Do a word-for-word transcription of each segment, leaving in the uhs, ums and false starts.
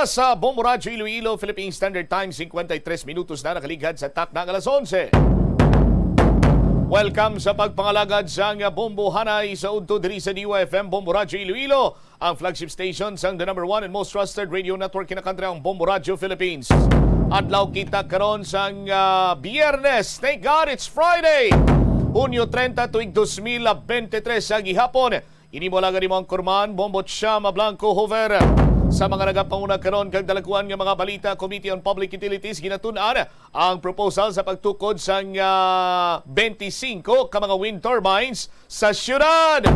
Sa Bombo Radyo Iloilo, Philippine Standard Time, singkwenta y tres minutos na nakaligad sa takna nga alas onse. Welcome sa pagpangalagad sang Bombo Hanay sa udto diri sa D Y F M, Bombo Radyo Iloilo, ang flagship station sang the number one and most trusted radio network in the country, ang Bombo Radyo Philippines. Adlaw kita karon sang, ah, Biyernes. Thank God it's Friday! Hunyo treinta, tuig dos mil bente tres sa gihapon. Ini mo lang ang imong kurman, Bombo Chama Blanco Hover. Sa mga nagapanguna karon kag dalakuan nga mga balita, Committee on Public Utilities ginatun-an ang proposal sa pagtukod sang, ah, twenty-five ka mga wind turbines sa siyudad.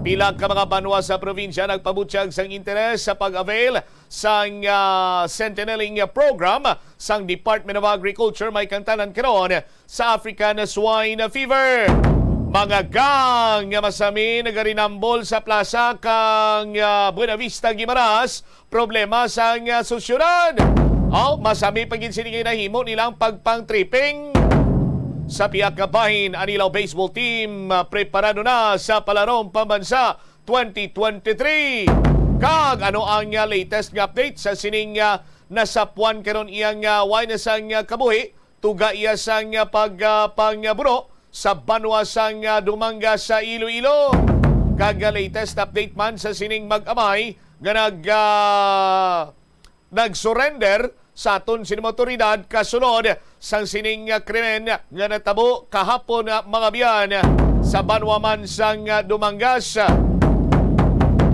Pila ka mga banwa sa probinsya nagpabutyag sang interes sa pag-avail sang, ah, Centennial Program sang Department of Agriculture may kantanan karon sa African Swine Fever. Mga gang nga masami nagarinambol sa plaza kang, ah, Buenavista, Guimaras, problema sang, ah, susyudad. Oh, masami pa gid sini kay nahimo nilang pagpang-tripping. Sa pihak nga bahin, ang Anilao baseball team, ah, preparado na sa palarong pambansa twenty twenty-three. Kag ano ang, ah, latest nga update sa sining, ah, nasapuan karon iyang, ah, way na sang, ah, kabuhi? Tuga iya sang, ah, pag, ah, pangbuno sa banwa sang, ah, Dumangas sa Iloilo. Kag, ah, latest update man sa sining mag-amay nga nag, ah, nag-surrender sa aton sining mga awtoridad kasunod sang sining, ah, krimen nga natabo kahapon, ah, mga biyan, sa banwa man sang, ah, Dumangas.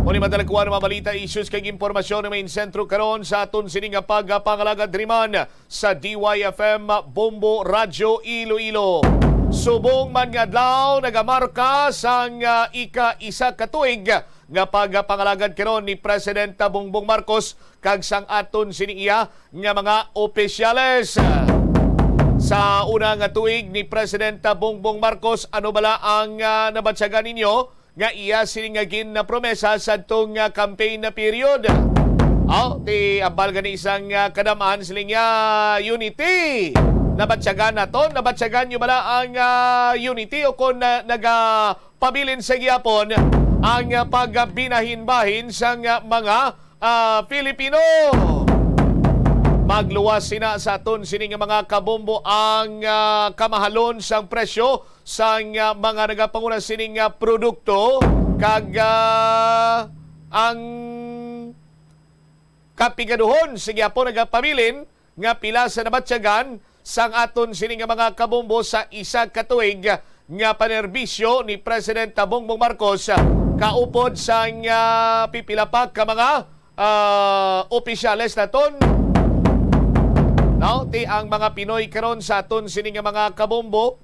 Mao ni madala kuha nga mga balita, issues kag impormasyon nga may insentro karon sa aton sining, ah, pagpangalagad diri man sa D Y F M Bombo Radyo Iloilo. Subong man nga adlaw nagamarka sang, ah, ika-isa ka tuig nga pagpangalagad karon ni Presidente Bongbong Marcos kag sang aton sini iya nga mga opisyales. Sa una nga tuig ni Presidente Bongbong Marcos, ano bala ang, ah, nabatyagan ninyo nga iya sini nga ginpromesa sadto nga campaign na period? Aw, ti ambal gani sang, ah, kadam-an sila nga unity. Nabatyagan naton, nabatyagan nyo bala ang, ah, unity o kung, ah, nagapabilin sa gihapon ang, ah, pagbinahin-bahin sang, ah, mga, ah, Filipino? Magluwas sina sa aton sini nga mga kabombo ang, ah, kamahalon sang presyo sang, ah, mga nagapanguna sining, ah, produkto kag, ah, ang kapigaduhon sa gihapon nagapabilin nga pila sa nabatyagan sang aton sini nga mga kabombo sa isa ka tuig nga panerbisyo ni Presidente Bongbong Marcos kaupod sang, ah, pipila pa ka mga, ah, opisyales naton. No? Ti ang mga Pinoy karon sa aton sini nga mga kabombo,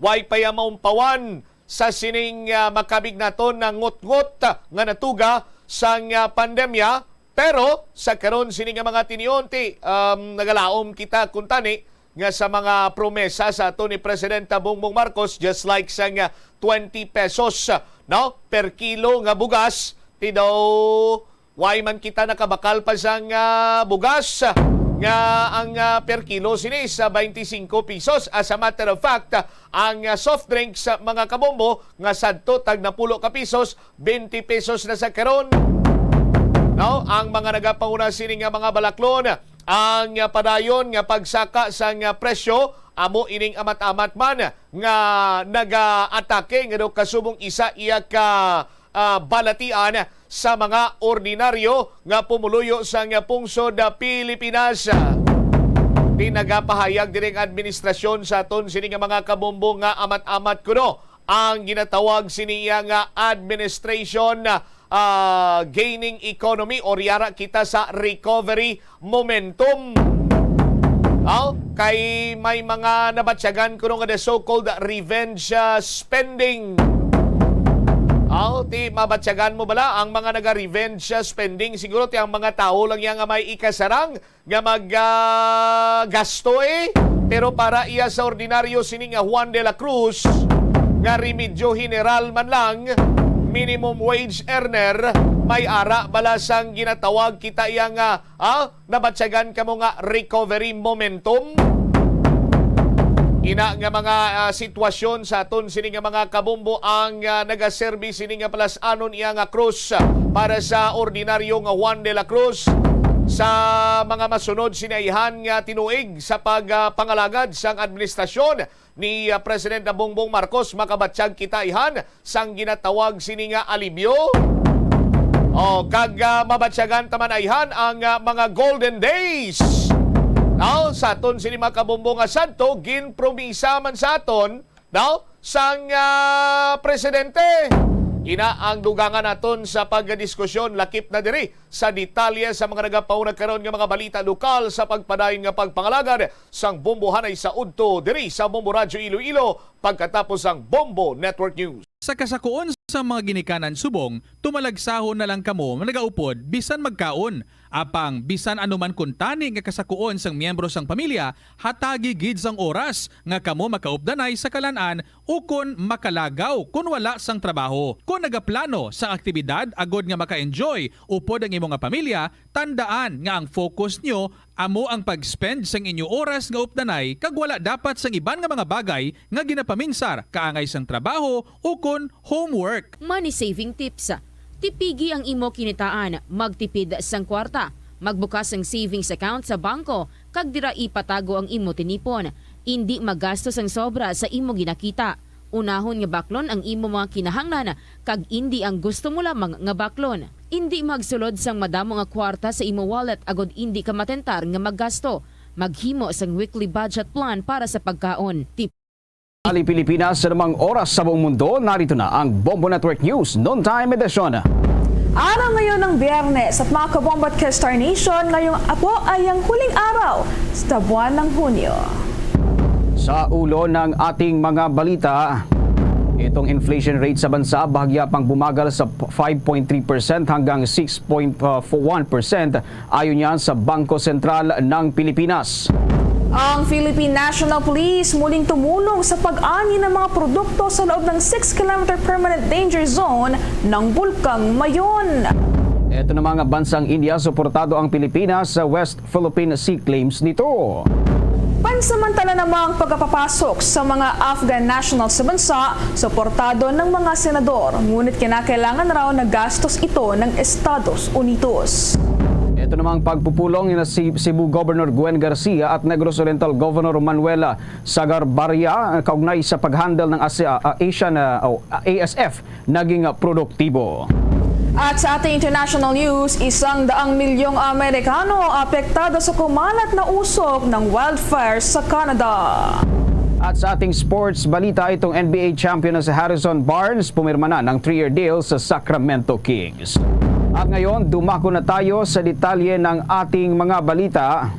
way pa iya maumpawan sa sining, ah, makabig naton nga ngutngot nga natuga sang, ah, pandemya. Pero sa karon sini nga mga tinion, ti, um, nagalaom kita kuntani nga sa mga promesa sa ato ni Presidente Bongbong Marcos, just like sang, ah, twenty pesos, no, per kilo nga bugas, ti daw way man kita nakabakal pa sang, ah, bugas nga ang, ah, per kilo sini sa twenty-five pesos. As a matter of fact, ang, ah, soft drinks, ah, mga kabombo, nga sadto tag napulo ka pisos, twenty pesos na sa karon. No, ang mga nagapanguna sini nga mga balaklon, ang, ah, padayon nga pagsaka sang, ah, presyo, amo ining amat-amat man nga nagaatake nga daw kasubong isa iya ka, ah, balatian sa mga ordinaryo nga pumuluyo sang pungsod, ah, Pilipinas. Ti nagapahayag diri ang administrasyon sa aton sini nga mga kabombo nga amat-amat kuno ang ginatawag sini iya nga administration, ah, gaining economy, o yara kita sa recovery momentum. Aw, kay may mga nabatyagan kuno nga the so-called revenge, ah, spending. Aw, ti mabatyagan mo bala ang mga naga-revenge, ah, spending? Siguro ti ang mga tawo lang iya nga may ikasarang nga mag, ah, gasto, eh. Pero para iya sa ordinaryo sini nga Juan de la Cruz, nga Remedyo General man lang, minimum wage earner, may ara bala sang ginatawag kita iya nga, ah, nabatyagan kamo nga recovery momentum? Ina nga mga, ah, sitwasyon sa aton sini nga mga kabombo ang, ah, nagaserbi sini nga palas-anon iya nga krus para sa ordinaryo nga Juan de la Cruz. Sa mga masunod sini ayhan nga tinuig sa pagpangalagad sang administrasyon ni, ah, Presidente Bongbong Marcos, makabatyag kita ayhan sang ginatawag sini nga alibyo. O, kag, ah, mabatyagan ta man ayhan ang, ah, mga golden days. Now, sa aton sini mga kabombo nga sadto, ginpromisa man sa aton, no, sang, ah, presidente. Ina ang dugangan naton sa pagdiskusyon, lakip na diri sa detalye sa mga nagapauna karon nga mga balita lokal sa pagpadayon nga pagpangalagad sang bombohanay sa udto diri sa Bombo Radyo Iloilo pagkatapos sang Bombo Network News. Sa kasakuon sa mga ginikanan subong, tumalagsahon na lang kamo nga nagaupod bisan magkaon. Apang bisan ano man kuntani nga kasakuon sang miyembro sang pamilya, hatagi gid sang oras nga kamo makaupdanay sa kalan-an ukon makalagaw kon wala sang trabaho. Kon nagaplano sang aktibidad agod nga maka-enjoy upod ang imo nga pamilya, tandaan nga ang focus nyo amo ang pag-spend sang inyo oras nga updanay kag wala dapat sang iban nga mga bagay nga ginapaminsar kaangay sang trabaho ukon homework. Money saving tips. Tipigi ang imo kinitaan, magtipid sang kwarta, magbukas sang savings account sa bangko, kag dira ipatago ang imo tinipon. Indi maggasto sang sobra sa imo ginakita. Unahon nga baklon ang imo mga kinahanglan, kag indi ang gusto mo lamang nga baklon. Indi magsulod sang madamo nga kwarta sa imo wallet agod indi ka matentar nga maggasto. Maghimo sang weekly budget plan para sa pagkaon. Tip- Ali Pilipinas sa namang oras sa buong mundo, narito na ang Bombo Network News Noontime Edition. Araw ngayon ng Biyernes at mga kabombo at ka-Star Nation, ngayong apo ay ang huling araw sa buwan ng Hunyo. Sa ulo ng ating mga balita, itong inflation rate sa bansa bahagya pang bumagal sa five point three percent hanggang six point one percent ayon yan sa Bangko Sentral ng Pilipinas. Ang Philippine National Police muling tumulong sa pag-ani ng mga produkto sa loob ng six kilometer permanent danger zone ng Bulkang Mayon. Ito na mga bansang India, suportado ang Pilipinas sa West Philippine Sea Claims nito. Pansamantala namang pagkapapasok sa mga Afghan national sa bansa, suportado ng mga senador, ngunit kinakailangan raw na gastos ito ng Estados Unidos. Ito namang pagpupulong ni si Cebu Governor Gwen Garcia at Negros Oriental Governor Manuel Sagarbarria kaugnay sa pag-handle ng ASEA, ah, Asian, ah, o, ah, A S F naging produktibo. At sa ating international news, isang daang milyong Amerikano apektado sa kumalat na usok ng wildfire sa Canada. At sa ating sports balita, itong N B A champion na si Harrison Barnes pumirma na ng three-year deal sa Sacramento Kings. At ngayon, dumako na tayo sa detalye ng ating mga balita.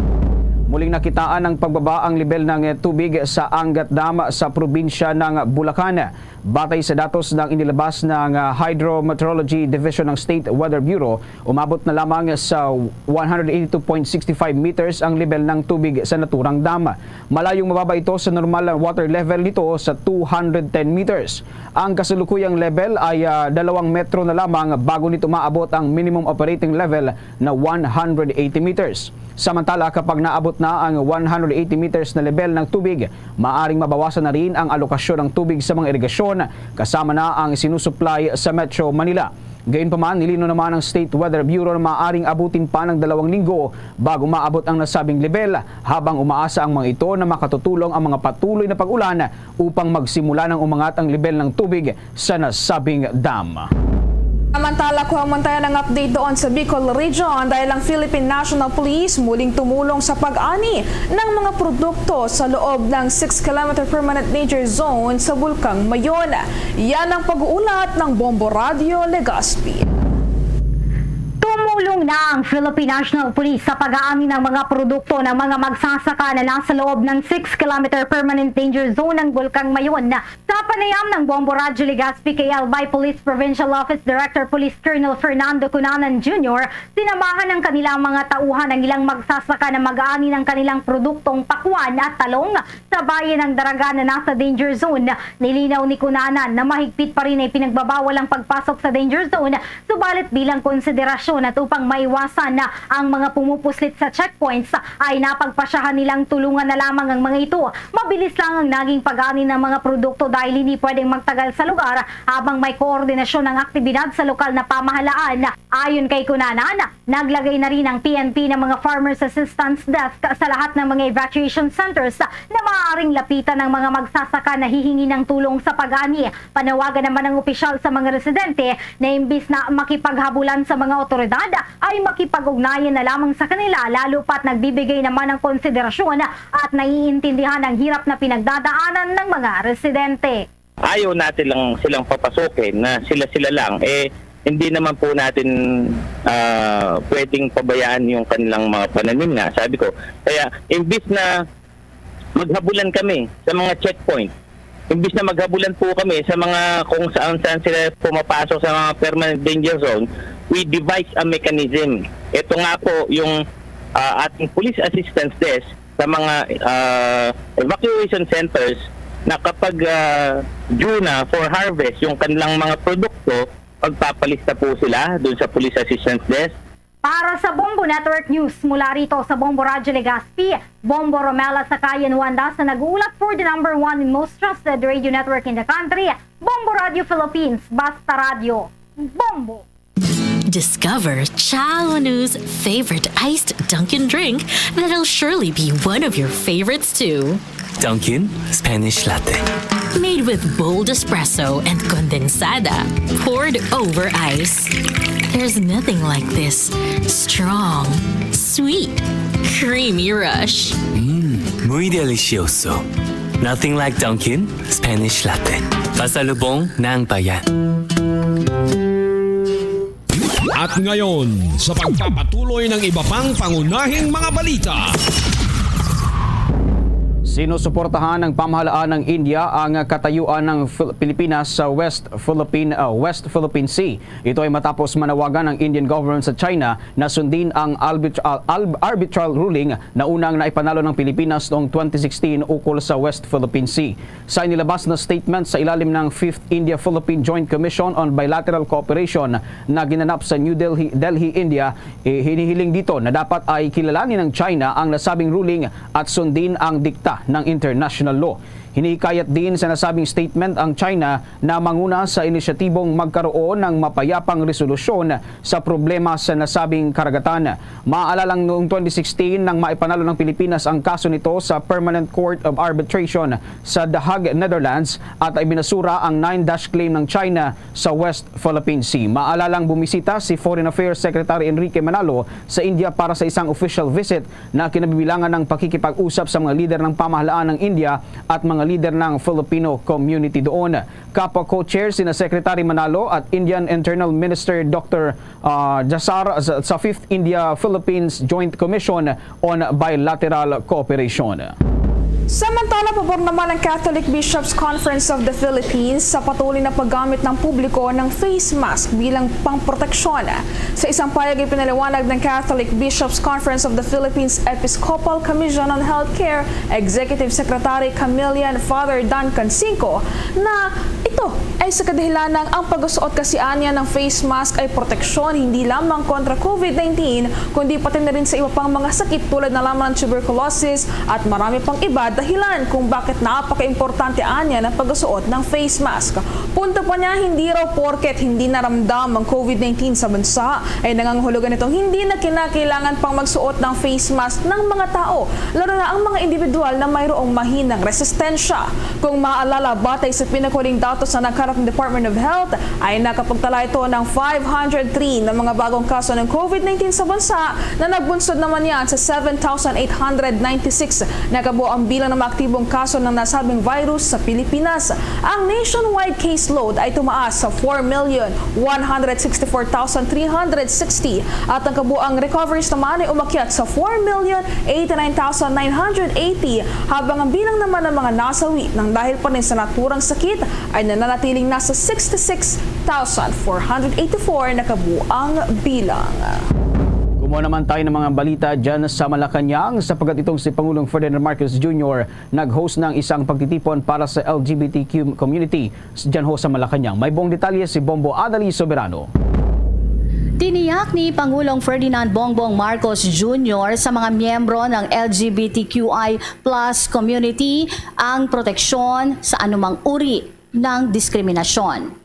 Muling nakitaan ang pagbaba ang level ng tubig sa Angat Dam sa probinsya ng Bulacan. Batay sa datos ng inilabas ng, ah, Hydrometeorology Division ng State Weather Bureau, umabot na lamang sa one hundred eighty-two point six five meters ang level ng tubig sa naturang dam. Malayong mababa ito sa normal na water level nito sa two hundred ten meters. Ang kasalukuyang level ay, ah, dalawang metro na lamang bago nito maabot ang minimum operating level na one hundred eighty meters. Samantala, kapag naabot na ang one hundred eighty meters na level ng tubig, maaring mabawasan na rin ang alokasyon ng tubig sa mga irigasyon, kasama na ang sinusuplay sa Metro Manila. Gayunpaman, nilinaw naman ng State Weather Bureau na maaaring abutin pa ng dalawang linggo bago maabot ang nasabing level, habang umaasa ang mga ito na makatutulong ang mga patuloy na pag-ulan upang magsimula ng umangat ang level ng tubig sa nasabing dam. Samantala, kuha man tayo ng update doon sa Bicol Region dahil ang Philippine National Police muling tumulong sa pag-ani ng mga produkto sa loob ng six kilometer permanent danger zone sa Bulkang Mayon. Yan ang pag-uulat ng Bombo Radyo Legazpi. Tumulong na ang Philippine National Police sa pag-aani ng mga produkto ng mga magsasaka na nasa loob ng six kilometer permanent danger zone ng Bulkang Mayon. Sa panayam ng Bombo Radyo Legazpi kay Albay Police Provincial Office Director Police Colonel Fernando Cunanan Junior, sinamahan ng kanilang mga tauhan ang ilang magsasaka na mag-aani ng kanilang produktong pakwan at talong sa bayan ng Daraga na nasa danger zone. Nilinaw ni Cunanan na mahigpit pa rin ay pinagbabawal ang pagpasok sa danger zone, subalit bilang konsiderasyon at upang maiwasan na ang mga pumupuslit sa checkpoints ay napagpasyahan nilang tulungan na lamang ang mga ito. Mabilis lang ang naging pag-ani ng mga produkto dahil hindi pwedeng magtagal sa lugar habang may koordinasyon ng aktibidad sa lokal na pamahalaan. Ayon kay Cunanan, naglagay na rin ang P N P ng mga Farmers Assistance Desk sa lahat ng mga evacuation centers na maaaring lapitan ng mga magsasaka na hihingi ng tulong sa pag-ani. Panawagan naman ng opisyal sa mga residente na imbis na makipaghabulan sa mga otoridad, ay makipag-ugnayan na lamang sa kanila, lalo pa't nagbibigay naman ng konsiderasyon at naiintindihan ang hirap na pinagdadaanan ng mga residente. Ayaw natin lang silang papasukin na sila-sila lang. Eh, hindi naman po natin ah, pwedeng pabayaan yung kanilang mga pananim nga, sabi ko. Kaya, imbis na maghabulan kami sa mga checkpoint, imbis na maghabulan po kami sa mga kung saan-saan sila pumapasok sa mga permanent danger zone, we devise a mechanism. Ito nga po yung ah, ating police assistance desk sa mga ah, evacuation centers na kapag ah, due na for harvest yung kanilang mga produkto, magpapalista po sila doon sa police assistance desk. Para sa Bombo Network News, mula rito sa Bombo Radyo Legazpi, Bombo Romela Sakayan Wanda sa nag-uulat for the number one and most trusted radio network in the country, Bombo Radio Philippines, Basta Radio, Bombo! Discover Chaonu's favorite iced Dunkin' drink that'll surely be one of your favorites too. Dunkin' Spanish Latte. Made with bold espresso and condensada, poured over ice. There's nothing like this strong, sweet, creamy rush. Muy delicioso. Nothing like Dunkin' Spanish Latte. Pasalubong ng bayan. At ngayon, sa pagpapatuloy ng iba pang pangunahing mga balita. Sinusuportahan ng pamahalaan ng India ang katayuan ng Fil- Pilipinas sa West Philippine ah, West Philippine Sea. Ito ay matapos manawagan ng Indian government sa China na sundin ang arbit- ah, alb- arbitral ruling na unang naipanalo ng Pilipinas noong twenty sixteen ukol sa West Philippine Sea. Sa inilabas na statement sa ilalim ng Fifth India-Philippine Joint Commission on Bilateral Cooperation na ginanap sa New Delhi, Delhi, India, eh, hinihiling dito na dapat ay kilalanin ng China ang nasabing ruling at sundin ang dikta ng international law. Hinihikayat din sa nasabing statement ang China na manguna sa inisyatibong magkaroon ng mapayapang resolusyon sa problema sa nasabing karagatan. Maalalang noong twenty sixteen nang maipanalo ng Pilipinas ang kaso nito sa Permanent Court of Arbitration sa The Hague, Netherlands, at ibinasura ang nine dash claim ng China sa West Philippine Sea. Maalalang bumisita si Foreign Affairs Secretary Enrique Manalo sa India para sa isang official visit na kinabibilangan ng pakikipag-usap sa mga lider ng pamahalaan ng India at mga lider ng Filipino community doon. Kapwa co-chair sina Secretary Manalo at Indian Internal Minister Doctor ah, Jasar sa, sa Fifth India-Philippines Joint Commission on Bilateral Cooperation. Samantala, pabor naman ang Catholic Bishops' Conference of the Philippines sa patuloy na paggamit ng publiko ng face mask bilang pangproteksyon. Sa isang pahayag, ipinaliwanag ng Catholic Bishops' Conference of the Philippines Episcopal Commission on Healthcare Executive Secretary Camillian Father Duncan Cinco na ito ay sa kadahilanang ang pagsuot kasi aniya ng face mask ay proteksyon hindi lamang kontra COVID nineteen, kundi pati na rin sa iba pang mga sakit tulad na lamang ng tuberculosis at marami pang iba dahilan kung bakit napaka-importante aniya ng pagsuot ng face mask. Punto pa niya, hindi raw porket hindi naramdam ang COVID nineteen sa bansa ay nangangahulugan itong hindi na kinakailangan pang magsuot ng face mask ng mga tao, lalo na ang mga individual na mayroong mahinang resistensya. Kung maaalala, batay sa pinakahuling datos na nagkalap ng Department of Health, ay nakapagtala ito ng five hundred three na mga bagong kaso ng COVID nineteen sa bansa na nagbunsod naman yan sa seven thousand eight hundred ninety-six na kabuang bilang ng mga aktibong kaso ng nasabing virus sa Pilipinas. Ang nationwide caseload ay tumaas sa four million one hundred sixty-four thousand three hundred sixty at ang kabuang recoveries naman ay umakyat sa four million eighty-nine thousand nine hundred eighty, habang ang bilang naman ng mga nasawi ng dahil pa rin sa naturang sakit ay nananatiling nasa sixty-six thousand four hundred eighty-four na kabuang bilang. Kumuha naman tayo ng mga balita dyan sa Malacanang, sapagkat itong si Pangulong Ferdinand Marcos Junior nag-host ng isang pagtitipon para sa L G B T Q community dyan ho sa Malacanang. May buong detalye si Bombo Adali Soberano. Tiniyak ni Pangulong Ferdinand Bongbong Marcos Junior sa mga miyembro ng L G B T Q I plus community ang proteksyon sa anumang uri ng diskriminasyon.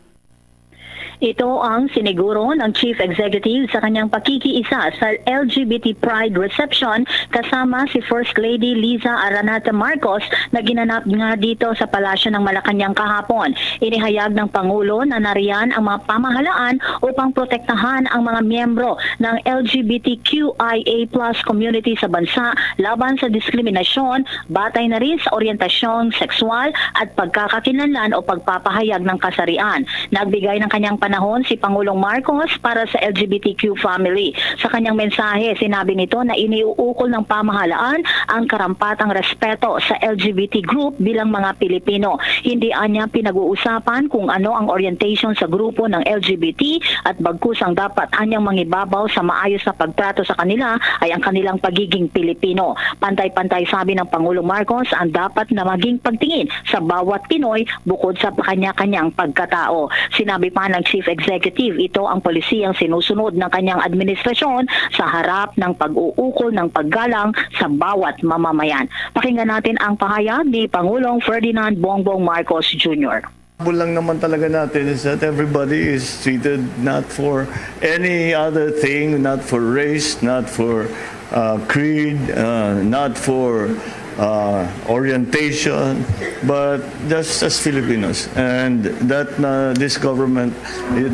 Ito ang siniguro ng Chief Executive sa kanyang pakikiisa sa L G B T Pride Reception kasama si First Lady Liza Araneta Marcos na ginanap nga dito sa Palasyo ng Malacañang kahapon. Inihayag ng Pangulo na nariyan ang mga pamahalaan upang protektahan ang mga miyembro ng L G B T Q I A plus community sa bansa laban sa diskriminasyon, batay na rin sa oryentasyon sexual at pagkakakilanlan o pagpapahayag ng kasarian. Nagbigay ng kanyang panahon si Pangulong Marcos para sa L G B T Q family. Sa kanyang mensahe, sinabi nito na iniuukol ng pamahalaan ang karampatang respeto sa L G B T group bilang mga Pilipino. Hindi anya pinag-uusapan kung ano ang orientation sa grupo ng L G B T at bagkus ang dapat anyang mangibabaw sa maayos na pagtrato sa kanila ay ang kanilang pagiging Pilipino. Pantay-pantay, sabi ng Pangulong Marcos, ang dapat na maging pagtingin sa bawat Pinoy bukod sa kanya-kanyang pagkatao. Sinabi pa ng Chief Executive, ito ang polisiyang sinusunod ng kanyang administrasyon sa harap ng pag-uukol ng paggalang sa bawat mamamayan. Pakinggan natin ang pahayag ni Pangulong Ferdinand Bongbong Marcos Junior. Ang lang naman talaga natin is that everybody is treated not for any other thing, not for race, not for uh, creed, uh, not for uh, orientation, but just as Filipinos. And that uh, this government,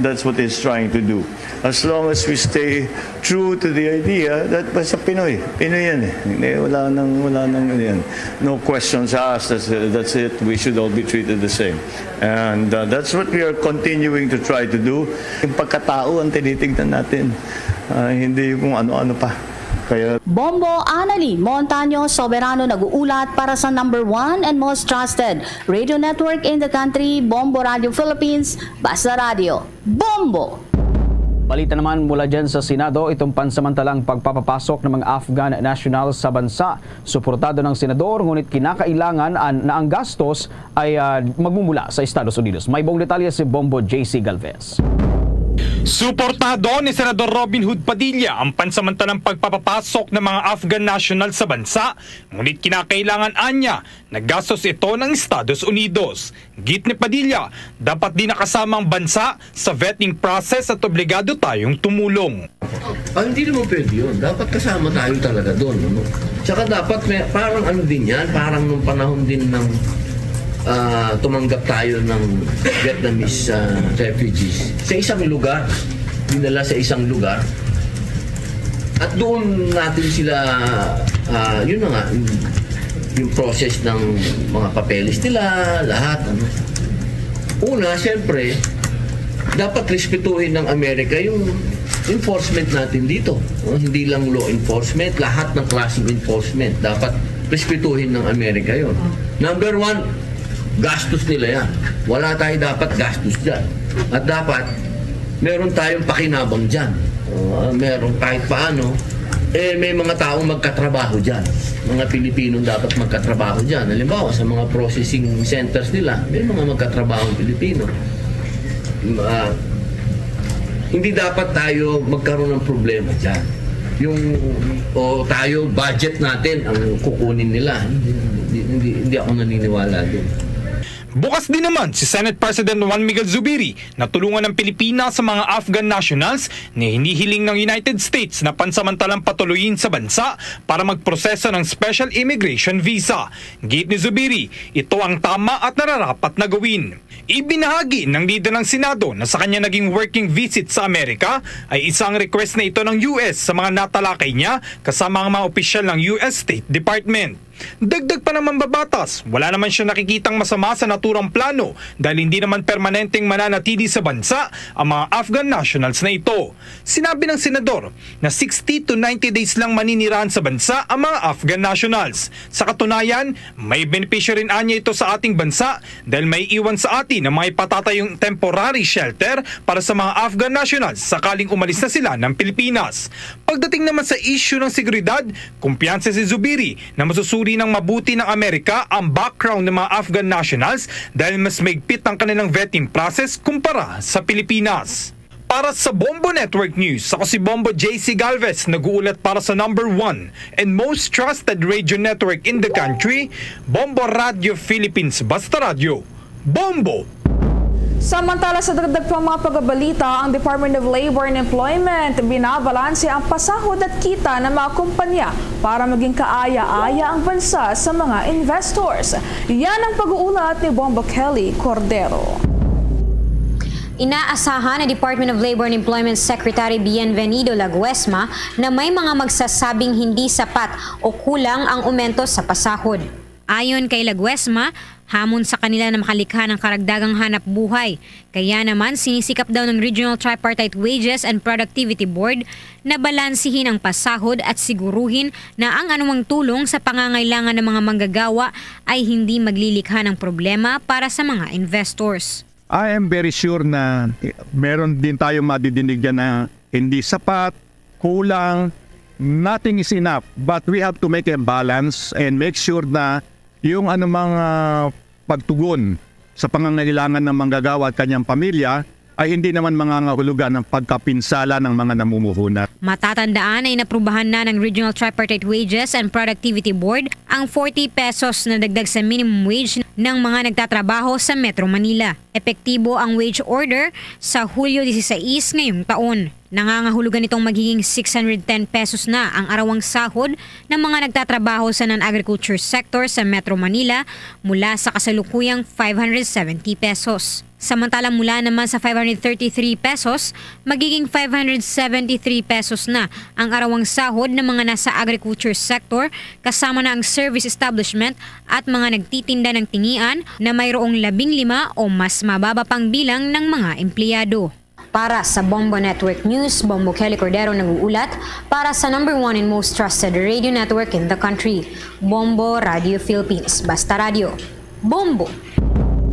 that's what it's trying to do. As long as we stay true to the idea that basta Pinoy, Pinoy yan eh. Hindi, wala nang, wala nang ano yan. No questions asked, that's, that's it. We should all be treated the same. And uh, that's what we are continuing to try to do. Yung pagkatao ang tinitignan natin. Ah, hindi yung kung ano-ano pa. Kaya Bombo Anali Montaño Soberano nag-uulat para sa number one and most trusted radio network in the country, Bombo Radio Philippines, Basta Radio, Bombo! Balita naman mula dyan sa Senado, itong pansamantalang pagpapapasok ng mga Afghan national sa bansa. Suportado ng senador, ngunit kinakailangan an-, na ang gastos ay, ah, magmumula sa Estados Unidos. May buong detalye si Bombo J C Galvez. Suportado ni Senador Robin Hood Padilla ang pansamantalang pagpapapasok ng mga Afghan national sa bansa, ngunit kinakailangan anya na gastos ito ng Estados Unidos. Git ni Padilla, dapat din nakasama ang bansa sa vetting process at obligado tayong tumulong. Ah, hindi naman pwede yun. Dapat kasama tayo talaga doon, ano? Tsaka dapat may, parang ano din yan, parang nung panahon din ng, ah, tumanggap tayo ng Vietnamese, ah, refugees sa isang lugar, dinala sa isang lugar, at doon natin sila, ah, yun na nga, yung, yung process ng mga papeles nila, lahat, ano. Una, siyempre, dapat respetuhin ng Amerika yung enforcement natin dito. No? Hindi lang law enforcement, lahat ng klaseng enforcement, dapat respetuhin ng Amerika yon. Number one, gastos nila yan. Wala tayo dapat gastos dyan. At dapat, meron tayong pakinabang dyan. O, meron kahit paano, eh, may mga taong magkatrabaho dyan. Mga Pilipinong dapat magkatrabaho dyan. Halimbawa, sa mga processing centers nila, may mga magkatrabaho Pilipino. Ah, hindi dapat tayo magkaroon ng problema dyan. Yung, o tayo, budget natin ang kukunin nila. Hindi, hindi, hindi, hindi ako naniniwala doon. Bukas din naman si Senate President Juan Miguel Zubiri na tulungan ang Pilipinas sa mga Afghan nationals na hinihiling ng United States na pansamantalang patuloyin sa bansa para magproseso ng special immigration visa. Git ni Zubiri, ito ang tama at nararapat na gawin. Ibinahagi ng lider ng Senado na sa kanya naging working visit sa Amerika ay isang request na ito ng U S sa mga natalakay niya kasama ang mga opisyal ng U S State Department. Dagdag pa ng mambabatas, wala naman siya nakikitang masama sa naturang plano dahil hindi naman permanenteng mananatili sa bansa ang mga Afghan nationals na ito. Sinabi ng senador na sixty to ninety days lang maninirahan sa bansa ang mga Afghan nationals. Sa katunayan, may benepisyo rin anya ito sa ating bansa dahil may iwan sa atin ang mga ipatatayong temporary shelter para sa mga Afghan nationals sakaling umalis na sila ng Pilipinas. Pagdating naman sa isyu ng seguridad, kumpiyansa si Zubiri na masusuri ng mabuti ng Amerika ang background ng mga Afghan nationals dahil mas mahigpit ang kanilang vetting process kumpara sa Pilipinas. Para sa Bombo Network News, ako si Bombo J C Galvez, nag-uulat para sa number one and most trusted radio network in the country, Bombo Radio Philippines, Basta Radio. Bombo! Samantala, sa dagdag pang mga pagkabalita, ang Department of Labor and Employment binabalanse ang pasahod at kita ng mga kumpanya para maging kaaya-aya ang bansa sa mga investors. Yan ang pag-uulat ni Bombo Kelly Cordero. Inaasahan ni Department of Labor and Employment Secretary Bienvenido Laguesma na may mga magsasabing hindi sapat o kulang ang umento sa pasahod. Ayon kay Laguesma, hamon sa kanila na makalikha ng karagdagang hanap buhay. Kaya naman, sinisikap daw ng Regional Tripartite Wages and Productivity Board na balansihin ang pasahod at siguruhin na ang anumang tulong sa pangangailangan ng mga manggagawa ay hindi maglilikha ng problema para sa mga investors. I am very sure na meron din tayo madidinig dyan na hindi sapat, kulang, nothing is enough. But we have to make a balance and make sure na yung anumang ah, pagtugon sa pangangailangan ng manggagawa at kanyang pamilya ay hindi naman mangangahulugan ng pagkapinsala ng mga namumuhunan. Matatandaan na inaprubahan na ng Regional Tripartite Wages and Productivity Board ang forty pesos na dagdag sa minimum wage ng mga nagtatrabaho sa Metro Manila. Epektibo ang wage order sa Hulyo dieciséis ngayong taon. Nangangahulugan itong magiging six hundred ten pesos na ang arawang sahod ng mga nagtatrabaho sa non-agriculture sector sa Metro Manila mula sa kasalukuyang five hundred seventy pesos. Samantala, mula naman sa five hundred thirty-three pesos, magiging five hundred seventy-three pesos na ang arawang sahod ng mga nasa agriculture sector, kasama na ang service establishment at mga nagtitinda ng tingian na mayroong labing lima o mas mababa pang bilang ng mga empleyado. Para sa Bombo Network News, Bombo Kelly Cordero nag-uulat para sa number one and most trusted radio network in the country, Bombo Radio Philippines. Basta Radio. Bombo!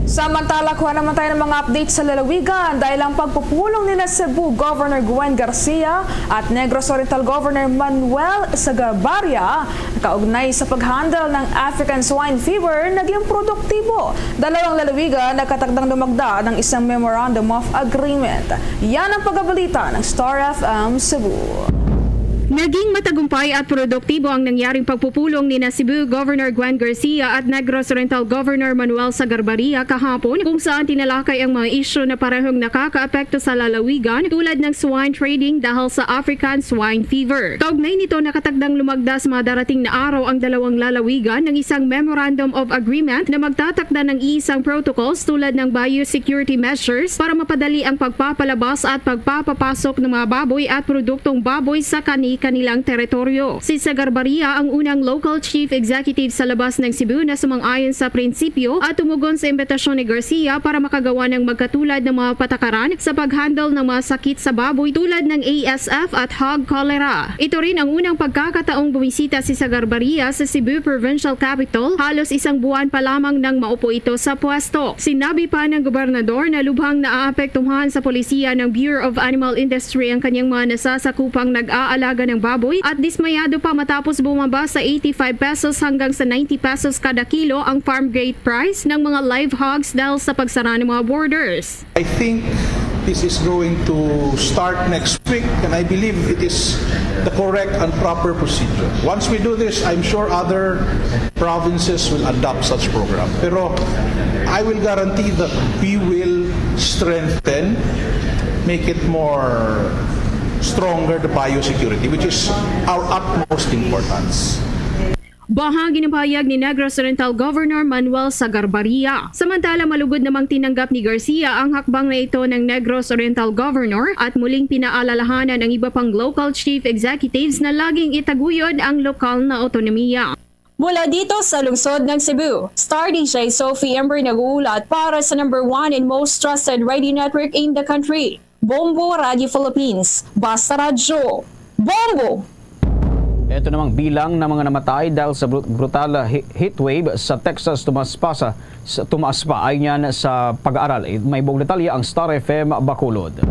Samantala, kuha naman tayo ng mga updates sa lalawigan dahil ang pagpupulong nila Cebu Governor Gwen Garcia at Negros Oriental Governor Manuel Sagabaria kaugnay sa pag-handle ng African Swine Fever naging produktibo. Dalawang lalawigan nagkatakdang lumagda ng isang Memorandum of Agreement. Yan ang pagkabalita ng Star F M Cebu. Naging matagumpay at produktibo ang nangyaring pagpupulong ni na Cebu Governor Gwen Garcia at Negros Oriental Governor Manuel Sagarbaria kahapon, kung saan tinalakay ang mga isyu na parehong nakakaapekto sa lalawigan, tulad ng swine trading dahil sa African Swine Fever. Kaugnay nito, nakatakdang lumagda sa mga darating na araw ang dalawang lalawigan ng isang Memorandum of Agreement na magtatakda ng iisang protocols tulad ng biosecurity measures para mapadali ang pagpapalabas at pagpapapasok ng mga baboy at produktong baboy sa kani-kanilang teritoryo. Si Sagarbaria ang unang local chief executive sa labas ng Cebu na sumang-ayon sa prinsipyo at tumugon sa imbitasyon ni Garcia para makagawa ng magkatulad ng mga patakaran sa pag-handle ng mga sakit sa baboy tulad ng A S F at hog cholera. Ito rin ang unang pagkakataong bumisita si Sagarbaria sa Cebu Provincial Capital, halos isang buwan pa lamang nang maupo ito sa pwesto. Sinabi pa ng gobernador na lubhang naaapektuhan sa polisiya ng Bureau of Animal Industry ang kanyang mga nasasakupang nag-aalaga ng baboy at dismayado pa matapos bumaba sa eighty-five pesos hanggang sa ninety pesos kada kilo ang farm gate price ng mga live hogs dahil sa pagsara ng mga borders. I think this is going to start next week, and I believe it is the correct and proper procedure. Once we do this, I'm sure other provinces will adopt such program. Pero I will guarantee that we will strengthen, make it more stronger, the biosecurity, which is our utmost importance. Bahagi ng pahayag ni Negros Oriental Governor Manuel Sagarbaria. Samantala, malugod namang tinanggap ni Garcia ang hakbang na ito ng Negros Oriental Governor at muling pinaalalahanan ang iba pang local chief executives na laging itaguyod ang lokal na autonomiya. Mula dito sa lungsod ng Cebu, Star D J Sophie Ember nag-uulat para sa number one and most trusted radio network in the country, Bombo Radio Philippines. Basta Radyo, Bombo! Ito namang bilang ng mga namatay dahil sa bru-, brutal he-, heat wave sa Texas tumaas pa sa, sa, tumaas pa. Ayon yan sa pag-aaral. May buong detalye ang Star F M Bacolod.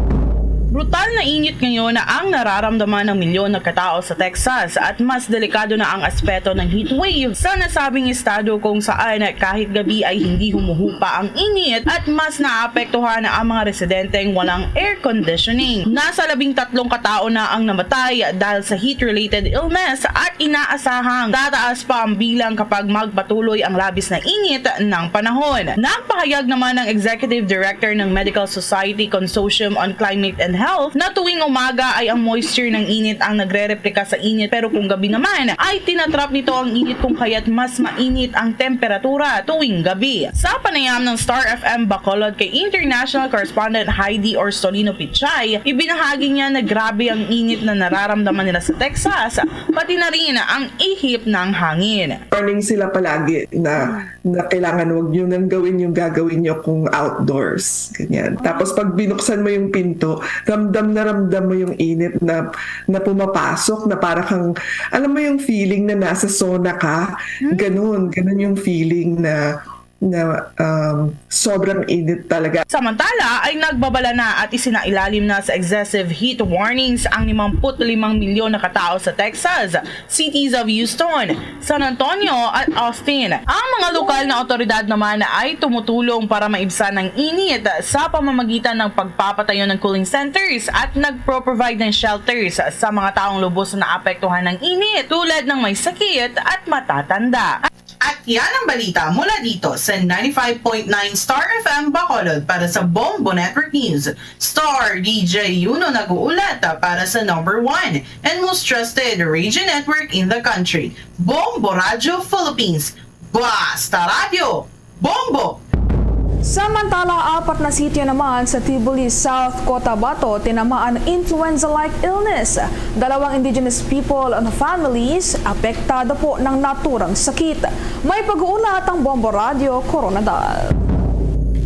Brutal na init ngayon na ang nararamdaman ng milyon na katao sa Texas at mas delikado na ang aspeto ng heat wave sa nasabing estado, kung saan kahit gabi ay hindi humuhupa ang init at mas naapektuhan ang mga residenteng walang air conditioning. Nasa labing tatlong katao na ang namatay dahil sa heat-related illness at inaasahang tataas pa ang bilang kapag magpatuloy ang labis na init ng panahon. Nagpahayag naman ang Executive Director ng Medical Society Consortium on Climate and Health na tuwing umaga ay ang moisture ng init ang nagrereplika sa init, pero kung gabi naman ay tinatrap nito ang init, kung kaya't mas mainit ang temperatura tuwing gabi. Sa panayam ng Star F M Bacolod kay international correspondent Heidi Orsolino Pichay, ibinahagi niya na grabe ang init na nararamdaman nila sa Texas, pati na rin ang ihip ng hangin. Warning sila palagi na, na kailangan wag nyo nang gawin yung gagawin nyo kung outdoors. Ganyan. Tapos pag binuksan mo yung pinto, ramdam na ramdam mo yung init na, na pumapasok, na para kang, alam mo yung feeling na nasa sauna ka? Ganun, ganun yung feeling na na um, sobrang init talaga. Samantala ay nagbabala na at isinailalim na sa excessive heat warnings ang limampu't limang milyon na katao sa Texas, cities of Houston, San Antonio at Austin. Ang mga lokal na otoridad naman ay tumutulong para maibsan ang init sa pamamagitan ng pagpapatayo ng cooling centers at nagpro-provide ng shelters sa mga taong lubos na naapektuhan ng init, tulad ng may sakit at matatanda. At yan ang balita mula dito sa ninety-five point nine Star F M Bacolod. Para sa Bombo Network News, Star D J Yuno nag-uulat para sa number one and most trusted radio network in the country, Bombo Radio Philippines. Basta Radyo, Bombo! Samantala, apat na sitio naman sa Tiboli, South Cotabato tinamaan ng influenza-like illness. Dalawang indigenous people and families apektado po ng naturang sakit. May pag-uulat ang Bombo Radyo Koronadal.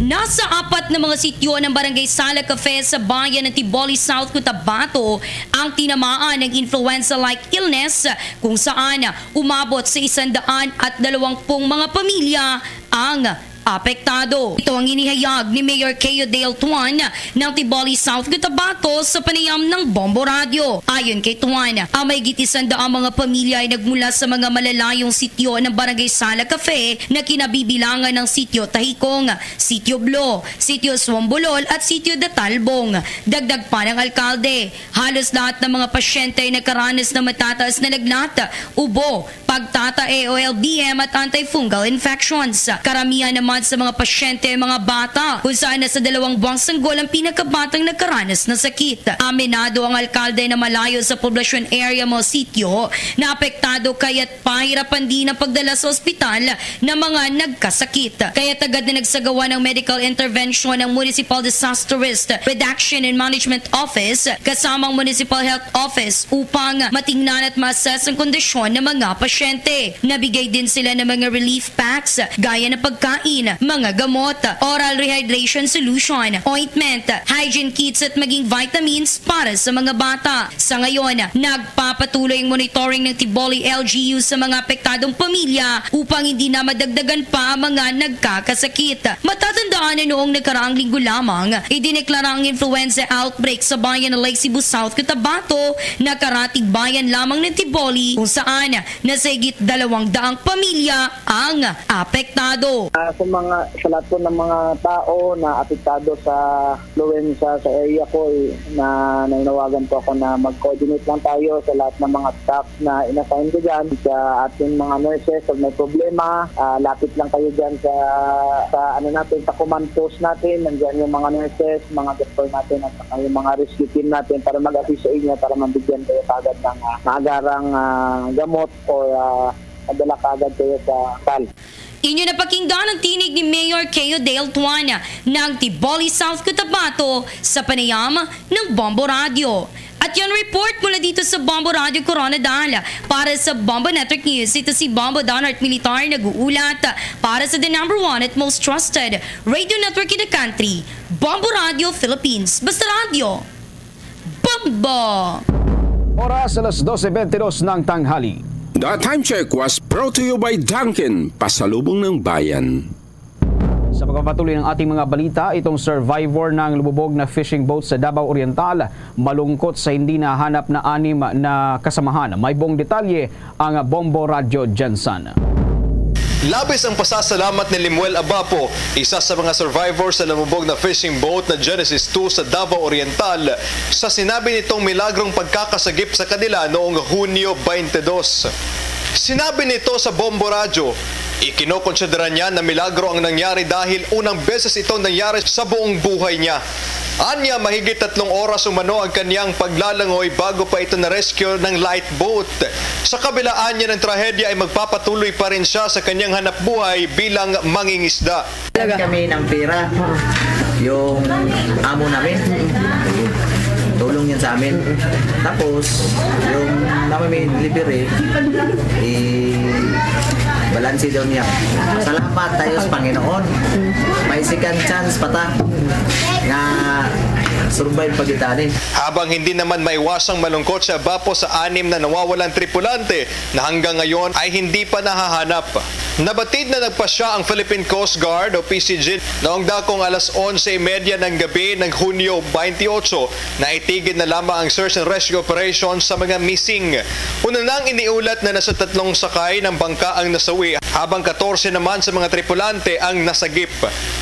Nasa apat na mga sityo ng Barangay Sala Cafe sa bayan ng Tiboli, South Cotabato ang tinamaan ng influenza-like illness, kung saan umabot sa isandaan at dalawang pung mga pamilya ang apektado. Ito ang inihayag ni Mayor Keo Dale Tuan ng Tiboli, South Cotabato sa panayam ng Bombo Radio. Ayon kay Tuan, ang mahigit isandaang mga pamilya ay nagmula sa mga malalayong sityo ng Barangay Sala Cafe na kinabibilangan ng Sityo Tahikong, Sityo Blo, Sityo Suambolol at Sityo Datalbong. Dagdag pa ng alkalde, halos lahat ng mga pasyente ay nagkaranas ng matataas na lagnat, ubo, pagtatae o L B M at antifungal infections. Karamihan naman sa mga pasyente ay mga bata, kung saan nasa dalawang buwang sanggol ang pinakabatang nagkaranas ng sakit. Aminado ang alkalde na malayo sa poblasyon area mga sityo na apektado, kaya't pahirapan din ang pagdala sa ospital ng mga nagkasakit. Kaya't agad na nagsagawa ng medical intervention ang Municipal Disaster Risk Reduction and Management Office kasama ang Municipal Health Office upang matingnan at ma-assess ang kondisyon ng mga pasyente. Nabigay din sila ng mga relief packs gaya ng pagkain, mga gamot, oral rehydration solution, ointment, hygiene kits at maging vitamins para sa mga bata. Sa ngayon, nagpapatuloy ang monitoring ng Tiboli L G U sa mga apektadong pamilya upang hindi na madagdagan pa ang mga nagkakasakit. Matatandaan na noong nakaraang linggo lamang, idineklara ang influenza outbreak sa bayan ng Lake Sebu South, Cotabato, na karatig bayan lamang ng Tiboli, kung saan nasa higit dalawang daang pamilya ang apektado. Ah, sa mga, sa lahat po ng mga tao na apektado sa influenza sa area ko, eh, na nananawagan po ako na mag-coordinate lang tayo sa lahat ng mga staff na inassign ko dyan, sa ating mga nurses. Pag may problema, ah, lapit lang kayo dyan sa, sa ano natin, sa command post natin. Nandyan yung mga nurses, mga doktor natin, at saka yung mga rescue team natin para mag-assist sa inyo, para mabigyan kayo kagad ng, ah, maagarang, ah, gamot or, ah, madala kagad kayo sa tal. Inyo napakinggan ang tinig ni Mayor Keo Dale Tuan ng Tiboli, South Cotabato sa panayam ng Bombo Radio. At yan report mula dito sa Bombo Radio Koronadal. Para sa Bombo Network News, ito si Bombo Donald Militar nag-uulat para sa the number one at most trusted radio network in the country, Bombo Radio Philippines. Basta Radio, Bombo! Oras alas dose bentidós ng tanghali. The time check was brought to you by Dunkin, pasalubong ng bayan. Sa pagpapatuloy ng ating mga balita, itong survivor ng lumubog na fishing boat sa Davao Oriental malungkot sa hindi nahanap na anim na kasamahan. May buong detalye ang Bombo Radyo Jensen. Labis ang pasasalamat ni Lemuel Abapo, isa sa mga survivor sa lumubog na fishing boat na Genesis two sa Davao Oriental, sa sinabi nitong milagrong pagkakasagip sa kanila noong Hunyo twenty-two. Sinabi nito sa Bombo Radyo, ikinokonsidera niya na milagro ang nangyari dahil unang beses ito nangyari sa buong buhay niya. Anya, mahigit tatlong oras umano ang kanyang paglalangoy bago pa ito na-rescue ng lifeboat. Sa kabila anya ng trahedya ay magpapatuloy pa rin siya sa kanyang hanapbuhay bilang mangingisda. Talaga. Kami ng pera. Yung amo namin, tulong yan sa amin. Tapos, yung namin may libre, eh, balanse daw niya. Salamat tayo sa Panginoon. May second chance pa ta nga survive pa kita ni. Habang hindi naman maiwasang malungkot si Abapo sa anim na nawawalang tripulante na hanggang ngayon ay hindi pa nahahanap. Nabatid na nagpasya ang Philippine Coast Guard o P C G noong dakong alas onse y media ng gabi ng Hunyo twenty-eight na itigil na lamang ang search and rescue operation sa mga missing. Una nang iniulat na nasa tatlong sakay ng bangka ang nasawi, habang katorse naman sa mga tripulante ang nasagip.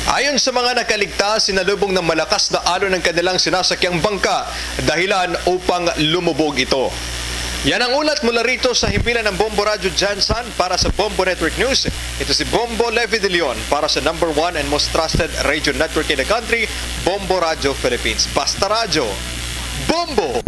Ayon sa mga nakaligtas, sinalubong ng malakas na alon ang kanilang sinasakyang bangka, dahilan upang lumubog ito. Yan ang ulat mula rito sa himpilan ng Bombo Radyo Jansan. Para sa Bombo Network News, ito si Bombo Levi De Leon para sa number one and most trusted radio network in the country, Bombo Radyo Philippines. Basta Radyo, Bombo!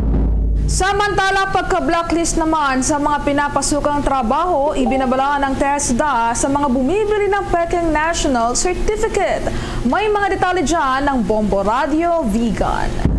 Samantala, pagka-blacklist naman sa mga pinapasukang trabaho, ibinabala ng TESDA sa mga bumibili ng pekeng national certificate. May mga detalye dyan ng Bombo Radyo Vigan.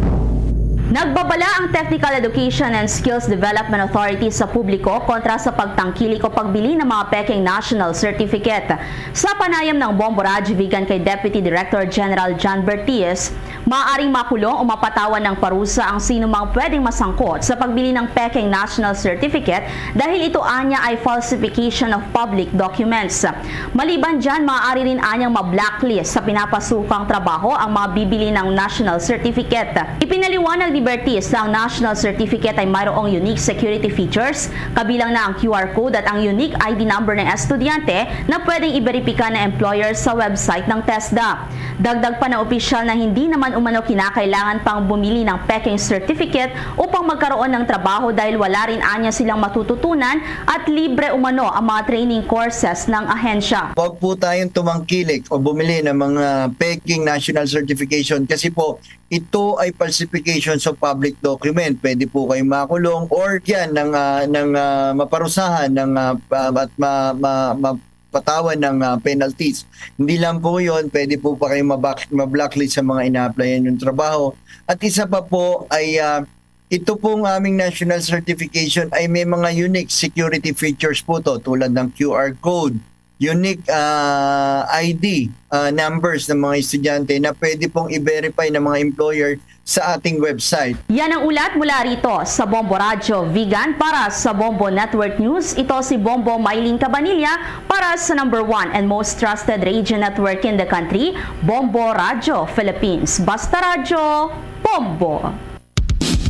Nagbabala ang Technical Education and Skills Development Authority sa publiko kontra sa pagtangkilik o pagbili ng mga pekeng national certificate. Sa panayam ng Bombo Radyo Vigan kay Deputy Director General John Bertiz, maaaring makulong o mapatawan ng parusa ang sinumang pwedeng masangkot sa pagbili ng pekeng national certificate dahil ito anya ay falsification of public documents. Maliban dyan, maaari rin anyang ma-blacklist sa pinapasukang trabaho ang mga bibili ng national certificate. Ipinaliwanag ni Bertiz na ang national certificate ay mayroong unique security features, kabilang na ang Q R code at ang unique I D number ng estudyante na pwedeng iberipika ng employer sa website ng TESDA. Dagdag pa ng opisyal na hindi naman umano kinakailangan pang bumili ng pekeng certificate upang magkaroon ng trabaho dahil wala rin anya silang matututunan at libre umano ang mga training courses ng ahensya. Huwag po tayong tumangkilik o bumili ng mga peking national certification kasi po ito ay falsification sa public document. Pwede po kayong makulong or yan ng, ah, ng, ah, maparusahan ng, ah, pa-, at ma-, ma-, mapatawan ng, ah, penalties. Hindi lang po yun, pwede po pa kayong mabak-, ma-blacklist sa mga ina-applyan yung trabaho. At isa pa po ay, ah, ito pong aming national certification ay may mga unique security features po to, tulad ng Q R code, unique, ah, I D, ah, numbers ng mga estudyante na pwede pong i-verify ng mga employer sa ating website. Yan ang ulat mula rito sa Bombo Radyo Vigan. Para sa Bombo Network News, ito si Bombo Mylene Cabanilla para sa number one and most trusted radio network in the country, Bombo Radyo Philippines. Basta Radyo, Bombo!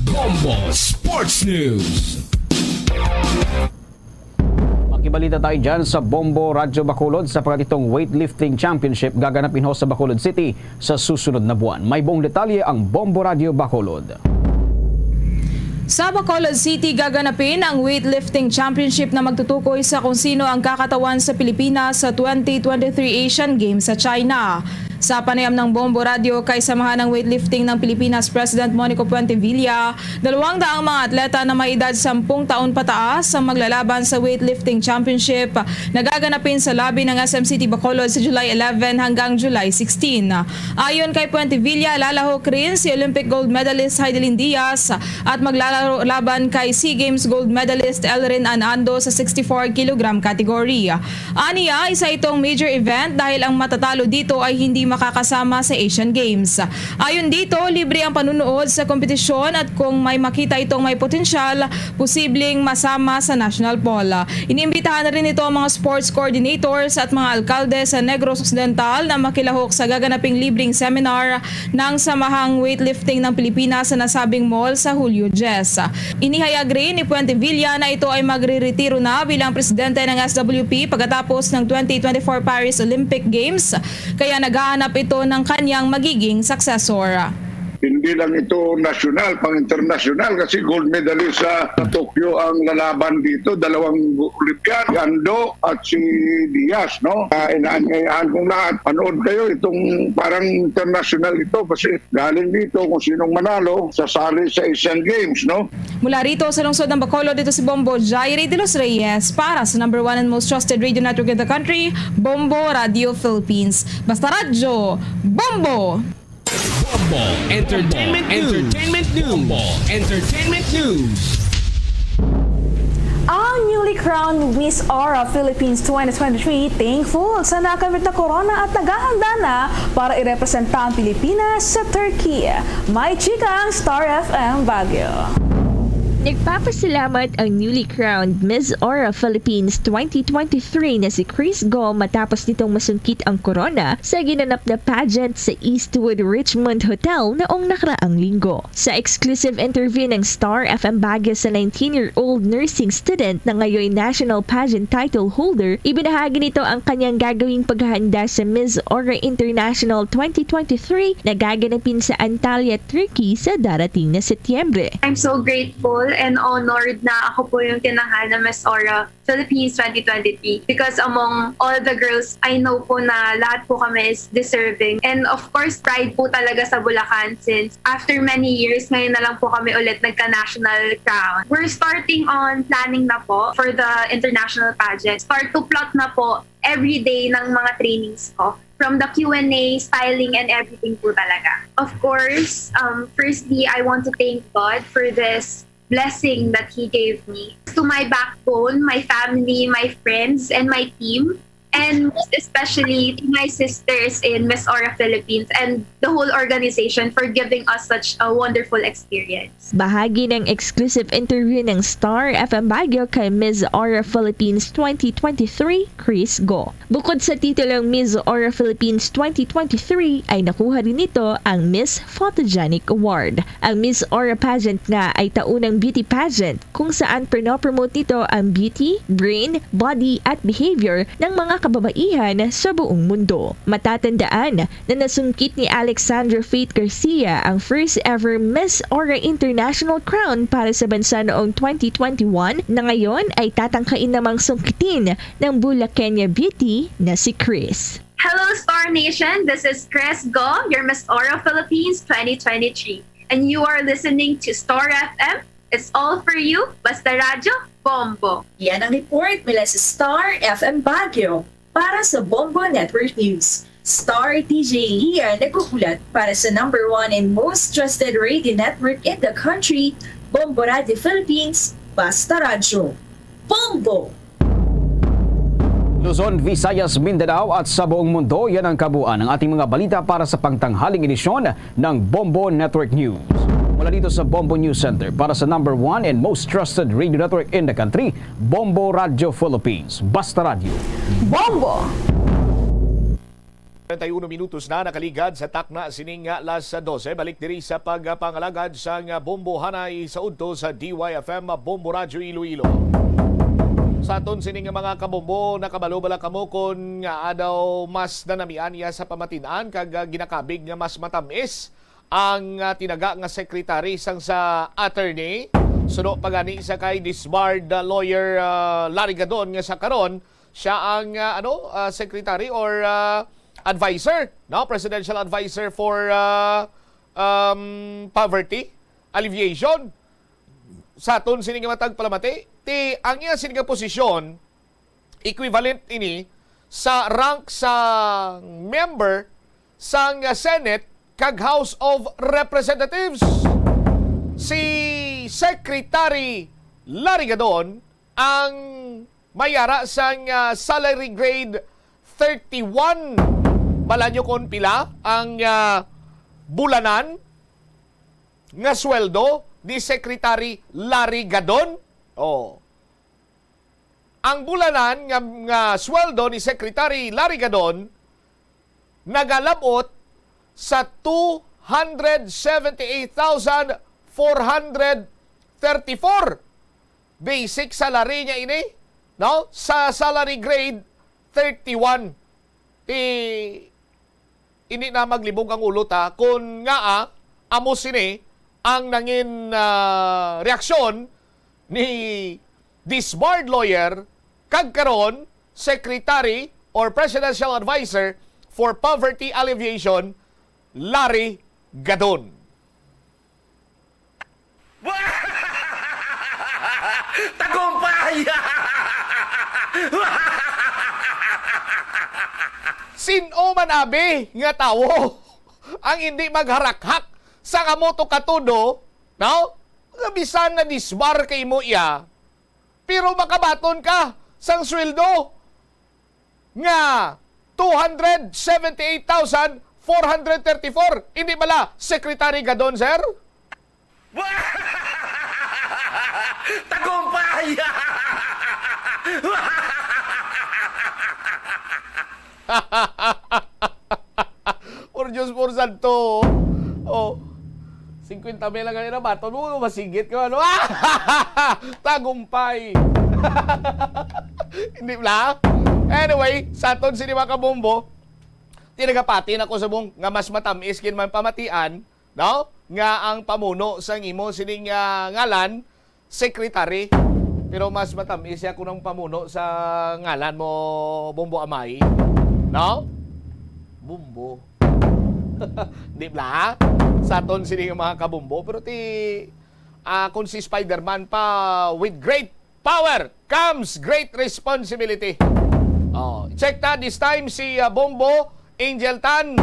Bombo Sports News. Makibalita tayo dyan sa Bombo Radyo Bacolod, sapagkat itong weightlifting championship gaganapin ho sa Bacolod City sa susunod na buwan. May buong detalye ang Bombo Radyo Bacolod. Sa Bacolod City, gaganapin ang weightlifting championship na magtutukoy sa kung sino ang kakatawan sa Pilipinas sa twenty twenty-three Asian Games sa China. Sa panayam ng Bombo Radyo kay Samahan ng Weightlifting ng Pilipinas President Monico Puentevilla, dalawang daang mga atleta na may edad sampung taon pataas ang maglalaban sa weightlifting championship na gaganapin sa lobby ng S M City Bacolod sa July eleven hanggang July sixteen. Ayon kay Puentevilla, lalahok rin si Olympic gold medalist Heidelin Diaz at maglalaro laban kay SEA Games gold medalist Elrin Anando sa sixty-four kilogram category. Aniya, isa itong major event dahil ang matatalo dito ay hindi makakasama sa Asian Games. Ayon dito, libre ang panunood sa kompetisyon at kung may makita itong may potensyal, posibleng masama sa national pool. Iniimbitahan na rin ito ang mga sports coordinators at mga alkalde sa Negros Occidental na makilahok sa gaganaping libreng seminar ng Samahang Weightlifting ng Pilipinas sa nasabing mall sa Hulyo diyes. Inihayag rin ni Puente Villa na ito ay magreretiro na bilang presidente ng S W P pagkatapos ng twenty twenty-four Paris Olympic Games, kaya naghahanap ito ng kanyang magiging successor. Hindi lang ito nasyonal, pang-internasyonal kasi gold medalist sa Tokyo ang lalaban dito, dalawang Olympian, si Ando at si Diaz, no? Uh, inaanyayahan kong lahat, panood kayo, itong parang international ito kasi galing dito kung sinong manalo, sasali sa Asian Games, no? Mula rito sa lungsod ng Bacolod, dito si Bombo Jairi de los Reyes para sa number one and most trusted radio network in the country, Bombo Radio Philippines. Basta Radyo, Bombo! Bombo Entertainment News. Entertainment News. Bombo Entertainment News. Ang newly crowned Miss Aura Philippines twenty twenty-three thankful sa nakamit na korona at naghahanda na para irepresenta ang Pilipinas sa Turkey. May chika ang Star F M Baguio. Nagpapasalamat ang newly crowned Miss Aura Philippines twenty twenty-three na si Chris Go matapos nitong masungkit ang corona sa ginanap na pageant sa Eastwood Richmond Hotel noong nakaraang linggo. Sa exclusive interview ng Star F M Baguio sa nineteen-year-old nursing student na ngayon national pageant title holder, ibinahagi nito ang kanyang gagawing paghahanda sa Miss Aura International twenty twenty-three na gaganapin sa Antalya, Turkey sa darating na Setyembre. I'm so grateful and honored na ako po yung tinanghal na Miss Aura Philippines twenty twenty-three because among all the girls, I know po na lahat po kami is deserving. And of course, pride po talaga sa Bulacan since after many years, ngayon na lang po kami ulit nagka-national crown. We're starting on planning na po for the international pageant. Start to plot na po every day ng mga trainings ko. From the Q and A, styling, and everything po talaga. Of course, um, firstly, I want to thank God for this blessing that He gave me. To my backbone, my family, my friends, and my team, and most especially to my sisters in Miss Aura Philippines and the whole organization for giving us such a wonderful experience. Bahagi ng exclusive interview ng Star F M Baguio kay Miss Aura Philippines twenty twenty-three, Chris Go. Bukod sa titulong Miss Aura Philippines twenty twenty-three, ay nakuha rin nito ang Miss Photogenic Award. Ang Miss Aura Pageant nga ay taunang beauty pageant kung saan pinopromote nito ang beauty, brain, body at behavior ng mga kababaihan sa buong mundo. Matatandaan na nasungkit ni Alexandra Faith Garcia ang first ever Miss Aura International Crown para sa bansa noong twenty twenty-one na ngayon ay tatangkain namang sungkitin ng Bulakenyo beauty na si Chris. Hello, Star Nation. This is Chris Go, your Miss Aura Philippines twenty twenty-three. And you are listening to Star F M. It's all for you. Basta Radyo, Bombo. Yan ang report mula sa Star F M Baguio. Para sa Bombo Network News, Star T J Lia naghuhulat para sa number one and most trusted radio network in the country, Bombo Radio Philippines, Basta Radyo. Bombo! Luzon, Visayas, Mindanao at sa buong mundo, yan ang kabuuan ng ating mga balita para sa pagtanghaling edisyon ng Bombo Network News. Mula dito sa Bombo News Center, para sa number one and most trusted radio network in the country, Bombo Radio Philippines. Basta Radyo. Bombo! Treinta y uno minutos na nakaligad sa takna sining alas dose. Balik diri sa pagpangalagad sang bombohanay sa udto sa D Y F M Bombo Radyo Iloilo. Sa aton sining mga kabombo, nakabalo bala kamo kon ngaa daw mas nanamian iya sa pamatin-an kag, ah, ginakabig nga mas matamis ang, ah, tinaga nga secretary sang sa attorney? Suno pa gani sa kay disbarred, ah, lawyer, ah, Larry Gadon nga sa karon siya ang, ah, ano, ah, secretary or, ah, advisor, no? Presidential advisor for, ah, um, poverty alleviation. Sa aton sini nga matag palamati, ti ang iya sini nga posisyon equivalent ini sa rank sa member sang Senate kag House of Representatives. Si Secretary Larry Gadon ang may ara sang, ah, salary grade thirty-one Bala nyo kung pila ang, ah, bulanan nga sweldo ni Secretary Larry Gadon? Oh. Ang bulanan nga, nga sweldo ni Secretary Larry Gadon nagalabot sa two hundred seventy-eight thousand four hundred thirty-four. Basic salary niya ini, no? Sa salary grade thirty-one. Ti hindi na maglibog ang ulo ta kung ngaa amo sini ang nangin, ah, reaksyon ni disbarred lawyer kag karon secretary or presidential advisor for poverty alleviation, Larry Gadon. Tagumpay! Sin-o man abi nga tawo ang hindi magharakhak sa kamo to katudo, no? Nga bisan na disbar kay mo iya, pero makabaton ka sang sweldo nga two hundred seventy-eight thousand four hundred thirty-four. Hindi bala, Secretary Gadon, sir? Tagumpay! Por Diyos, por Santo. Oh. Singkwenta mil lang ang inabaton mo, masigit ka, ano? Tagumpay. Hindi bala? Anyway, sa aton sini, mga kabombo, tinagapati na ko sa mong nga mas matamis gid man pamatian, no? Nga ang pamuno sang imo sining, ah, ngalan, secretary. Pero mas matamis siya kung ang pamuno sa ngalan mo, Bombo Amay. No? Bombo. Di bala? Sa aton sini nga mga kabombo. Pero ti, ah, kung si Spider-Man pa, with great power comes great responsibility. Oh, check ta this time si, ah, Bombo Angel Tan.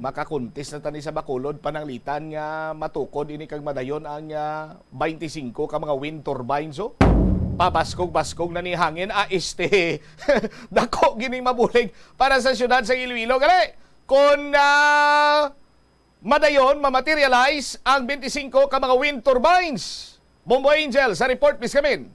Makakuntis na tani sa Bacolod, pananglitan nga matukod ini kag madayon ang, ah, twenty-cinco ka mga wind turbines, oh. Pabaskog-baskog na ni hangin, ah, este. Dako gini mabulig para sa siyudad sa Iloilo. Gali, kung, ah, madayon mamaterialize ang twenty-cinco ka mga wind turbines. Bombo Angel, sa report, Miss Kamin.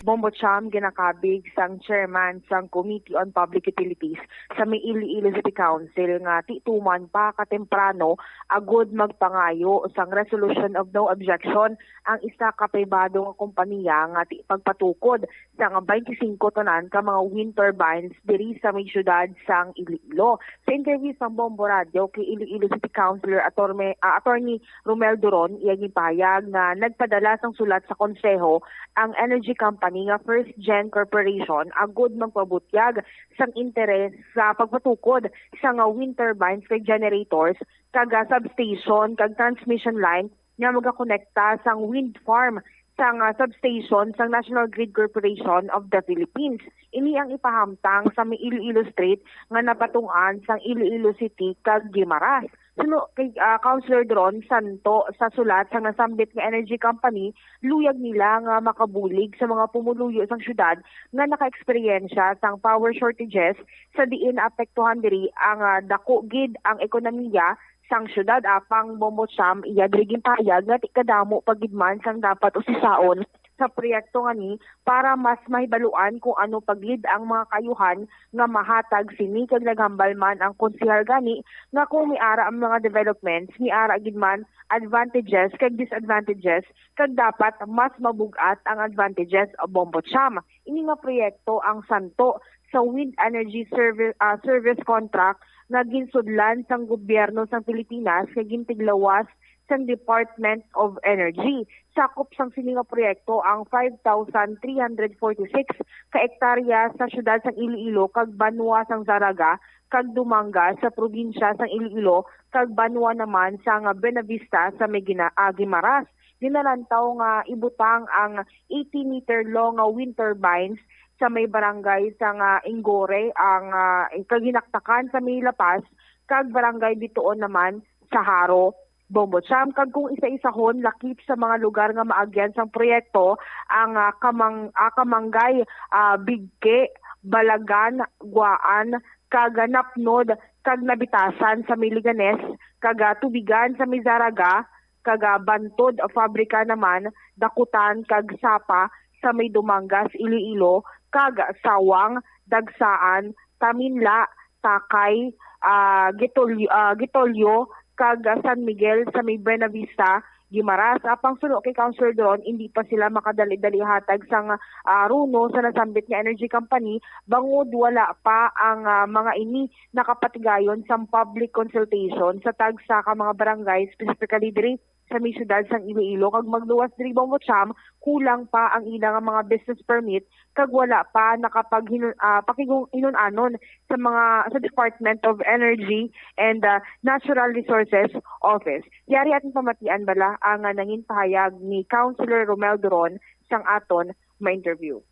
Bombo Cham, ginakabig sang chairman sang Committee on Public Utilities sa may Iloilo City Council nga ti tuman pa katemprano agud magpangayo sang resolution of no objection ang isa ka pribado nga kompanya nga ti pagpatukod sang twenty-cinco tanan ka mga wind turbines diri sa may siyudad sang Iloilo. Sa interview sang Bombo Radio kay Iloilo City Councilor Atorme-, ah, Attorney Romel Duron, iya ginpahayag nga nagpadala sang sulat sa konseho ang energy company nga First Gen Corporation agud magpabutyag sang interes sa pagpatukod sa nga wind turbines kag generators kag, ah, substation kag transmission line nga magakonekta sang wind farm sang, ah, substation sang National Grid Corporation of the Philippines. Ini ang ipahamtang sa may Iloilo Street nga napatung-an sang Iloilo City kag Guimaras. Suno kay, ah, Councilor Dron Santo, sa sulat sang nasambit nga energy company, luyag nila nga makabulig sa mga pumuluyo sang syudad nga nakaeksperyensya sang power shortages, sa diin naapektuhan diri ang, ah, dako gid ang ekonomiya sang syudad. Apang Bombo Cham, iya diri ginpahayag nga ti kadamo pa gid man sang dapat usisaon sa proyekto nga ni para mas mahibaluan kung ano pa gid ang mga kaayuhan nga mahatag sini, kag naghambal man ang konsehal gani nga kung may ara ang mga developments, may ara gid man advantages kag disadvantages, kag dapat mas mabug-at ang advantages, Bombo Cham. Ini nga proyekto ang santo sa wind energy servi-, ah, service contract nga ginsudlan sang gobyerno sang Pilipinas nga gintiglawas sang Department of Energy. Sakop sang sini nga proyekto ang five thousand three hundred forty-six ka ektarya sa siyudad sang Iloilo kag banwa sang Zarraga kag Dumangas sa probinsya sang Iloilo kag banwa naman sang Buenavista sa may Gina-, ah, Guimaras. Ginalantaw nga ibutang ang eighty meter long nga wind turbines sa may barangay sang Ingore, ang, ah, kaginaktakan sa may La Paz, kag barangay Bitoon naman sa Jaro, Bombo Cham. Kag kung isa-isahon, lakip sa mga lugar nga maagyan sang proyekto ang, ah, Kamang-, ah, Kamangay, ah, Bigke, Balagan, Guaan, kag Napnod, kag Nabitasan sa may Leganes, kag, ah, Tubigan sa may Zarraga, kag, ah, Bantod Fabrica naman, Dakutan, kag Sapa sa may Dumangas, Iloilo, kag Sawang, Dagsaan, Taminla, Takay, ah, Gitolyo, ah, Gitolyo, kag, ah, San Miguel sa may Buenavista, Guimaras. Apang suno kay Councilor Dron, hindi pa sila makadali-dali hatag sang, ah, runo sa nasambit nga energy company, bangod wala pa ang, ah, mga ini nakapatigayon sang public consultation sa tagsa ka mga barangay, specifically diri sa may siyudad sang Iloilo, kag magluwas diri, Bombo Cham, kulang pa ang ila nga mga business permit, kag wala pa nakapaghinun-, ah, pakigung-, hinun-anon sa mga, sa Department of Energy and, ah, Natural Resources Office. Yari aton pamatian bala ang, ah, nangin pahayag ni Councilor Romel Duron sang aton ma-interview.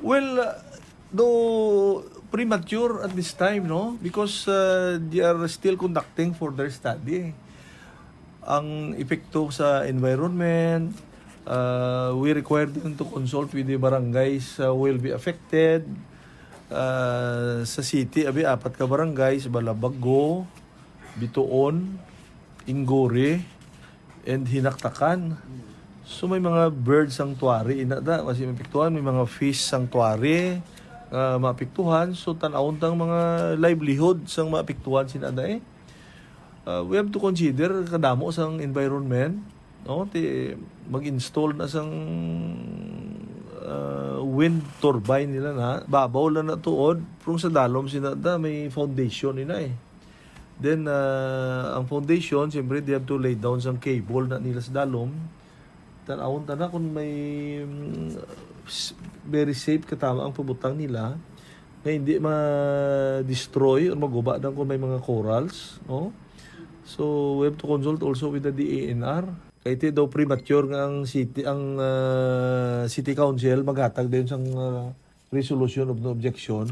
Well, uh, though premature at this time, no? Because, uh, they are still conducting for their study. Ang epekto sa environment, uh, we require them to consult with the barangays, uh, will be affected. Uh, sa city, abi, apat ka barangays, Balabago, Bituon, Inggori, and Hinaktakan. So, may mga bird sanctuary ina da, kasi maapektuhan, may mga fish sanctuary nga maapektuhan. So, tan-awon tang mga livelihood sang maapektuhan sina da, eh. Uh, we have to consider kadamo sang environment, no? Ti, mag-install na sang, uh, wind turbine nila na, babaw lang na tuod, pero sa dalom sina da, may foundation nila, eh. Then, ah, ang foundation, siyempre, they have to lay down sang cable na nila sa dalom. Tan-awon ta na kung may, mm, s-, very safe katama ang pabutang nila nga hindi ma-destroy or maguba na kung may mga corals, no? So, we have to consult also with the D E N R. Kay ti daw premature nga ang city, ang, ah, city council maghatag din sang, ah, resolution of no objection.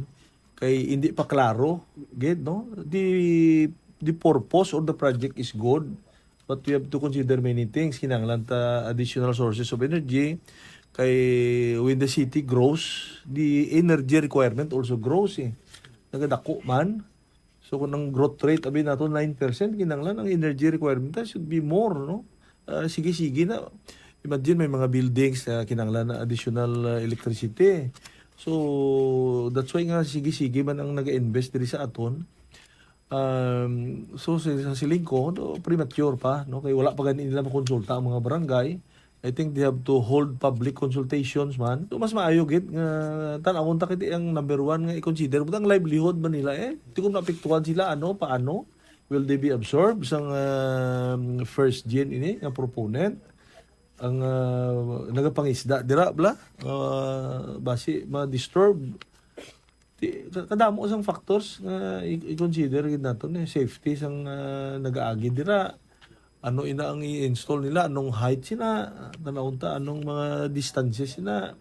Kay hindi pa klaro gid, no, the, the purpose of the project is good, but we have to consider many things. Kinahanglan ta additional sources of energy. Kay when the city grows, the energy requirement also grows, eh. Nagadako man. So, kung ang growth rate, abi nato, nine percent, kinahanglan ang energy requirement should be more, no? Ah, sige-sige na. Imagine, may mga buildings na kinahanglan na additional, ah, electricity. So, that's why nga sige-sige man ang nag-invest diri sa aton. Um, so, sa, sa siling ko, no, premature pa, no? Kay wala pa gani nila makonsulta ang mga barangay. I think they have to hold public consultations man. So, mas maayo gid nga tan-awon ta kay ang number one nga i-consider, but ang livelihood man nila, eh. Di kung naapektuhan sila, ano, paano? Will they be absorbed sang, um, first gen ini nga proponent? Ang, ah, nagapangisda dira, bala, ah, basi ma-disturb. Ti-, ka-, kadamo sang factors nga i-, i-consider gid naton, eh. Safety sang, ah, nagaagi dira. Ano ina ang i-install nila? Anong height sina? Tan-awon ta, anong mga distances sina?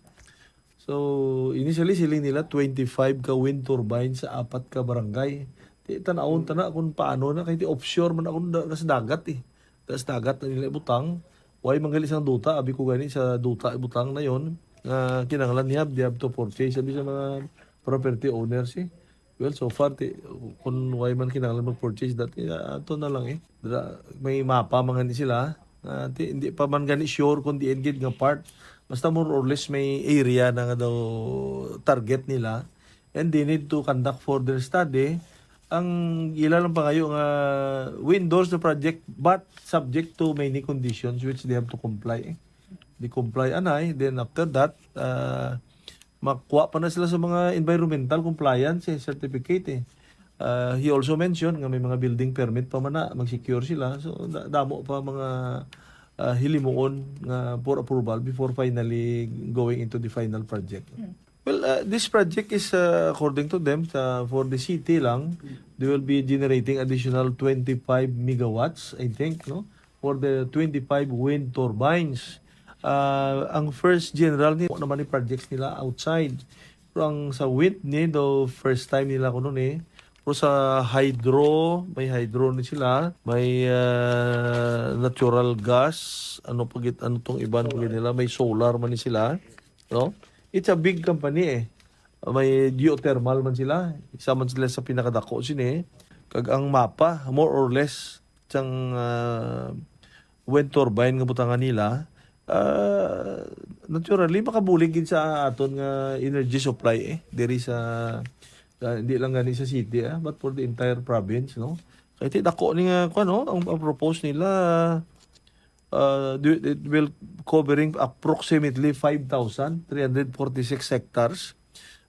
So, initially, siling nila twenty-five ka wind turbine sa apat ka barangay. Ti, tan-awon ta na kung paano na, kay ti offshore man ako da-, sa dagat, eh. Da-, sa dagat na nila ibutang. Why man gali sang duta? Abi ko gani sa duta ibutang na yon. Nga kinahanglan niya, they have to purchase. Abi sa mga property owners, eh. Well, so far, ti, kung why man kinahanglan mag-purchase that, kaya ato na lang, eh. Dira, may mapa man gani sila. Ah, ti, hindi pa man gani sure kung diin gid nga part. Basta more or less may area na nga daw target nila. And they need to conduct further study. Ang ila lang pangayo nga we endorse the project but subject to many conditions which they have to comply, eh. They comply anay, then after that, ah, makuha pa na sila sa mga environmental compliance, eh, certificate, eh. Ah, he also mentioned nga may mga building permit pa man na, mag-secure sila. So, da-, damo pa mga, ah, hilimuon nga for approval before finally going into the final project. Hmm. Well, uh, this project is, uh, according to them, sa, for the city lang, they will be generating additional twenty-five megawatts, I think, no? For the twenty-five wind turbines. Uh, ang first general ni, naman ni projects nila outside. Pero ang sa wind ni, the first time nila kuno ni. Pero sa hydro, may hydro ni sila, may, uh, natural gas, ano pa gid, ano tong iban pa gid nila, may solar man ni sila, no? It's a big company, eh. may geothermal man sila. Isa man sila sa pinakadako sini. Kag ang mapa, more or less, sang, ah, wind turbine nga butangan nila, ah, naturally, makabulig gid sa aton nga energy supply, eh, diri sa, ah, hindi lang gani sa city, ah, but for the entire province, no? Kay ti dako ni nga, kuwan, no? Ang, ang propose nila, ah, do, it will covering approximately five thousand three hundred forty-six hectares,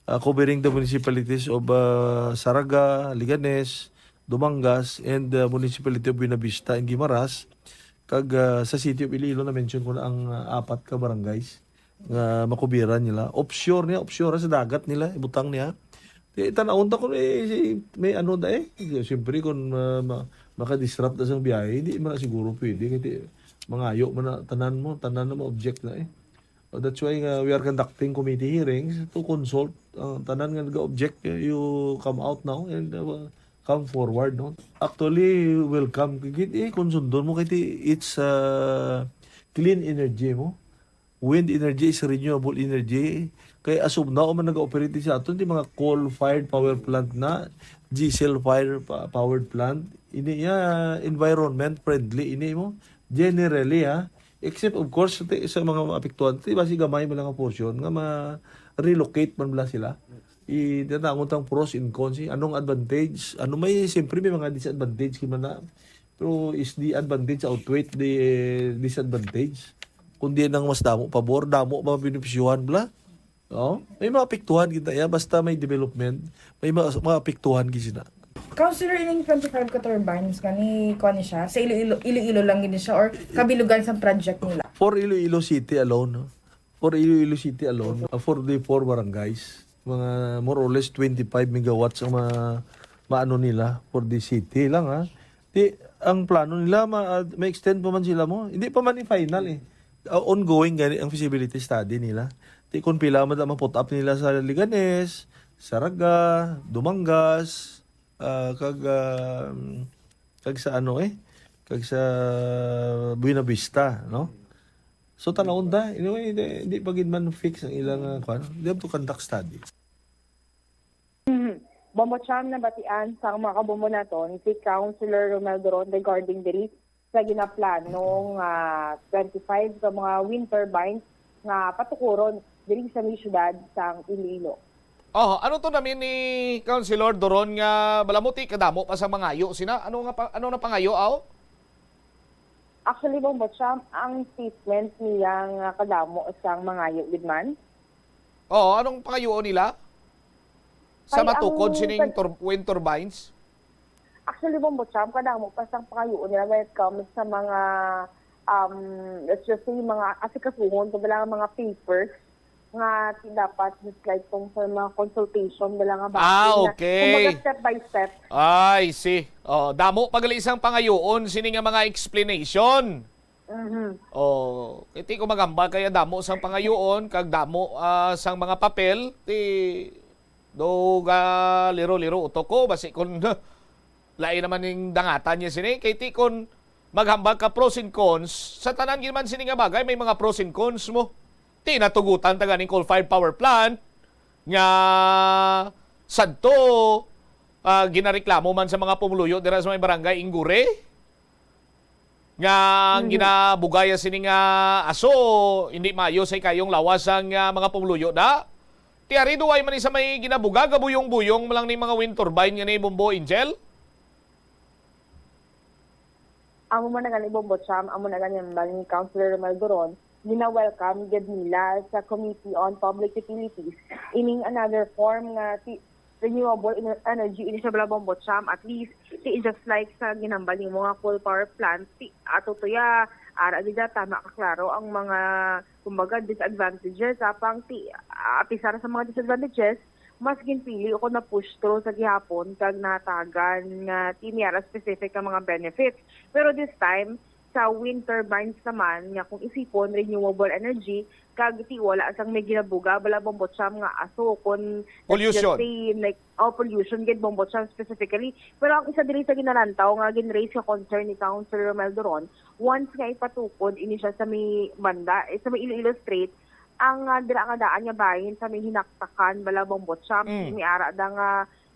ah, covering the municipalities of, ah, Saraga, Leganes, Dumangas, and the municipality of Buenavista and Guimaras. Kag, ah, sa City of Iloilo, na-mention ko na ang, ah, apat ka barangays nga makubiran nila. Offshore niya, offshore sa dagat nila, ibutang niya. Di, tanawon ta kung may, may ano da eh. Siyempre, kung ma-, ma-, makadisrupt na sang biyahe, hindi man na siguro pwede. Kasi mangayo man na, tanan mo, tanan na mo object na eh. So, that's why nga we are conducting committee hearings to consult ang tanan nga nag-object, you come out now and, uh, come forward, no? Actually, welcome. Kit-, eh, kung sundon mo, kay ti-, it's, uh, clean energy mo. Wind energy is renewable energy. Kay as of now, man nag-operate sa aton, di mga coal-fired power plant na, diesel fire pa-, powered plant. Ini ya environment friendly, ini mo. Generally, ha. Except, of course, sa, sa mga maapektuhan, ti basi gamay man lang ang portion nga ma-relocate man bala sila. I, tinatawag tang pros and cons, eh. Anong advantage? Ano may, siyempre may mga disadvantage kay man na. Pero is the advantage outweigh the disadvantage? Kundi nang mas damo pabor, damo mga benepisyuhan bala. Oh, may maapektuhan kita ya, basta may development, may ma-, maapektuhan gid sila. Councilor, ining twenty-five ka turbines nga ni, kuan ni siya, sa Iloilo, Iloilo lang gid ni siya or kabilugan sa project nila? For Iloilo City alone, no? For Iloilo City alone, uh, for the four barangays, mga more or less twenty-five megawatts ang ma-, maano nila for the city lang, ha. Di, ang plano nila, ma-, ma-extend pa man sila mo. Hindi pa man i-final, eh. Uh, ongoing gani ang feasibility study nila. Di kung pila man ang ma-put up nila sa Leganes, Saraga, Dumangas, ah, kag, ah, kag sa ano, eh, kag sa Buenavista, no? So, tanawon ta. Anyway, di, di pa gid man fix ang ilang, ah, kwan. They have to conduct study. Mhm. Bombo Cham, nabatian sa mga kabombo naton si Councilor Romel Duron regarding diri sa ginaplanong, ah, twenty-five ka mga wind turbines nga patukuron diri sa may siyudad sang Iloilo. Oh, ano to namin ni Councilor Doron nga balamuti kadamo pa sa mangayo sina? Ano nga pa, ano na pangayo, aw? Actually, Bombo Cham, ang statement niya nga kadamo sang mangayo gid man. Oo, anong pangayoon nila? Sa Ay, matukod ang sining pag- tur-, wind turbines? Actually, Bombo Cham, kadamo pa sang pangayoon nila when it comes sa mga, um, let's just say, mga asikasuhon, kumbaga, mga papers nga ti-, dapat just like kung sa mga consultation nila nga Ah, basi na, okay. Kumbaga, step by step. I see. Oh, damo pa gali sang pangayoon sini nga mga explanation. Mhm. Oh, kay ti ko maghambal kaya damo sang pangayoon kag damo, ah, sang mga papel, ti do ga liro-liro utok ko, basi kun lain naman ning dangatan niya sini. Kay ti kun maghambal ka pros and cons, sa tanan gid man sini nga bagay, may mga pros and cons mo. Ti natugutan ta ganing coal-fired power plant nga sadto, ah, ginareklamo man sa mga pumuluyo dira sa may barangay Ingure. Nga ang Mhm. ginabugaya sini nga aso, hindi maayo sa ikayong lawas ang, ah, mga pumuluyo da. Ti ari duway man ni sa may ginabuga, gabuyong-buyong man lang ni mga wind turbine nga ni Bombo Angel. Amo man na gani, Bombo Cham, amo na gani ang ni Councilor Romel Duron, gina-welcome gid nila sa Committee on Public Utilities ining another form nga ti-, renewable ener-, energy ini siya bala, Bombo Cham. At least, ti just like sa ginambal nimo nga coal power plant, ti ato to ya, ara gid ya, tama ka klaro ang mga, kumbaga, disadvantages, apang ti, ah, apisar sa mga disadvantages, mas ginpili o kon na-push through sa gihapon kag natagan nga ti niya ra specific nga mga benefits. Pero this time, sa wind turbines naman, nga kung isipon, renewable energy, kag ti wala sang may ginabuga, bala, Bombo Cham, nga aso, kon, let's just Pollution. say, like, oh, pollution gid, Bombo Cham, specifically. Pero ang isa diri sa ginalantaw nga gin-raise nga concern ni Councilor Romel Duron, once nga ipatukod ini siya sa may banda, eh, sa may Iloilo Strait, Ang, ah, dira nga daan nga bahin sa may Hinaktakan bala, Bombo Champ, Mm. may ara da nga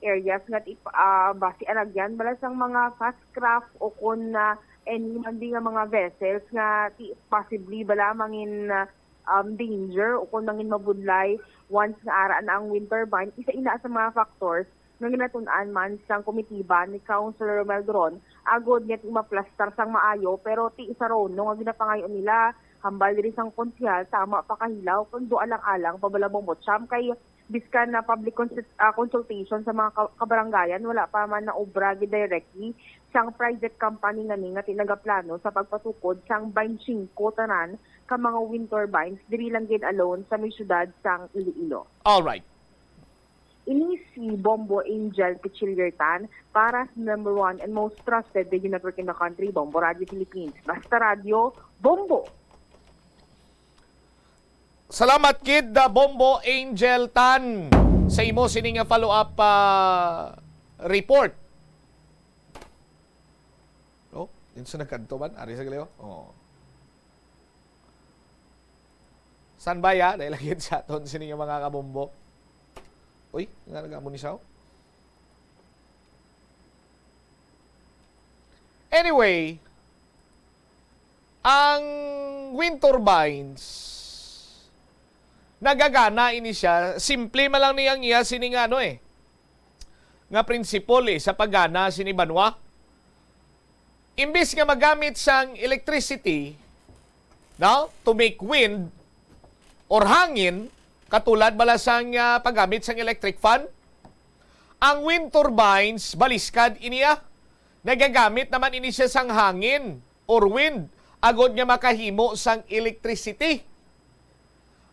areas nga ti-, ah, basi aragyan bala sang mga fast craft o kon, ah, any man di nga mga vessels nga ti-, possibly bala mangin, ah, um, danger o kon mangin mabudlay once nga ara na ang wind turbine. Isa ina sa mga factors nga ginatun-an man sang komitiba ni Councilor Romel Duron agod nga ti maplastar sang maayo, pero ti isa ron no nga ginapangayo nila hambal diri sang konsehal, tama pa kahilaw kag do alang-alang pa bala, Bombo Champ, kay biskan na public consul-, ah, consultation sa mga ka-, kabarangayan, wala pa man na obra gid directly sang private company nga ni nga tinagaplano sa pagpatukod sang twenty-five tanan ka mga wind turbines diri lang gid alone sa may siyudad sang Iloilo. All right. Ini si Bombo Angel Pichiliertan para sa number one and most trusted radio network in the country, Bombo Radio Philippines. Basta Radio, Bombo! Salamat gid, uh, Bombo Angel Tan, sa imo sini nga follow-up, uh, report. Oh, yun sa nagkadto man, ari sa gali, oh. Oh. Standby, ha? Dahil lagi sa aton sini nga mga kabombo. Uy, nga nagamo ni Sao? Anyway, ang wind turbines, nagagana ini siya. Simple man lang ni ang iya sini nga ano eh, nga prinsipal eh, sa paggana sini banwa. Imbis nga magamit sang electricity, no, to make wind or hangin, katulad bala sang, ah, paggamit sang electric fan, ang wind turbines, baliskad ini, ah. Nagagamit naman ini siya sang hangin or wind agod nga makahimo sang electricity.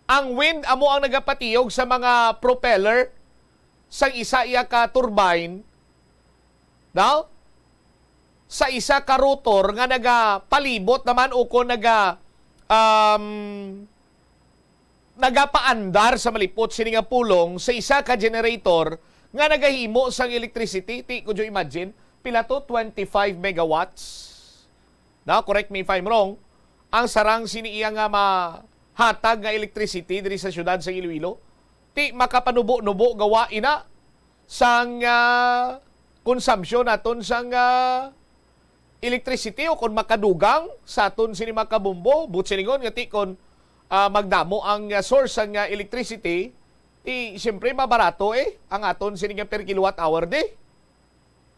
Ang wind amo ang nagapatiyog sa mga propeller sang isa iya ka turbine, no? Sa isa ka rotor nga nagapalibot naman o kon naga, um, nagapaandar sa malipot sini nga pulong sa isa ka generator nga nagahimo sang electricity. Ti, could you imagine? Pila to? Twenty-five megawatts? Now, correct me if I'm wrong, ang sarang sini iya nga mahatag nga electricity diri sa siyudad sa Iloilo, ti makapanubo-nubo gawa ina sang, ah, consumption naton sang, ah, electricity o kon makadugang sa aton sini mga kabombo, but silingon nga ti kon, ah, magdamo ang, ah, source sang, ah, electricity, ti siyempre mabarato eh ang aton sini nga per kilowatt hour di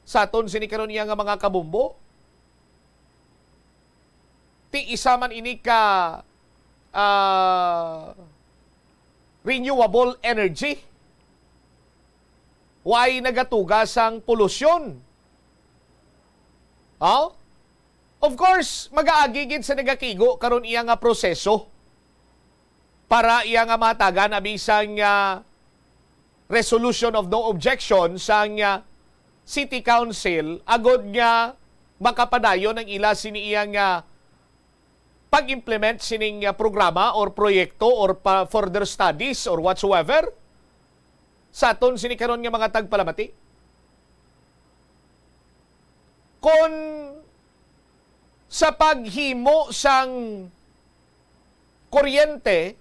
sa aton sini karon iya nga mga kabombo. Ti isa man ini ka, ah, renewable energy. Way nagatuga sang polusyon. Oh? Of course, magaagi gid sa nagakigo karon iya nga proseso para iya nga mahatagan abi sang, ah, resolution of no objection sang, ah, City Council agod nga makapadayon ang ila sini iya nga pag-implement sining, ah, programa or proyekto or pa further studies or whatsoever sa aton sini karon nga mga tagpalamati. Kon sa paghimo sang kuryente,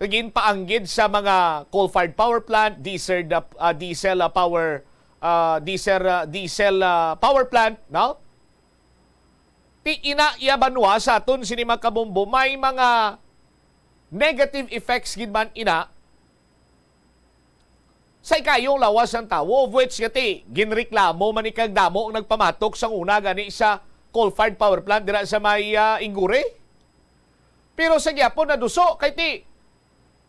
ginpaanggid sa mga coal-fired power plant, diesel, ah, diesel, ah, power, ah, diesel, ah, diesel, ah, power plant, no? Ti ina iya banwa sa aton sini mga kabombo, may mga negative effects gid man ina sa ikayong lawas sang tawo, of which nga ti ginreklamo man ni kag damo ang nagpamatok sang una gani sa coal-fired power plant dira sa may, ah, Ingguri. Pero sa gyapon naduso kay ti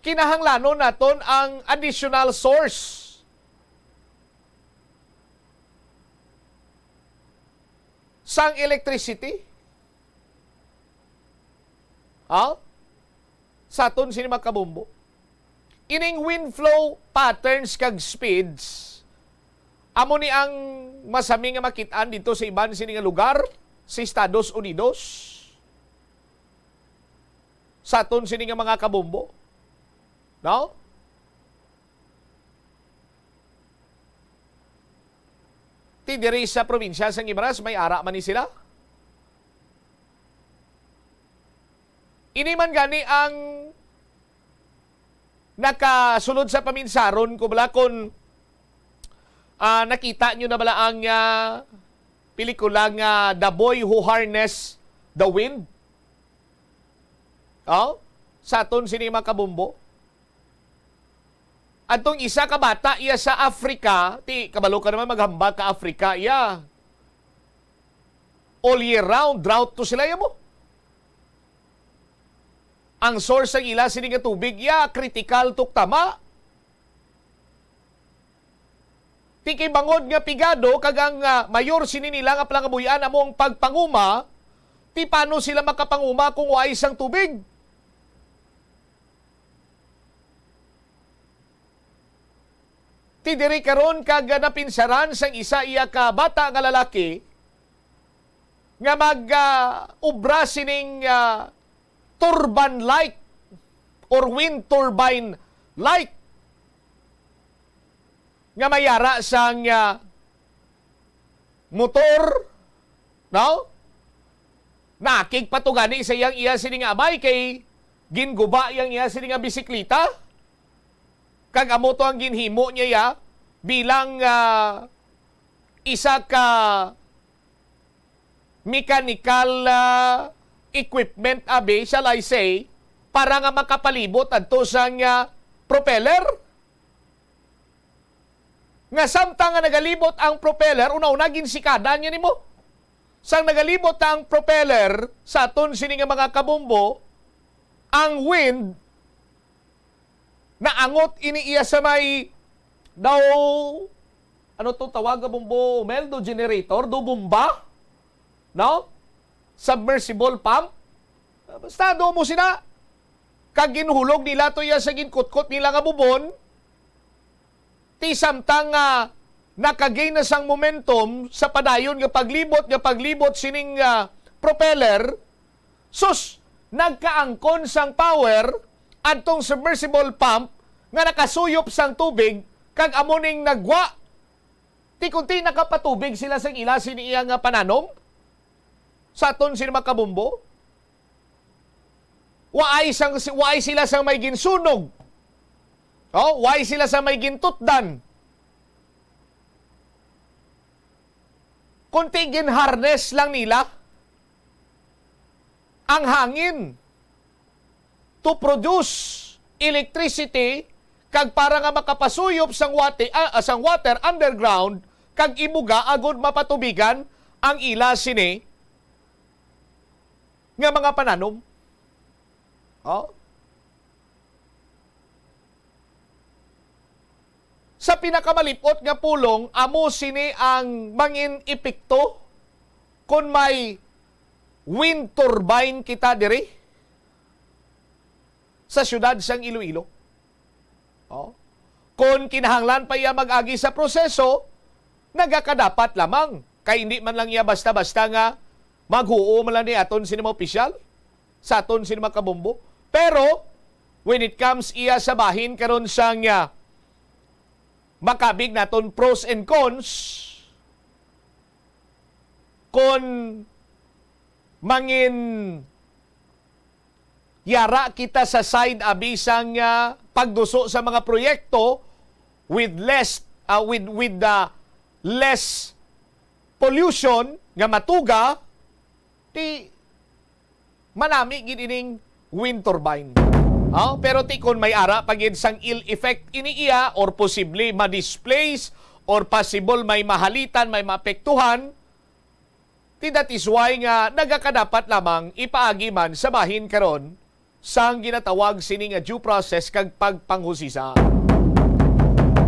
kinahanglanon naton ang additional source sang electricity. Ha? Sa aton sini mga kabombo. Ining wind flow patterns kag speeds, amo ni ang masami nga makit-an dito sa iban sini nga lugar sa Estados Unidos. Sa aton sini nga mga kabombo. No? Ti diri sa probinsya sang Guimaras, may ara man ni sila. Ini man gani ang nakasulod sa paminsaron ko bala, kung, ah, nakita nyo na bala ang, ah, pelikula nga The Boy Who Harnessed the Wind? Oh? Sa aton sini, mga kabombo. Adtong isa ka bata iya sa Africa, ti kabalo ka naman maghambal ka Africa iya. All year round, drought to sila iya mo. Ang source sang ila sini nga tubig iya, critical to tama. Ti kay bangod nga pigado kag ang, ah, mayor sini nila nga palangabuy-an amo ang pagpanguma, ti paano sila makapanguma kung waay sang tubig? Ti diri karon kag napinsaran sang isa iya ka bata nga lalaki nga mag, ah, obra sining, ah, turban light or wind turbine light nga may ara sang, ah, motor, no? Nakig pa to gani sa iyang iya sini nga amay kay ginguba iyang iya sini nga bisikleta. Kag amo to ang ginhimo niya ya bilang, ah, isa ka mechanical, ah, equipment, abi, shall I say, para nga makapalibot adto sang, ah, propeller. Nga samtang nga nagalibot ang propeller, una-una ginsikadan niya nimo. Sang nagalibot na ang propeller sa aton sini nga mga kabombo, ang wind naangot ini iya sa may daw, ano to tawag nga bombo, Mel, do generator, do bomba? No? Submersible pump? Basta do mo sina. Kag ginhulog nila to iya sa ginkutkot nila nga bubon. Ti samtang nga nakagain na sang momentum sa padayon nga paglibot, nga paglibot sining, ah, propeller, sus, nagkaangkon sang power adtong submersible pump nga nakasuyop sang tubig kag amo ning nagwa. Ti kunti nakapatubig sila sang ila sini iya nga pananom sa aton sini mga kabombo. Waay sang, waay sila sang may ginsunog. Oh, waay sila sa may gintutdan. Kunti ginharness lang nila ang hangin to produce electricity kag para nga makapasuyop sang wati-, ah, sang water underground kag ibuga agud mapatubigan ang ila sini nga mga pananom. Oh? Sa pinakamalip-ot nga pulong, amo sini ang mangin epekto kon may wind turbine kita diri sa siyudad sang Iloilo. Oh. Kon kinahanglan pa iya mag-agi sa proseso, nagakadapat lamang. Kay hindi man lang iya basta-basta nga maghuo man lang ni aton sini mga opisyal, sa aton sini mga kabombo. Pero, when it comes iya sa bahin karon sang, ah, makabig naton pros and cons, kon mangin yara kita sa side, abi, sang, ah, pagduso sa mga proyekto with less, ah, with, with, ah, less pollution nga matuga, ti manami gid ining wind turbine. Oh, pero ti kon may ara pa gid sang ill effect ini iya or posible ma-displace or possible may mahalitan, may maapektuhan, ti that is why nga nagakadapat lamang ipaagi man sa bahin karon sang ginatawag sini nga due process kag pagpanghusisa.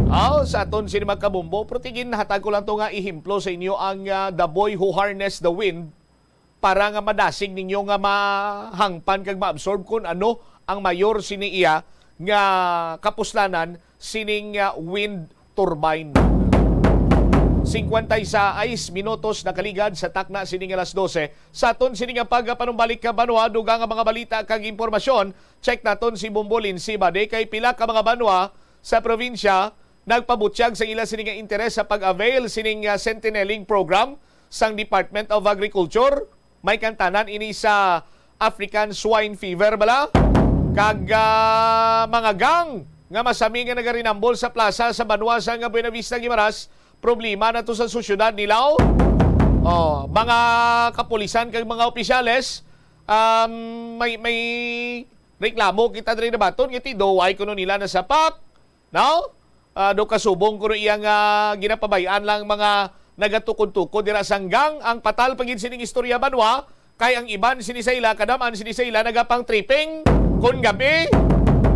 Aw, sa aton sini mga kabombo, pero ti ginhatag ko lang to nga ehemplo sa inyo ang, ah, The Boy Who Harnessed the Wind para nga madasig ninyo nga mahangpan kag ma-absorb kung ano ang mayor sini iya nga kapuslanan sining, ah, wind turbine. Singkwenta y sais minutos nakaligad sa takna sini nga alas dose. Sa aton sini nga pagpanumbalik ka banwa, dugang nga mga balita kag impormasyon, check naton si Bombo Lindsay Bade kay pila ka mga banwa sa probinsya nagpabutyag sa ila sini nga interes sa pag-avail sining, ah, Sentinelling Program sang Department of Agriculture. May kantanan ini sa African swine fever bala, kag, ah, mga gang nga masami nga nagarinambol sa plaza sa banwa sa nga Buenavista, Guimaras. Problema na to sa sosyedad nila, oh. Oh, mga kapulisan kag mga opisyales, um, may, may reklamo kita diri nabaton nga tido, way kuno nila nasapak, no? Ah, do kasubong kuno iyang, ah, ginapabay-an lang mga nagatukod-tukod dira sang gang. Ang patal pa gid sining istorya, banwa, kay ang iban sini sa ila, kadam-an sini sa ila nagapang-tripping kon gabi,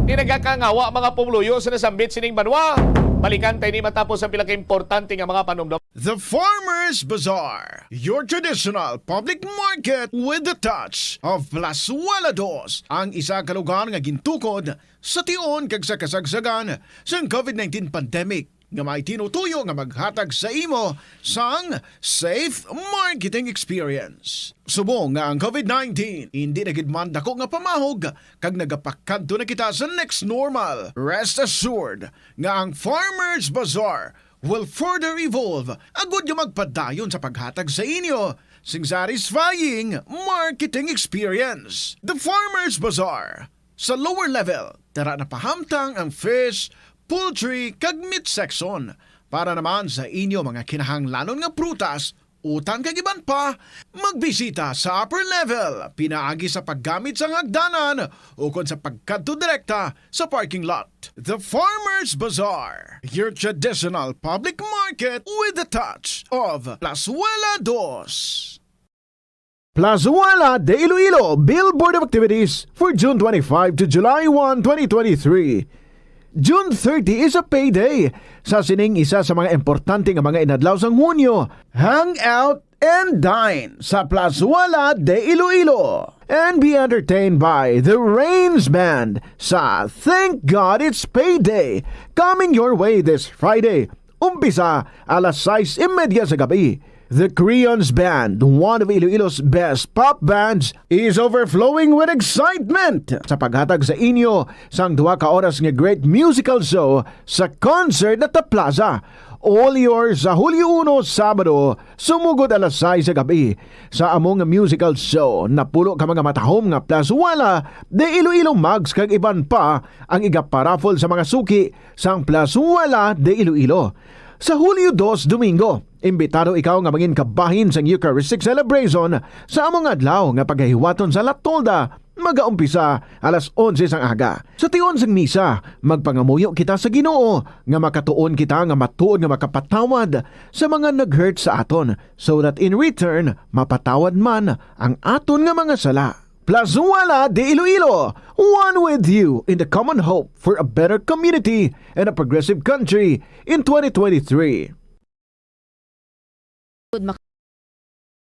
ni nagakangawa mga pumuluyo sa nasambit sining banwa. Balikan ta ini matapos ang pila ka importante nga mga panumdom. The Farmers Bazaar, your traditional public market with the touch of Plazuela Dos, ang isa ka lugar nga gintukod sa tion kag sa kasagsagan sang covid nineteen pandemic, nga may tinutuyo nga maghatag sa imo sang safe marketing experience. Subong nga ang covid nineteen indi na gid man dako nga pamahog kag nagapakadto na kita sa next normal, rest assured nga ang Farmers Bazaar will further evolve agud nga magpadayon sa paghatag sa inyo sing satisfying marketing experience. The Farmers Bazaar, sa lower level, tara na pahamtang ang fish, poultry, kag meat section. Para naman sa inyo mga kinahanglanon nga prutas, utan kag iban pa, magbisita sa upper level, pinaagi sa paggamit sang hagdanan ukon sa pagkadto direkta sa parking lot. The Farmers Bazaar, your traditional public market with the touch of Plazuela Dos. Plazuela de Iloilo Billboard of Activities for June twenty-five to July one, twenty twenty-three. June thirty is a payday. Sa sining isa sa mga importante nga mga inadlaw sang Hunyo, hang out and dine sa Plazuela de Iloilo and be entertained by the Rains Band sa Thank God It's Payday, coming your way this Friday. Umpisa alas sais y media sa gabi. The Creons Band, one of Iloilo's best pop bands, is overflowing with excitement sa paghatag sa inyo sang duha ka oras nga great musical show sa concert at the plaza. All yours sa Hulyo uno, Sabado, sumugod alas sais sa gabi. Sa among musical show, napulo ka mga matahom nga Plazuela de Iloilo mugs kag iban pa ang igaparaffle sa mga suki sang Plazuela de Iloilo. Sa Hulyo dos, Domingo, imbitado ikaw nga mangin kabahin sang Eucharistic celebration sa among adlaw nga pagahiwaton sa La Tolda, magaumpisa alas onse sang aga. Sa tion sang misa, magpangamuyo kita sa Ginoo nga makatuon kita nga matuod nga makapatawad sa mga nag-hurt sa aton, so that in return mapatawad man ang aton nga mga sala. Plazuela de Iloilo, one with you in the common hope for a better community and a progressive country in twenty twenty-three.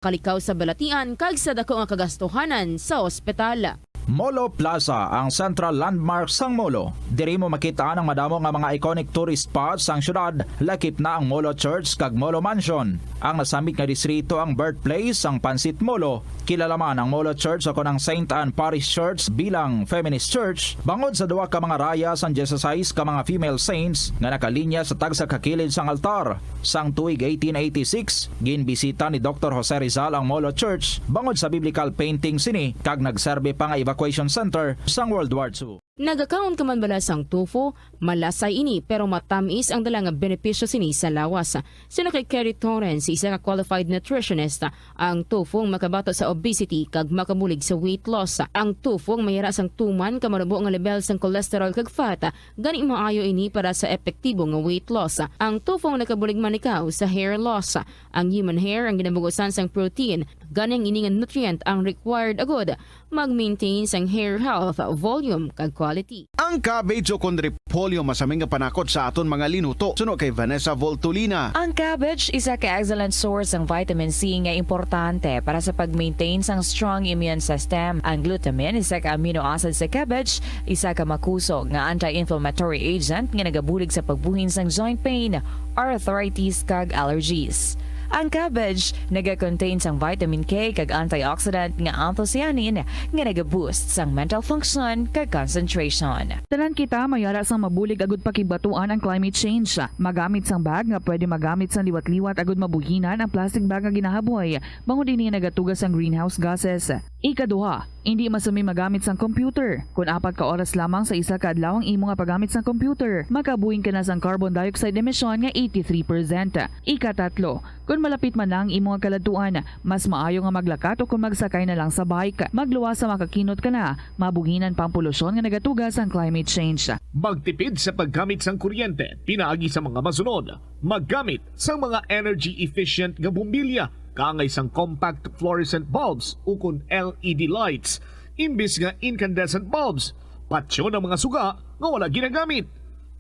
Kalikaw sa balatian kag sa dako nga kagastuhanan sa ospital. Molo Plaza, ang central landmark sang Molo. Diri mo makit-an ang madamo nga mga iconic tourist spots sang syudad, lakip na ang Molo Church kag Molo Mansion. Ang nasambit nga distrito ang birthplace sang Pansit Molo. Kilala man ang Molo Church o kon ang Saint Anne Parish Church bilang feminist church, bangod sa duha ka mga raya sang dieciséis ka mga female saints nga nakalinya sa tagsa ka kilid sang altar. Sang tuig eighteen eighty-six, ginbisita ni Doktor Jose Rizal ang Molo Church bangod sa biblical painting sini kag nagserbi pa nga evacuation center sang World War Two. Nagakaon ka man bala sang tofu? Malasay ini, pero matamis ang dala nga benepisyo sini sa lawas. Suno kay Kerry Torrens, isa ka qualified nutritionist, ang tofu ang makabato sa obesity kag makabulig sa weight loss. Ang tofu ang mayara sang tuman ka manubo nga lebel sang cholesterol kag fat, gani maayo ini para sa epektibo nga weight loss. Ang tofu ang nakabulig man ikaw sa hair loss. Ang human hair ang ginabugusan sang protein, gani ang ini nga nutrient ang required agud mag-maintain sang hair health, volume, kag quality. Ang cabbage o kon repolyo masami nga panakot sa aton mga linuto, suno kay Vanessa Voltolina. Ang cabbage isa ka excellent source sang vitamin C nga importante para sa pag-maintain sang strong immune system. Ang glutamine, isa ka amino acid sa cabbage, isa ka makusog nga anti-inflammatory agent nga nagabulig sa pagbuhin sang joint pain, arthritis, kag allergies. Ang cabbage naga-contain sang vitamin K kag antioxidant nga anthocyanin nga naga-boost sang mental function kag concentration. Tanan kita mayara sang mabulig agud pakigbatuan ang climate change. Magamit sang bag nga pwede magamit sang liwat-liwat agud mabuhinan ang plastic bag nga ginahaboy, bangod ini nagatuga sang greenhouse gases. Ikaduha, indi masumi magamit sang computer. Kon apat ka oras lamang sa isa ka adlaw ang imo nga paggamit sang computer, makabuhin ka na sang carbon dioxide emission nga eighty-three percent. Ikatatlo, kon malapit man na ang imo nga kaladtuan, mas maayo nga maglakat o kon magsakay na lang sa bike. Magluwas sa makakinot ka na, mabuhinan pa ang polusyon nga nagatuga sang climate change. Magtipid sa paggamit sang kuryente pinaagi sa mga masunod. Maggamit sang mga energy efficient nga bombilya kaangay sang compact fluorescent bulbs ukon L E D lights imbis nga incandescent bulbs. Patyon ang mga suga nga wala ginagamit.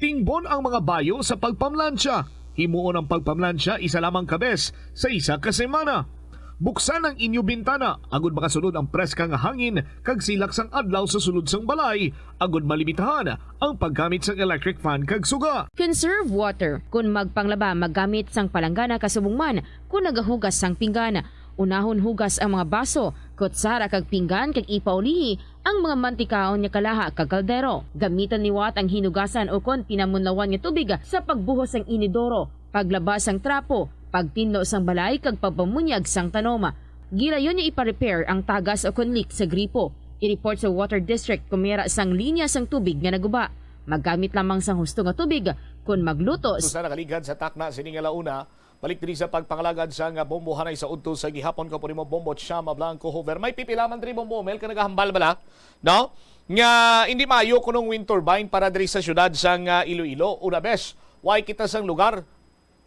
Tingbon ang mga bayo sa pagpamlansya. Himuon ang pagpamlansya isa lamang ka bes sa isa ka semana. Buksan ang inyo bintana agud makasulod ang preska nga hangin kag silak sang adlaw sa sulod sang balay, agud malimitahan ang paggamit sang electric fan kag suga. Conserve water. Kon magpanglaba, maggamit sang palanggana kasubong man kon nagahugas sang pinggan. Unahon hugas ang mga baso, kutsara kag pinggan kag ipaulihi ang mga mantikaon nga kalaha kag kaldero. Gamiton liwat ang hinugasan ukon pinamunlawan nga tubig sa pagbuhos sang inidoro, paglaba sang trapo, pagtinlo sang balay kag pagpamunyag sang tanom. Gilayon nga ipa-repair ang tagas ukon leak sa gripo. I-report sa Water District kon may ara sang linya sang tubig nga naguba. Maggamit lamang sang husto nga tubig kon magluto. Sa nakaligad sa takna sini nga launa, balik diri sa pagpangalagad sa nga bombo hanay sa udto sa gihapon ko purimo bombo Chama Blanco Hover. May pipila man diri bombo Mel ka nagahambal bala, no? Nga hindi maayo kunong wind turbine para diri sa syudad sang ah, Iloilo. Una bes, why kita sang lugar?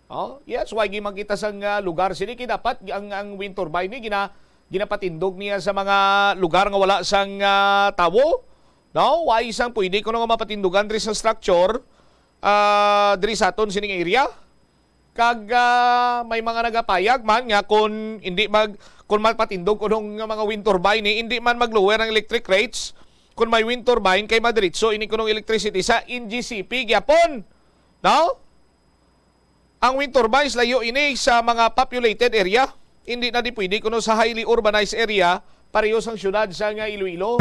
Oh, yes, why gimang kita sang ah, lugar sini kay dapat ang ang wind turbine ni gina ginapatindog niya sa mga lugar nga wala sang ah, tawo. No, why sang pwede kuno nga mapatindugan diri sa structure ah, diri sa aton sining area? Kag ah, may mga nagapayag man nga kung hindi mag kung magpatindog kunong nga mga wind turbine ni hindi man mag-lower ang electric rates kung may wind turbine kay madiretso ini kunong electricity sa N G C P gyapon. No? Ang wind turbines layo ini sa mga populated area. Hindi na di pwede kuno sa highly urbanized area pareho sang syudad sa nga Iloilo.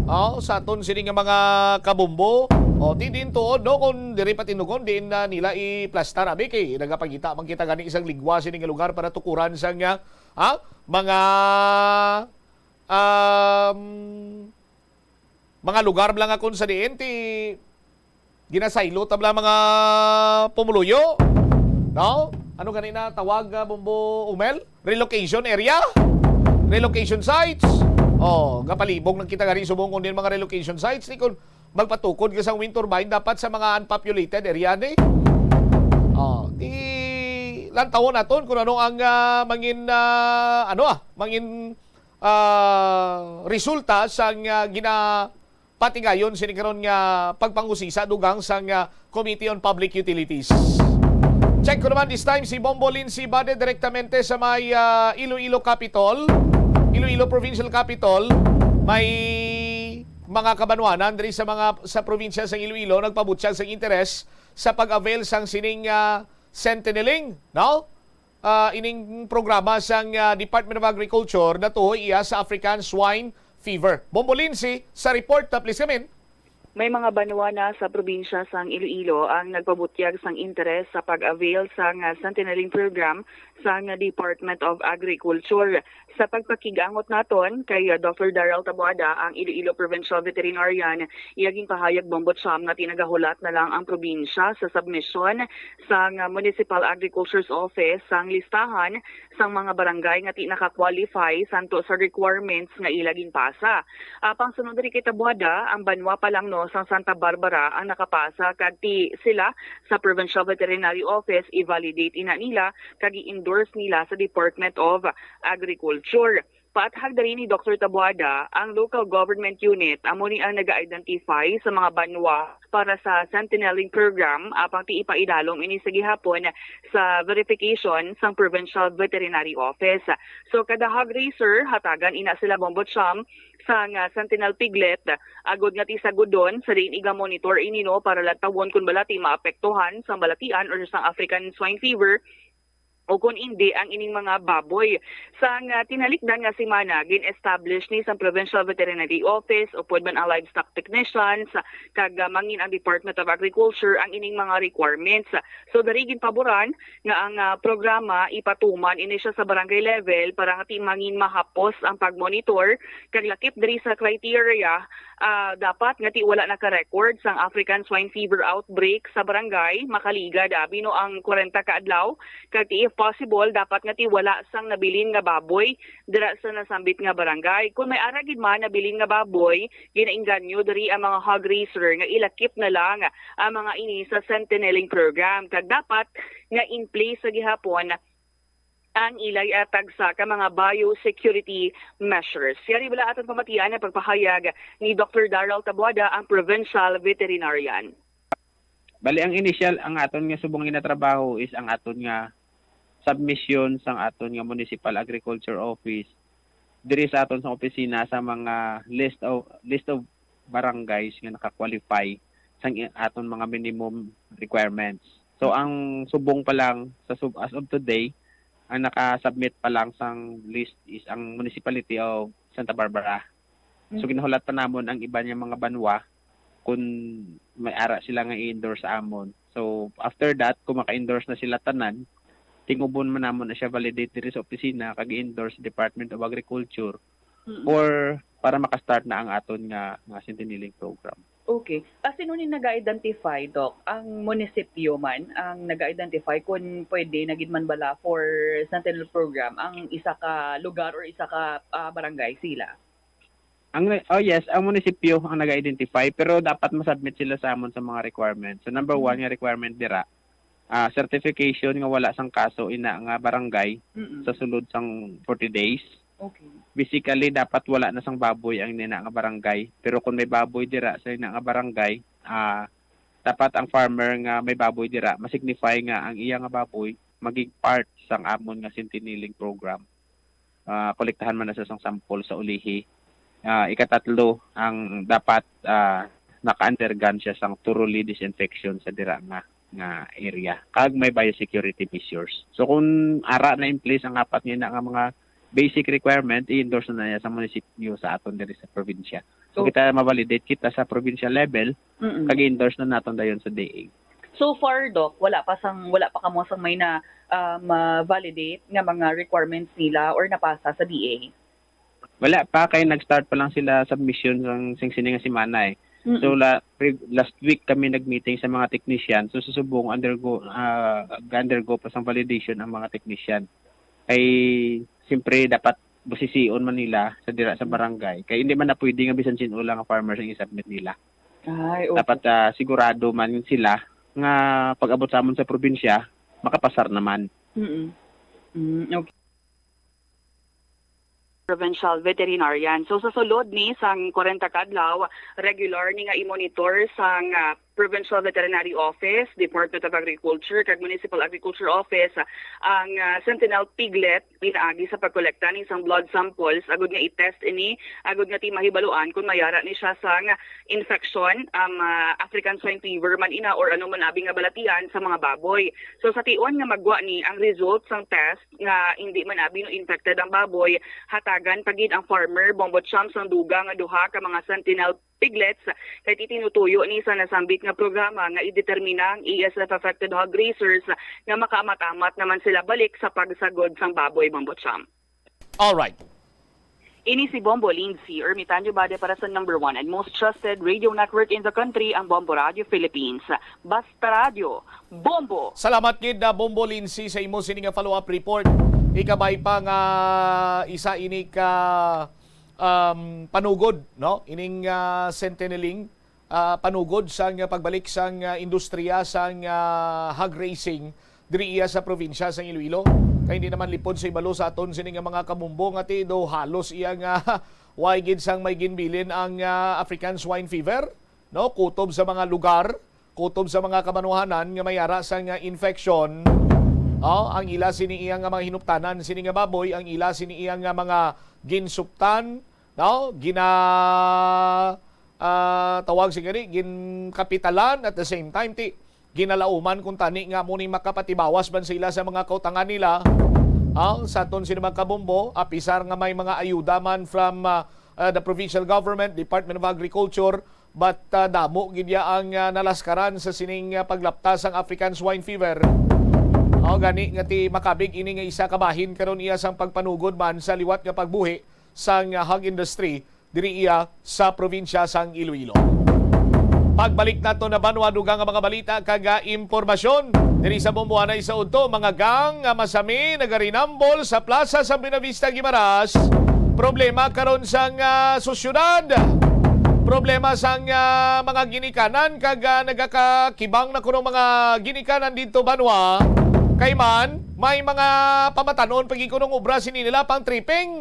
Oh, sa aton sini nga mga kabombo, oh, di din tuod no kung diri patindugon din na nila iplastar abi kay nagapangita man kita gani isang ligwa sini nga lugar para tukuran sa nga ha, mga um, mga lugar bala nga kung sa diin ti ginasaylo ta bala mga pumuluyo. No? Ano gani na tawag nga bombo Umel? Relocation area? Relocation sites? Oh, gapalibog lang kita gani subong kung din mga relocation sites ni kung magpatukod ka sang wind turbine dapat sa mga unpopulated area ni. Oh, di lantawon naton kung ano ang ah, mangin ah, ano ah, mangin ah, resulta sang ah, gina patigayon sini karon nga pagpangusisa dugang sang ah, Committee on Public Utilities. Check ko naman this time si Bombo Lindsay Bade direktamente sa may ah, Iloilo Capitol, Iloilo Provincial Capitol. May mga kabanwanan diri sa mga sa probinsya sa Iloilo nagpabutyag sang interes sa pag-avail sang sining ah, Sentineling, no? Ah, ining programa sang ah, Department of Agriculture natuhoy iya sa African Swine Fever. Bombo Lindsay, sa report, ah, please come in. May mga banwa na sa probinsya sang Iloilo ang nagpabutyag sang interes sa pag-avail sang ah, Sentineling Program sang Department of Agriculture. Sa pagpakig-angot naton kay ah, Doctor Daryl Taboada, ang Iloilo Provincial Veterinarian, iya ginpahayag, Bombo Cham, nga ti nagahulat na lang ang probinsya sa submission sang Municipal Agriculture's Office sang listahan sang mga barangay nga ti naka-qualify santo sa requirements nga ila ginpasa. Apang sunod diri kay Taboada, ang banwa pa lang no sang Santa Barbara ang nakapasa kag ti sila sa Provincial Veterinary Office i-validate ina nila kag i-endorse nila sa Department of Agriculture. Paathag diri ni Doctor Taboada, ang local government unit amo ni ang naga-identify sa mga banwa para sa Sentineling Program, apang ti ipaidalom ini sa gihapon sa verification sang Provincial Veterinary Office. So kada hog raiser, hatagan ina sila, Bombo Cham, sang ah, Sentinel Piglet, agod nga ti sagudon sa diin iga-monitor ini no para lantawon kon bala ti maapektuhan sang balatian or sang African Swine Fever. o kon indi ang ining mga baboy. Sang, ah, tinalikdan nga semana, gin-establish ni sang Provincial Veterinary Office upod man ang livestock technicians, ah, kag, ah, mangin ang Department of Agriculture ang ining mga requirements. So, diri ginpaboran nga ang, ah, programa ipatuman ini siya sa barangay level para nga ti mangin mahapos ang pagmonitor kag lakip diri sa criteria, ah, dapat nga ti wala naka-record sang African Swine Fever outbreak sa barangay, makaligad abi no ang kwarenta ka adlaw, kag ti if possible dapat nga ti wala sang nabilin nga baboy dira sa nasambit nga barangay. Kung may ara gid man nabilin nga baboy, ginainganyo diri ang mga hog raiser nga ilakip na lang ang mga ini sa Sentinelling Program, kag dapat nga in place sa gihapon ang ila iatag sa ka mga biosecurity measures. Yari bala aton pamatian ang pagpahayag ni Doktor Daryl Taboada, ang provincial veterinarian. Bali, ang initial, ang aton nga subong ginatrabaho is ang aton nga submission sang aton nga Municipal Agriculture Office diri sa aton sa opisina sa mga list of, list of barangays nga naka-qualify sang i-, aton mga minimum requirements. So, ang subong pa lang sa sub-, as of today, ang naka-submit pa lang sang list is ang Municipality of Santa Barbara. So, Mm. ginahulat pa namon ang iban nga mga banwa kung may ara sila nga i-endorse sa amon. So, after that, kung maka-endorse na sila tanan, tingubon man namon na siya validate diri sa opisina kag i-endorse sa Department of Agriculture Mm. or para maka-start na ang aton nga, nga Sentinelling program. Okay. Ah, sino ni naga-identify, Doc? Ang munisipyo man ang naga-identify kung pwede na gid man bala for Sentinel program ang isa ka lugar or isa ka, ah, barangay sila? Ang, oh yes, ang munisipyo ang naga-identify, pero dapat masubmit sila sa amon sa mga requirements. So, number Mm. one nga requirement dira, ah, certification nga wala sang kaso ina nga barangay Mm-mm. sa sulod sang forty days. Okay. Basically, dapat wala na sang baboy ang ina nga barangay. Pero kung may baboy dira sa ina nga barangay, ah, dapat ang farmer nga may baboy dira, ma-signify nga ang iya nga baboy maging part sang amon nga Sentinelling program. Ah, kolektahan man na sa sang sample sa ulihi. Ah, ikatatlo, ang dapat, ah, naka-undergone siya sang thoroughly disinfection sa dira nga, nga area. Kag may biosecurity measures. So, kung ara na in place ang apat nga ina nga mga basic requirement, i-endorse na niya sa munisipyo sa aton diri sa probinsya. So, So, kita ma-validate kita sa provincial level, Mm-mm. kag i-endorse na naton dayon sa D A. So far, Doc, wala pa sang, wala pa kamo sang may na, ah, ma-validate nga mga requirements nila or napasa sa D A? Wala pa, kay nag-start pa lang sila submission sang, sang sini nga semana, eh. Mm-mm. So, la-, pre-, last week kami nag-meeting sa mga technician. So, sa subong undergo, ah, ga-undergo pa sang validation ang mga technician. Kay, siyempre, dapat busision man nila sa dira sa Mm. barangay. Kay hindi man na pwede nga bisan sin-o lang nga farmers ang i-submit nila. Ay, okay. Dapat, ah, sigurado man sila nga pag-abot sa amon sa probinsya, makapasar naman. Mm-mm. Mm, okay. Provincial veterinarian. So, sa sulod ni sang kwarenta ka adlaw, regular ni nga i-monitor sang, ah, Provincial Veterinary Office, Department of Agriculture, kag Municipal Agriculture Office, ah, ang, ah, Sentinel piglet pinaagi sa pagkolekta ni sang blood samples agud nga i-test ini, agud nga ti mahibaluan kon mayara ni siya sang infection, ang, ah, African swine fever man ina or ano man abi nga balatian sa mga baboy. So, sa tion nga magwa ni ang result sang test nga hindi man abi no infected ang baboy, hatagan pa gid ang farmer, Bombo Cham, sang dugang nga duha ka mga Sentinel piglets, kay ti tinutuyo ni sa nasambit nga programa nga idetermina ang A S F affected hog raisers nga makaamat-amat naman sila balik sa pagsagod sang baboy, Bombo Cham. Alright. Ini si Bombo Lindsay Ermitanyo Bade para sa number one and most trusted radio network in the country, ang Bombo Radio Philippines. Basta Radyo, Bombo! Salamat gid na Bombo Lindsay sa imo sini nga follow-up report. Ikabay pa nga isa ini ka, um, panugod, no? Ining, ah, Sentinelling, ah, panugod sang pagbalik sang, ah, industriya sang, ah, hog raising diri iya sa probinsya sang Iloilo. Kay hindi naman lipod sa ibalo sa aton sini nga mga kabombo nga ti do halos iya nga way gid sang may ginbilin ang, ah, African swine fever, no? Kutob sa mga lugar, kutob sa mga kamanuhanan nga may ara sang, ah, infection, no? Ang ila sini iya nga mga hinuptanan sini nga baboy, ang ila sini iya nga mga ginsuptan, no? Gina-, ah, tawag sigari, ginkapitalan at the same time, ti, ginalauman kung tani nga mo ni makapatibawas man sila sa mga kautangan nila. Ah, sa aton sini mga kabombo, apisar nga may mga ayuda man from, ah, ah, the provincial government, Department of Agriculture, but, ah, damo gid ya ang, ah, nalaskaran sa sining, ah, paglapta sang African Swine Fever. Mao gani nga ti makabig ini nga isa ka bahin karon iya sang pagpanugod man sa liwat nga pagbuhi sang, ah, hog industry diri iya sa probinsya sang Iloilo. Pagbalik nato na banwa, dugang nga mga balita kag, ah, impormasyon diri sa Bumbuanay sa Udto. Mga gang nga masami nagarinambol sa Plaza San Buenavista, Guimaras. Problema karon sang, ah, sosyedad. Problema sang, ah, mga ginikanan kag, ah, nagakakibang na kuno mga ginikanan didto banwa. Kay man, may mga pamatanon pa gid kunong obra sini nila pang tripping.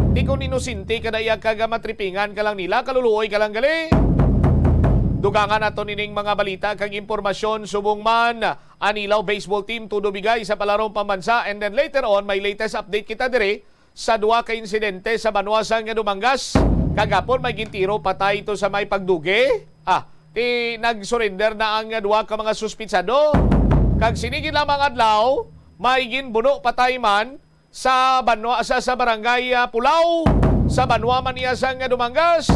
Di kon inosente ka na iya kag matripingan ka lang nila, kaluluoy ka lang gali. Dugangan nato nining mga balita kag impormasyon subong man ang Ilao baseball team todo bigay sa palarong pambansa, and then later on may latest update kita diri sa duha ka insidente sa banwa sang Dumanggas. Kagapon may gintiro patay to sa may pagduge. Ah, ti nag-surrender na ang duha ka mga suspitsado. Kag sini gid lamang adlaw, may ginbuno patay man sa banwa, sa, sa barangay, ah, Pulao, sa banwa man niya sang Dumanggas.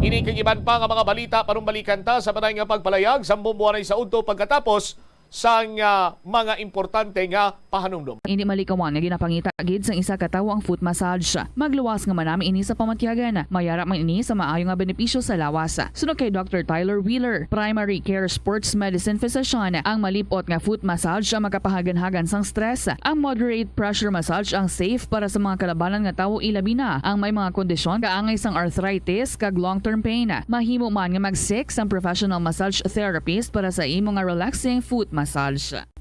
Ini kag iban pa nga mga balita panumbalikan ta sa panay nga pagpalayag sa Bumbuanay sa Udto pagkatapos sang, ah, mga importante nga pahanumdom. Indi malikawan nga ginapangita gid sang isa ka tawo ang foot massage. Magluwas nga manami ini sa pamatyagan. Mayara man ini sa maayo nga benepisyo sa lawas. Suno kay Doctor Tyler Wheeler, primary care sports medicine physician, ang malip-ot nga foot massage ang makapahaganhagan sang stress. Ang moderate pressure massage ang safe para sa mga kalabanan nga tawo, ilabi na ang may mga kondisyon kaangay sang arthritis kag long-term pain. Mahimo man nga mag-seek sang professional massage therapist para sa imo nga relaxing foot massage.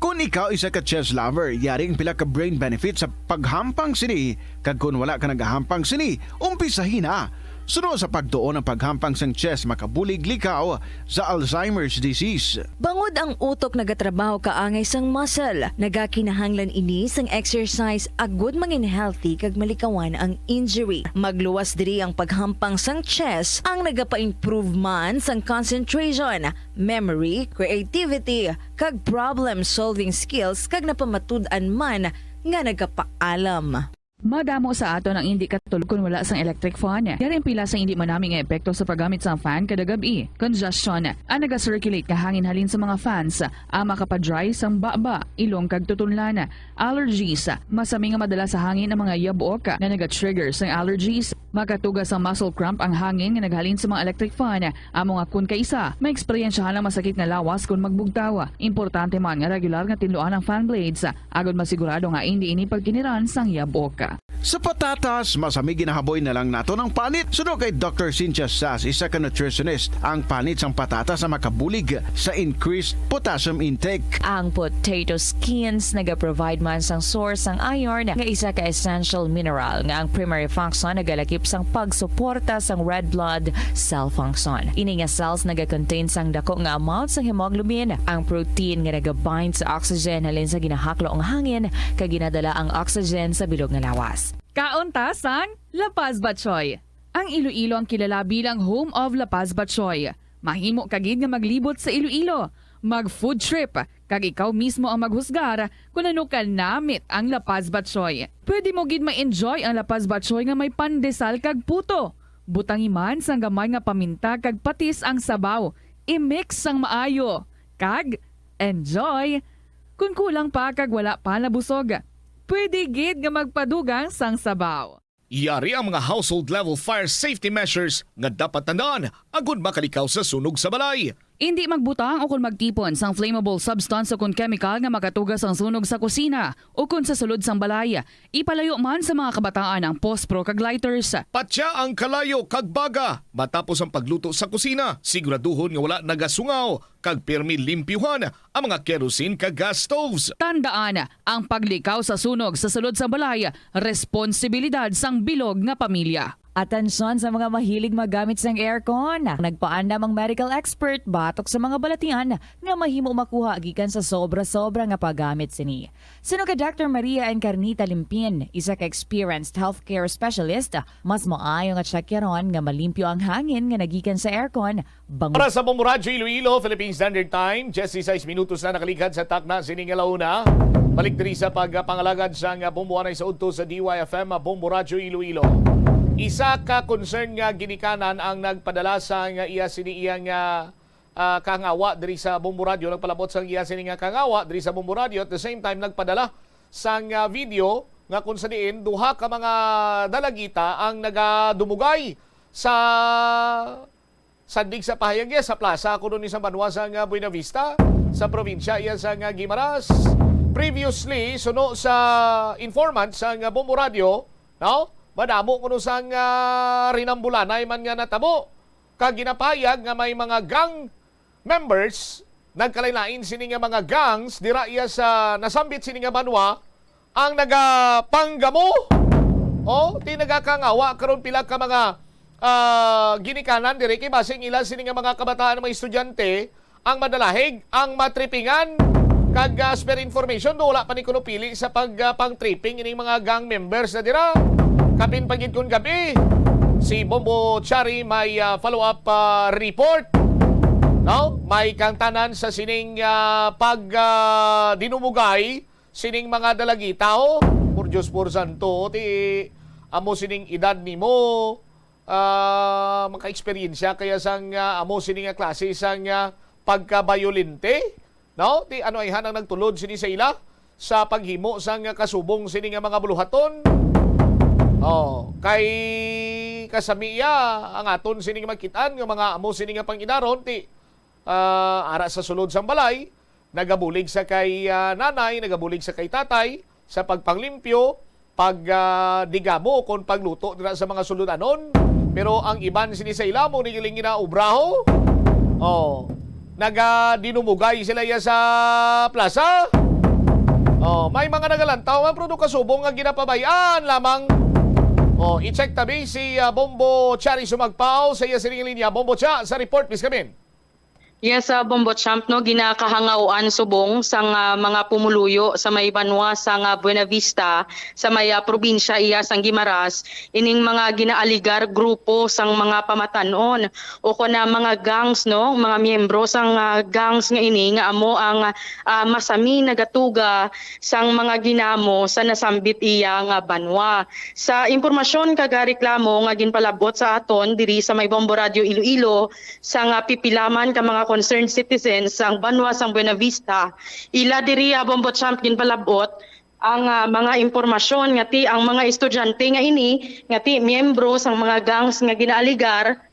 Kon ikaw isa ka chess lover, yari ang pila ka brain benefits sa paghampang sini, kag kon wala ka nagahampang sini, umpisahi na. Suno sa pagtuon ang paghampang sang chess makabulig likaw sa Alzheimer's disease. Bangod ang utok nagatrabaho kaangay sang muscle, nagakinahanglan ini sang exercise agud mangin healthy kag malikawan ang injury. Magluwas diri ang paghampang sang chess, ang nagapa-improve man sang concentration, memory, creativity, kag problem-solving skills, kag napamatud-an man nga nagapaalam. Madamo sa aton ang indi katulog kon wala sang electric fan. Yari ang pila sang indi manami nga epekto sa paggamit sang fan kada gab-i. Congestion, ang naga-circulate nga hangin halin sa mga fans, ang makapa-dry sang baba, ilong kag tutunlan. Allergies, masami nga madala sa hangin ang mga yabok nga naga-trigger sang allergies. Makatuga sang muscle cramp ang hangin nga naghalin sa mga electric fan. Amo nga kon kaisa, maeksperiensyahan ang masakit nga lawas kon magbugtaw. Importante man nga regular nga tinluan ang fan blades, agod masigurado nga indi ini pagkiniran sang yabok. Sa patatas, masami ginahaboy na lang naton ang panit. Suno kay Doctor Cynthia Sass, isa ka nutritionist, ang panit sang patatas ang makabulig sa increased potassium intake. Ang potato skins nagaprovide man sang source sang iron, nga isa ka essential mineral nga ang primary function nagalakip sang pagsuporta sang red blood cell function. Ini nga cells nagakontain sang dako nga amount sang hemoglobin. Ang protein nga nagabind sa oxygen halin sa ginahaklo nga hangin kag ginadala ang oxygen sa bilog nga lawas. Kaon ta sang La Paz Batchoy. Ang Iloilo ang kilala bilang home of La Paz Batchoy. Mahimo ka gid nga maglibot sa Iloilo, mag-food trip, kag ikaw mismo ang maghusgar kon ano ka namit ang La Paz Batchoy. Pwede mo gid ma-enjoy ang La Paz Batchoy nga may pandesal kag puto. Butangi man sang gamay nga paminta kag patis ang sabaw. I-mix sang maayo, kag enjoy! Kon kulang pa kag wala pa nabusog, pwede gid nga magpadugang sang sabaw. Yari ang mga household level fire safety measures nga dapat tandaan agud makalikaw sa sunog sa balay. Indi magbutang o kon magtipon sang flammable substance o kon chemical nga makatuga sang sunog sa kusina o kon sa sulod sang balay. Ipalayo man sa mga kabataan ang pospro kag lighters. Patya ang kalayo kag baga matapos ang pagluto sa kusina. Siguraduhon nga wala nagasungaw kag pirmi limpyuhan ang mga kerosene kag gas stoves. Tandaan, ang paglikaw sa sunog sa sulod sang balay, responsibilidad sang bilog nga pamilya. Atensyon sa mga mahilig maggamit sang aircon. Nagpaandam ang medical expert batok sa mga balatian nga mahimo makuha gikan sa sobra-sobra nga paggamit sini. Suno kay Doctor Maria Encarnita Limpin, isa ka experienced healthcare specialist, mas maayo nga tsakyaron nga malimpyo ang hangin nga nagikan sa aircon. Bang- Para sa Bombo Radyo Iloilo, Philippine Standard Time, diyesisais minutos na nakaligad sa takna sini nga launa. Balik diri sa pagpangalagad sang Bombo anay sa udto sa D Y F M, Bombo Radyo Iloilo. Isa ka concern nga ginikanan ang nagpadala sang iya sini iya nga, ah, kangawa diri sa Bombo Radyo, nagpalabot sang iya sini nga kangawa diri sa Bombo Radyo, at the same time nagpadala sang, ah, video nga kung sa diin duha ka mga dalagita ang nagadumugay sa sandig sa pahayag niya sa plaza kuno ni sa banwa sang, ah, Buena Vista, sa probinsya iya sang, ah, Guimaras. Previously, suno sa informant sang, ah, Bombo Radyo, no? Madamo kuno sang, ah, rinambulanay man nga natabo. Kag ginapahayag nga may mga gang members, nagkalain-lain sini nga mga gangs dira iya sa nasambit sini nga banwa ang nagapanggamo. O, ti nagakangawa karon pila ka mga, ah, ginikanan diri kay basi ang ila sini nga mga kabataan, mga estudyante, ang madalahig, ang matripingan. Kag, ah, as per information, do, wala pa ni kuno pili sa pag, ah, pang-tripping ining mga gang members na dira. Kapin pa gid kun gabi, si Bombo Chari may, ah, follow-up, ah, report. No? May kangtanan sa sining, ah, pag, ah, dinumugay sining mga dalagita, oh. Por Diyos, por santo, ti amo sining edad nimo, ah, maka-eksperyensya kaya sang, ah, amo sini nga klase sang, ah, pagkabayolente, no? Ti ano ayhan ang nagtulod sini sa ila sa paghimo sang kasubong sini nga mga buluhaton? Oh, kay kasami iya ang aton sini nga makit-an nga mga amo sini nga pang-inaron, ti, ah, ara sa sulod sang balay, nagabulig sa kay, ah, nanay, nagabulig sa kay tatay, sa pagpanglimpyo, pag, ah, digamo kon pagluto dira sa mga suludanon. Pero ang iban sini sa ila mo ni galing ginaubraho. Oh, nagadinumugay sila iya sa plaza. Oh, may mga nagalantaw man, pero kasubong nga ginapabay-an lamang. Oh, i-check tabi si, ah, Bombo Chari Sumagpaw sa iya sining linya. Bombo Cha, sa report, please come in. Yes, ah, Bombo Champ, no, ginakahangaoan subong sang, ah, mga pumuluyo sa may banwa sang, ah, Buena Vista, sa may, ah, probinsya iya sang Guimaras, ining mga ginaaligar grupo sang mga pamatan-on o kon, ah, mga gangs, no, mga miyembro sang, ah, gangs nga ini nga amo ang, ah, masami nagatuga sang mga ginamo sa nasambit iya nga banwa. Sa impormasyon kag, ah, reklamo nga ginpalabot sa aton diri sa may Bombo Radio Iloilo, sang, ah, pipila man ka mga concerned citizens sang banwa sang Buena Vista. Ila diri, ah, Bombo Champ, ginpalabot ang, ah, mga impormasyon nga ti ang mga estudyante nga ini nga ti miyembro sang mga gangs nga ginaaligar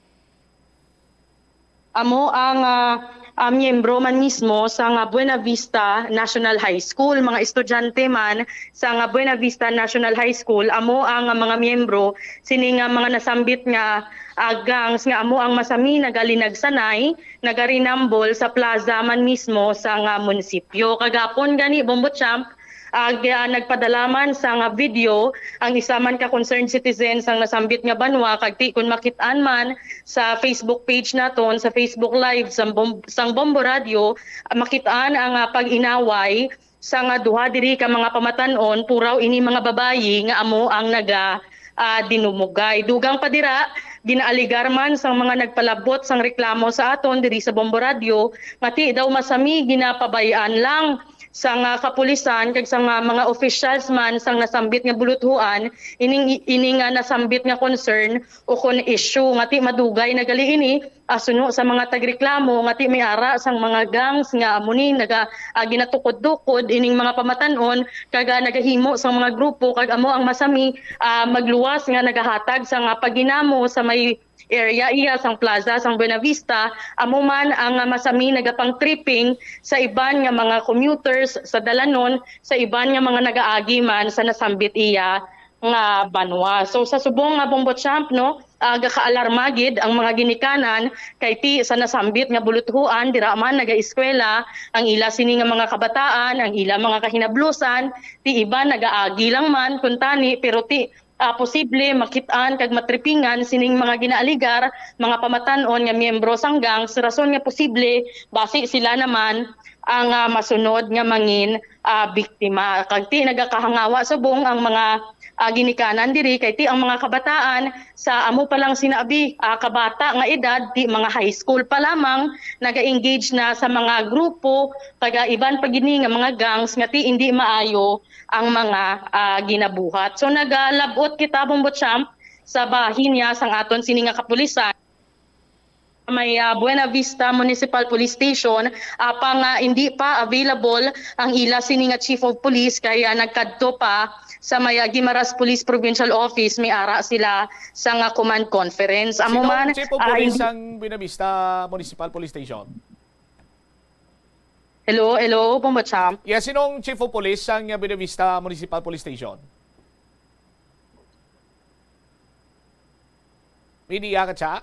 amo ang, ah, ah, miyembro man mismo sang, ah, Buena Vista National High School. Mga estudyante man sang, ah, Buena Vista National High School amo ang, ah, mga miyembro sini nga mga nasambit nga ah, gangs nga amo ang masami nagalinagsanay, nagarinambol sa plaza man mismo sang, ah, munisipyo. Kagapon gani, Bombo Champ, ag, ah, nagpadala man sang, ah, video ang isa man ka concerned citizen sang nasambit nga banwa, kag ti kun makit-an man sa Facebook page naton, sa Facebook Live sang Bom-, sang Bombo Radio, ah, makit-an ang, ah, pag-inaway sang, ah, duha diri ka mga pamatan-on, puraw ini mga babayi nga amo ang naga, ah, dinumugay. Dugang pa dira, ginaaligar man sang mga nagpalabot sang reklamo sa aton diri sa Bombo Radio nga ti daw masami ginapabay-an lang sang, ah, kapulisan kag sang, ah, mga officials man sang nasambit nga buluthuan ining, ini nga nasambit nga concern o kon issue nga ti madugay na gali ini, ah, suno sa mga tagreklamo nga ti may ara sang mga gangs nga amo ni naga, ah, ginatukod-tukod ining mga pamatan-on kag, ah, nagahimo sang mga grupo kag amo ang masami, ah, magluwas nga nagahatag sang, ah, pagginamo sa may area iya sang plaza sang Buena Vista, amo man ang, ah, masami nagapang-tripping sa iban nga mga commuters sa dalanon, sa iban nga mga nagaagi man sa nasambit iya nga banwa. So, sa subong nga Bombo Champ, no, ah, gakaalarma gid ang mga ginikanan kay ti sa nasambit nga buluthuan, dira man nagaeskwela ang ila sini nga mga kabataan, ang ila mga kahinablosan, ti iban nagaagi lang man kuntani, pero ti ah, posible makit-an kag matripingan sining mga ginaaligar, mga pamatan-on nga miyembro sang gangs, rason nga posible basi sila naman ang, ah, masunod nga mangin, ah, biktima. Kag ti nagakahangawa subong ang mga, ah, ginikanan diri, kay ti ang mga kabataan sa amo pa lang sinabi, ah, kabata nga edad, ti mga high school pa lamang, naga-engage na sa mga grupo, kag, ah, iban pa gini nga mga gangs nga ti indi maayo ang mga, ah, ginabuhat. So, nagalabot kita, Bombo Champ, sa bahin niya sang aton sini nga kapulisan. May, ah, Buena Vista Municipal Police Station, ah, pa nga hindi pa available ang ila sini nga Chief of Police, kaya nagkadto pa sa may, ah, Guimaras Police Provincial Office, may ara sila sa nga command conference. Amo Sinong man, Chief of ah, Police hindi ang Buena Vista Municipal Police Station? Hello, hello, Bombo Champ. Yeah, sinong Chief of Police ang, uh, Buena Vista Municipal Police Station? Media ka, Cha?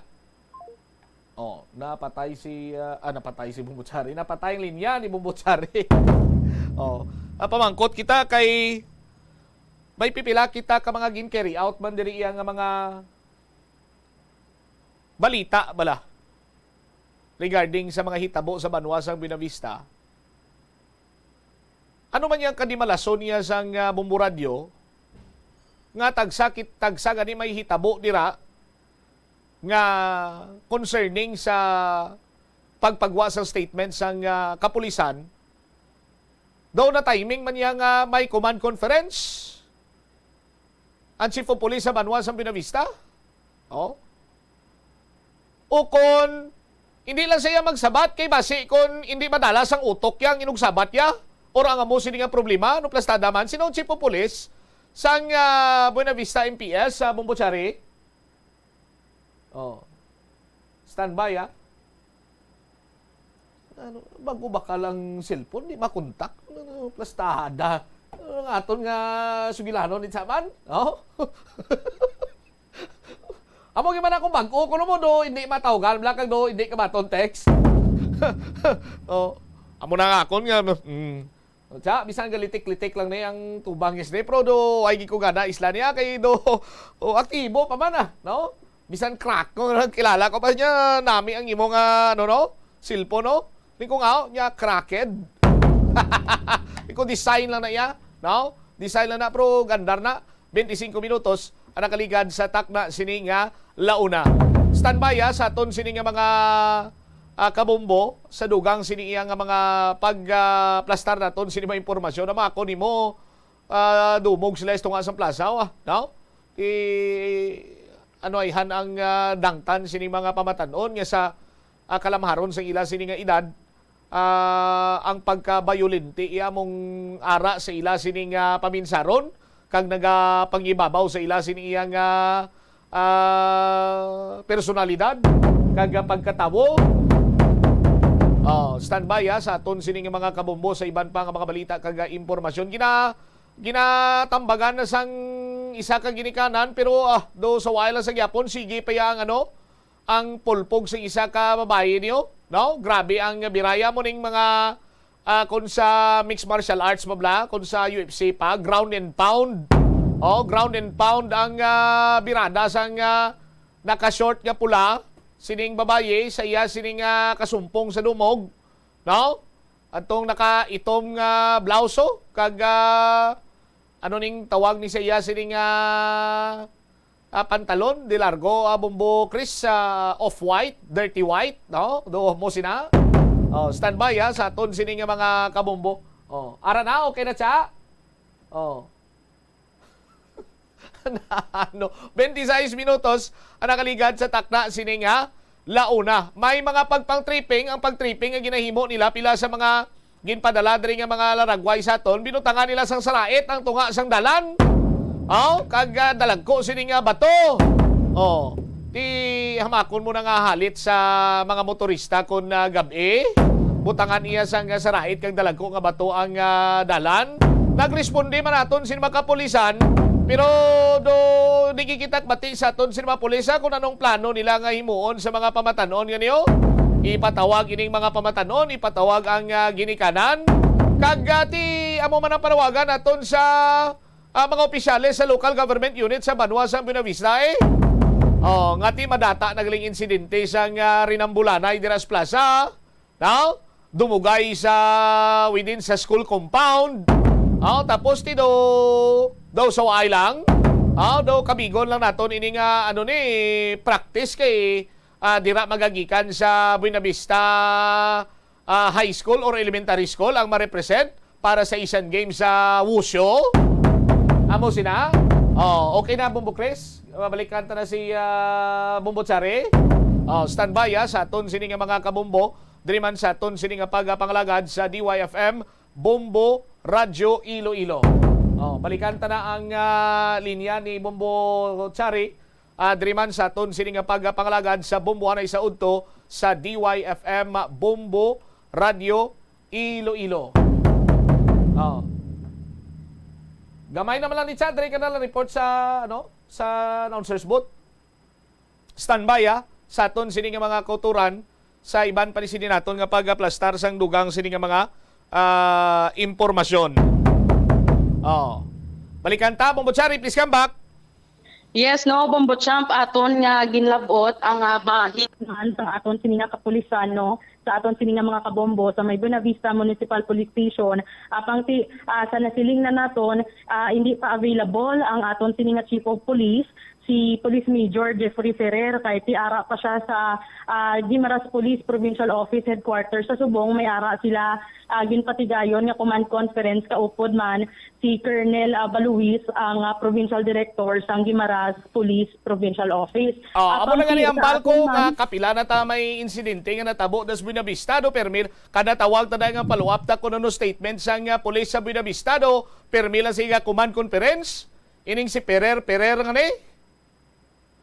Oh, napatay si, uh, ah, napatay si Bombo Chari. Napatay ang linya ni Bombo Chari. Oh, ah, pamangkot kita kay may pipila kita ka mga gin-carry out man diri iya nga mga balita bala regarding sa mga hitabo sa banwa sang Buenavista. Ano man yang kadimalason niya sang, ah, Bombo Radyo nga tagsa kit-, tagsa gani may hitabo dira nga concerning sa pagpagwa sang statement sang, ah, kapulisan, daw na timing man niya nga may command conference ang Chief of Police sa banwa sang Buenavista? Oh? O kon hindi lang siya magsabat kay basi kon hindi madala sang utok yang inugsabat ya or ang amo sini nga problema, no, plastada man. Sino ang Chief of Police sang, ah, Buenavista M P S sa Bombo Chari? Oh. Standby, ah. Ano, bago ba ka lang cellphone, di makontak? Ano, plastada. Ano nga aton nga sugilanon ni Chaman? Oh? Amo gyud man akong bag-o, kuno mo do, hindi matawgan, bla kag do, hindi ka baton text. Oh. Amo na nga akon nga, mm. Cha, bisan galitik-litik lang ni ang tubang is ni, pero do, ay gid ko gana isla niya, kay do, oh, aktibo pa man, ah, no? Bisan crack ko, kilala ko pa niya, nami ang imo nga, ano, no? Cellphone, no? Ni ko nga, oh, niya, cracked. Ni ko, design lang na iya, no? Design lang na, pero gandar na. Twenty-cinco minutos ang nakaligad sa takna sini nga launa. Standby, ah, sa aton sini nga mga, ah, kabombo sa dugang sini iya nga mga pag, ah, plastar naton sini mga impormasyon. Ang mga ako nimo, ah, dumog sila istunga sang plaza, ah, no? Ti, ano, ayhan ang, ah, dangtan sini mga pamatanon nga sa, ah, kalamharon sa ila sini nga edad, ah, ang pagkabayolente iya among ara sa ila sini nga paminsaron kag nagapangibabaw sa ila sini iya nga, ah, personalidad kag pagkatawo. Oh, standby, ha, sa aton sini nga mga kabombo sa iban pa nga mga balita kag, ah, impormasyon. Gina-, ginatambagan na sang isa ka ginikanan, pero, ah, do sa wala lang sa gyapon, sige pa ya ang, ano, ang pulpog sa isa ka babayi niyo, no? Grabe ang biraya mo ning mga, ah, kung sa mixed martial arts mo bla, kung sa U F C pa, ground and pound. Oh, ground and pound ang, ah, birada sang, ah, naka-short nga pula, sining babayi, sa iya sining, ah, kasumpong sa dumog, no? Atong naka-itom nga blauso, kag, ah, ano ning tawag ni sa iya sining, ah, ah, pantalon, di largo, ah, bumbo, Chris, ah, off-white, dirty white, no? Do mo sina? Oh, standby, ah, sa aton sini nga mga kabumbo. Oh, ara na, okay na siya? Oh. Ano? Twenty-six minutos ang nakaligad sa takna sini nga launa. May mga pagpang-tripping ang pag-tripping nga ginahimo nila pila sa mga ginpadala diri nga mga laragway sa aton, binutangan nila sang sarait ang tunga sang dalan. Oh, kag, ah, dalagko sini nga bato. Oh, ti hamakon mo na nga halit sa mga motorista kon, ah, gab-i. Butangan iya sang, ah, sarait kag dalagko nga bato ang, ah, dalan. Nagresponde man aton sin mga kapulisan, pero do, di kita bati sa aton sin mga pulis, ah, kung anong plano nila nga himuon sa mga pamatanon nga niyo. Ipatawag ining mga pamatanon, ipatawag ang, ah, ginikanan. Kag, ah, ti amo man ang panawagan naton sa, ah, mga opisyales sa local government unit sa banwa sang Buenavista, eh. Oh, nga ti madata nagling insidente sang, ah, rinambulanay dira sa plaza. Now, dumugay sa within sa school compound. Oh, tapos ti do daw sa waay lang. Oh, daw kabigon lang naton ini nga ano ni practice kay, ah, dira magagikan sa Buenavista, ah, High School or Elementary School ang ma-represent para sa Asian Games sa Wushu. Amo sina. Oh, okay na, Bombo Chris. Mabalikan ta na si, ah, Bombo Chari. Oh, standby, ah, sa aton sini nga mga kabombo. Diri man sa aton sini nga pagpangalagad sa D Y F M, Bombo Radyo Iloilo. Oh, balikan ta na ang, ah, linya ni Bombo Chari. Ah, diri man sa aton sini nga pagpangalagad sa Bombo anay sa udto sa D Y F M Bombo Radyo Iloilo. Oh. Gamay naman lang ni Chad, diri ka na lang report sa, ano, sa announcer's booth. Standby, ah, sa aton sini nga mga kauturan sa iban pa ni sini naton nga pagaplastar sang dugang sini nga mga, ah, impormasyon. Oh. Balikan ta, Bombo Chari, please come back. Yes, no, Bombo Champ, aton nga ginlab-ot ang, ah, bahin man sa aton sini nga kapulisan, no, sa aton sini nga mga kabombo sa may Buenavista Municipal Police Station. Apang ti, ah, sa nasiling na naton, ah, hindi pa available ang aton sini nga Chief of Police, si Police Major Jeffrey Ferrer, kay ti ara pa siya sa, ah, Guimaras Police Provincial Office Headquarters sa Subong. May ara sila, ah, ginpatigayon nga command conference kaupod man si Colonel, ah, Baluis, ang, ah, provincial director sang Guimaras Police Provincial Office. Ah, amo Apang na gani ti ang sa balko aton nga man, kapila na ta may insidente nga natabo das Buenavista, do, permi kada tawag ta na nga follow-up ta kung ano statement sang, ah, pulis sa Buenavista, do, permi lang sa iya command conference, ining si Perer, Perer nga ni?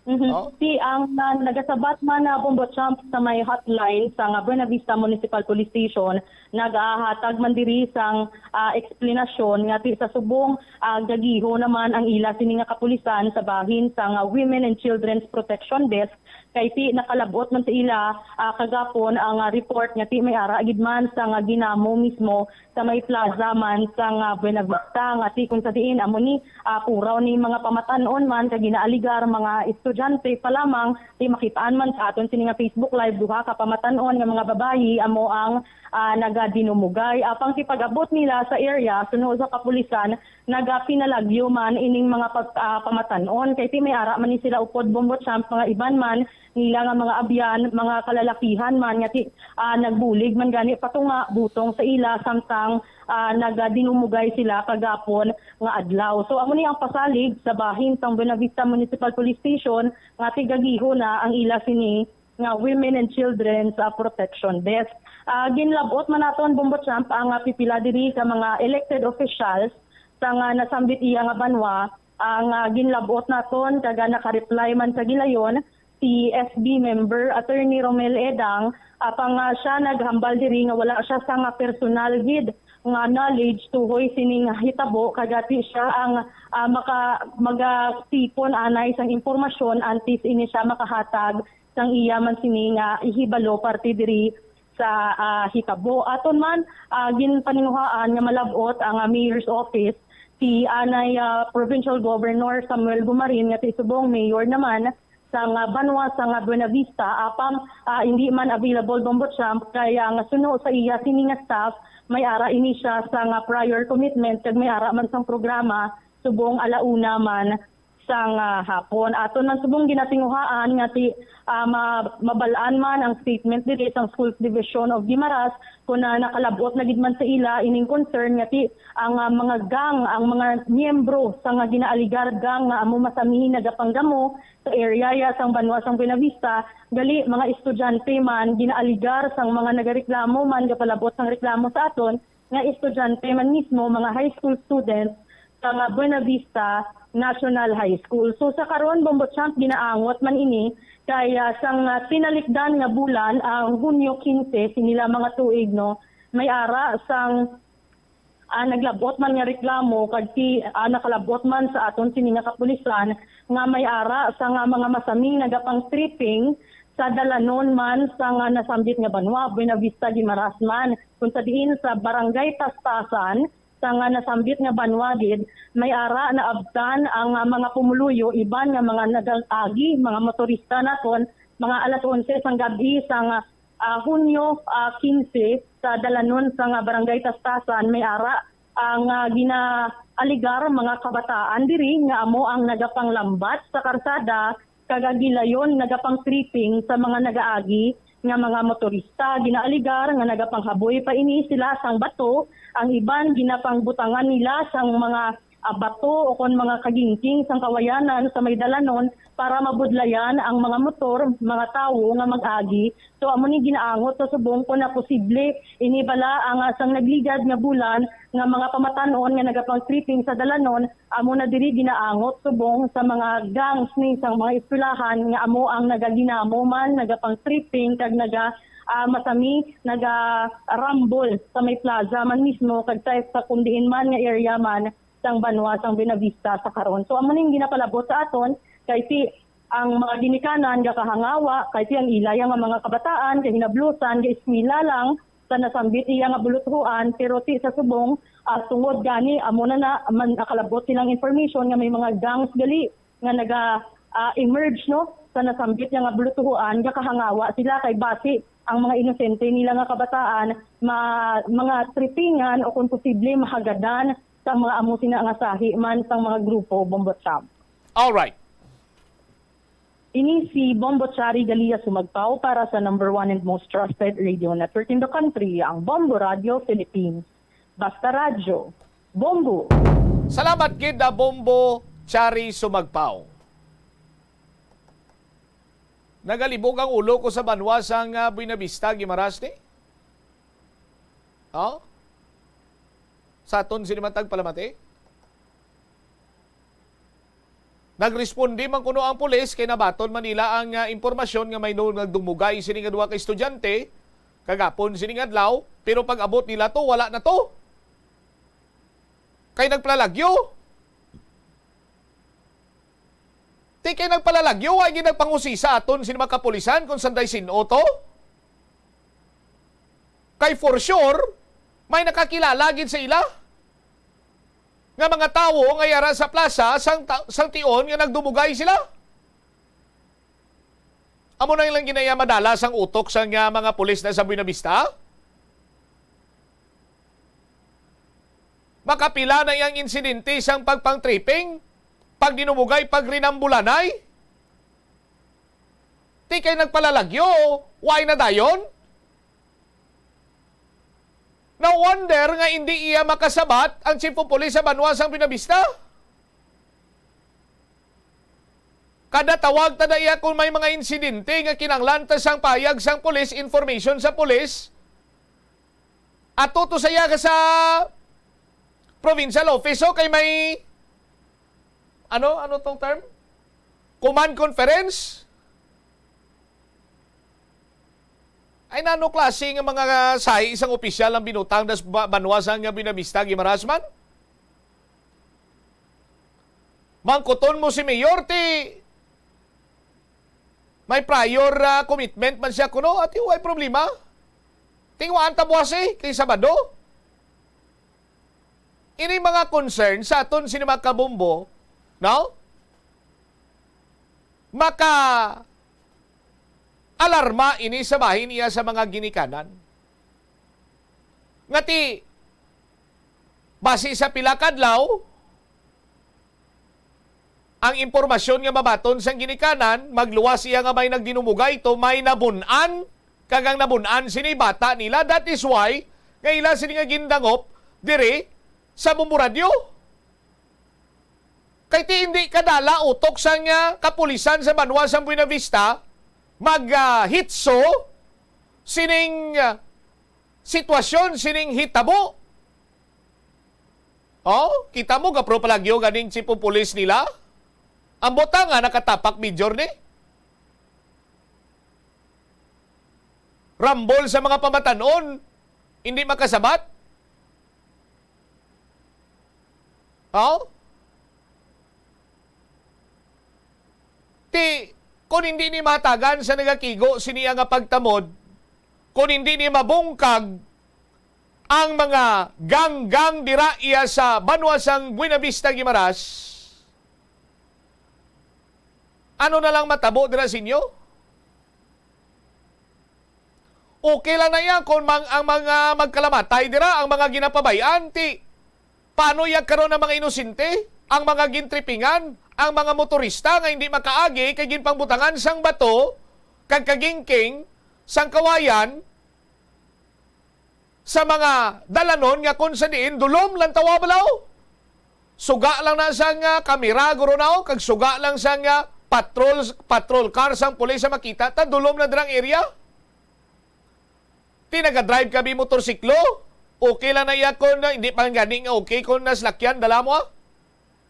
Mhm. Oh? Si ang, ah, nagasabat man na Bombo Champ sa may hotline sa nga Buenavista Municipal Police Station, nagahatag man diri sang, ah, eksplanasyon nga ti sa subong, ah, gagiho naman ang ila sini nga kapulisan sa bahin sa nga Women and Children's Protection Desk, kay ti nakalab-ot man sa ila, ah, kagapon ang, ah, report nga ti may ara gid man sa nga ginamo mismo sa may plaza man sa nga Buenavista, nga ti kung sa diin amo ni, ah, puraw ni mga pamatan-on man kag ginaaligar mga estudyante pa lamang. Ti makitaan man sa aton sini nga Facebook Live, duha ka pamatan-on nga mga babayi amo ang, ah, nagadinumugay. Apang ti pag-abot nila sa area, suno sa kapulisan, nagapinalagyo man ining mga pag-, ah, pamatan-on. Kay ti may ara man ni sila upod, Bombo Champ, mga iban man nila nga mga abyan, mga kalalakihan man nga ti, ah, nagbulig man gani patunga butong sa ila samtang, ah, nagadinumugay sila kagapon nga adlaw. So, amo ni ang pasalig sa bahin sang Buenavista Municipal Police Station nga ti gagiho na ang ila sini nga Women and Children's, ah, Protection Desk. Ah, ginlab-ot man naton, Bombo Champ, ang, ah, pipila diri ka mga elected officials sa nga nasambit iya nga banwa, ang, ah, ginlab-ot naton kag, ah, naka-reply man sa gilayon si S B member Attorney Romel Edang, apang, ah, siya naghambal diri nga wala siya sa nga personal gid nga knowledge tuhoy sining hitabo, kag ti siya ang, ah, maka-, magatipon anay sang impormasyon antes ini siya makahatag sang iya man sini nga ihibalo parte diri sa, ah, hitabo. Aton man, ah, ginpaninguhaan nga malab-ot ang, ah, mayor's office, si anay, ah, Provincial Governor Samuel Bumarin nga ti subong mayor naman sang, ah, banwa sang, ah, Buenavista, apang, ah, hindi man available, Bombo Champ, kay ang suno sa iya sini nga staff, may ara ini siya sang, ah, prior commitment kag may ara man sang programa subong ala una man sang, ah, hapon. Aton man subong ginatinguhaan nga ti, ah, ma-, mabal-an man ang statement diri sang Schools Division of Guimaras kun, ah, nakalab-ot na gid man sa ila ining concern nga ti ang, ah, mga gang, ang mga miyembro sa nga ginaaligar gang nga amo masami nagapanggamo sa area ya sang banwa sang Buenavista, gali mga estudyante man ginaaligar sang mga nagareklamo man gapalab-ot sang reklamo sa aton, nga estudyante man mismo, mga high school students sa nga Buenavista National High School. So, sa karon, Bombo Champ, ginaangot man ini kay, ah, sang, ah, tinalikdan nga bulan, ang Hunyo quince, sini la mga tuig, no, may ara sang, ah, naglab-ot man nga reklamo kag ti-, ah, nakalab-ot man sa aton sini nga kapulisan nga may ara sa nga mga masami nagapang-tripping sa dalanon man sa nga nasambit nga banwa, Buenavista, Guimaras man, kung sa diin sa Barangay Tastasan, sa nga nasambit nga banwa gid, may ara naabtan ang, ah, mga pumuluyo, iban nga mga nag-agi, mga motorista naton, mga alas onse sang gab-i sang, ah, Hunyo, ah, kinse sa dalanon sang, ah, Barangay Tastasan, may ara ang, ah, ginaaligar mga kabataan diri nga amo ang nagapanglambat sa karsada kag ang gilayon nagapang-tripping sa mga nagaagi nga mga motorista. Ginaaligar nga nagapanghaboy pa ini sila sang bato, ang iban ginapangbutangan nila sang mga, ah, bato o kon mga kagingking sang kawayanan sa may dalanon para mabudlayan ang mga motor, mga tawo nga mag-agi. So, amo ni ginaangot sa subong kon na posible ini bala ang, ah, sang nagligad nga bulan nga mga pamatan-on nga nagapang-tripping sa dalanon, amo na diri ginaangot subong sa mga gangs ni sang mga eskwelahan nga amo ang nagaginamo man, nagapang-tripping kag naga, ah, masami, nagarambol sa may plaza man mismo kag sa, sa kun diin man nga area man sang banwa sang Buenavista sa karon. So, amo ning ginapalabot sa aton kay si ang mga ginikanan gakahangawa kay si ang ila nga mga kabataan kay hinablusan ga eskwela lang sa nasambit iya nga buluthuan, pero ti sa subong, ah, tungod gani amo na na man nakalabot silang information nga may mga gangs gali nga naga, ah, emerge, no, sa nasambit nga buluthuan, gakahangawa sila kay basi ang mga inosente nila nga kabataan ma-, mga trippingan o kung posible mahagadan sa mga amo sina nga sahi man sang mga grupo, Bombo Trump. Alright. Ini si Bombo Chari Galia Sumagpaw para sa number one and most trusted radio network in the country, ang Bombo Radio Philippines. Basta Radyo, Bombo. Salamat gid na Bombo Chari Sumagpaw. Nagalibog ang ulo ko sa banwa sang, ah, Buenavista, Guimaras, ni? Oh? Sa aton sini man tagpalamati? Nagresponde man kuno ang pulis kay nabaton man nila ang, ah, impormasyon nga may no-, nagdumugay sini nga duha ka estudyante kagapon sining adlaw, pero pag-abot nila to, wala na to. Kay nagpalalagyo. Ti kay nagpalalagyo, wa gid nagpangusisa aton sini mga kapulisan kung sanday sin-o to. Kay for sure, may nakakilala gid sa ila nga mga tawo nga yara sa plaza sang ta-, sang tion nga nagdumugay sila. Amo na lang ginaya madala sang utok sang, ah, mga pulis na sa Buenavista. Makapila na iyang insidente sang pagpang-tripping, pagdinumugay, pagrinambulanay. Ti kay nagpalalagyo, way na dayon? No wonder nga indi iya makasabat ang Chief of Police sa banwa sang Buenavista. Kada tawag ta na iya kung may mga insidente nga kinahanglan ta sang pahayag sang pulis, information sa pulis, ato to saya ka sa provincial office, so kay may, ano, ano tong term? Command conference? Ay, nano klase nga mga sahi sang opisyal ang binutang das ba-, banwa sang Buenavista, Guimaras man? Mangkuton mo si Mayor, ti may prior, ah, commitment man siya kuno, ati, way problema. Tingwaan ta buwas, eh, kay Sabado. Ini mga concern sa aton sini mga kabombo, no? Maka-alarma ini sa bahin iya sa mga ginikanan. Nga ti, basi sa pila ka adlaw, ang impormasyon nga mabaton sang ginikanan, magluwas iya nga may nagdinumugay to, may nabun-an, kag ang nabun-an sini bata nila. That is why nga ila sini nga gindangop diri sa Bombo Radyo. Kay ti indi kadala utok sang, ah, kapulisan sa banwa sang Buenavista mag, ah, hitso sining, ah, sitwasyon, sining hitabo. Oh, kita mo, gapro palagyo ganing chief of police nila. Ang butanga nakatapak, Major, ni. Rambol sa mga pamatanon, hindi makasabat. Oh? Ti, kung hindi ni matagan sa nagakigo sini nga pagtamod, kung hindi ni mabungkag ang mga ganggang dira iya sa banwa sang Buenavista, Guimaras, ano na lang matabo dira sa inyo? Okay lang na iya kung mang, ang mga magkalamatay dira, ang mga ginapabay-an, ti paano iya karon ang mga inosente, ang mga gintripingan, ang mga motorista nga hindi makaagi kay ginpangbutangan sang bato kag kagingking sang kawayan sa mga dalanon nga kung sa diin dulom lang tawa balaw. Suga lang na sang, ah, kamera, guro, na, oh, kag suga lang sang, ah, patrol, patrol car sang pulis sa makita ta, dulom na dirang area. Ti nagadrive kami motorsiklo, okay lang na iya kon, ah, hindi pa gani nga okay kon naslakyan dala mo, ah.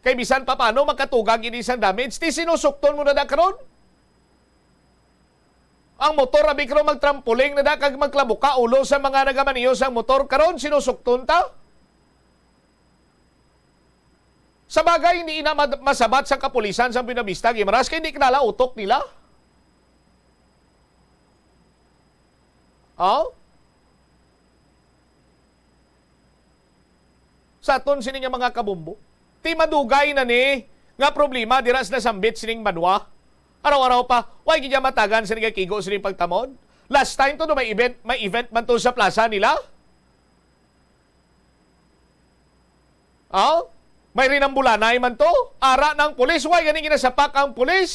Kay bisan pa paano makatugag ini sang damage. Ti sinusukton mo na da karon? Ang motor, abi, karon magtrampoling na da kag magklabuka ulo sa mga nagamaneho sang motor karon, sinusukton ta. Sa bagay, hindi ina mad-, masabat sa kapulisan sa Buenavista, Guimaras, kay hindi kilala utok nila. Oh? Sa aton sini nga mga kabombo, ti madugay na ni nga problema dira sa nasambit sining banwa. Araw-araw pa, way gid matagan sini nga kigo sining pagtamod. Last time to, do may event, may event man to sa plaza nila. Oh? May rinambulanay man to. Ara ng pulis, way gani ginasapak ang pulis.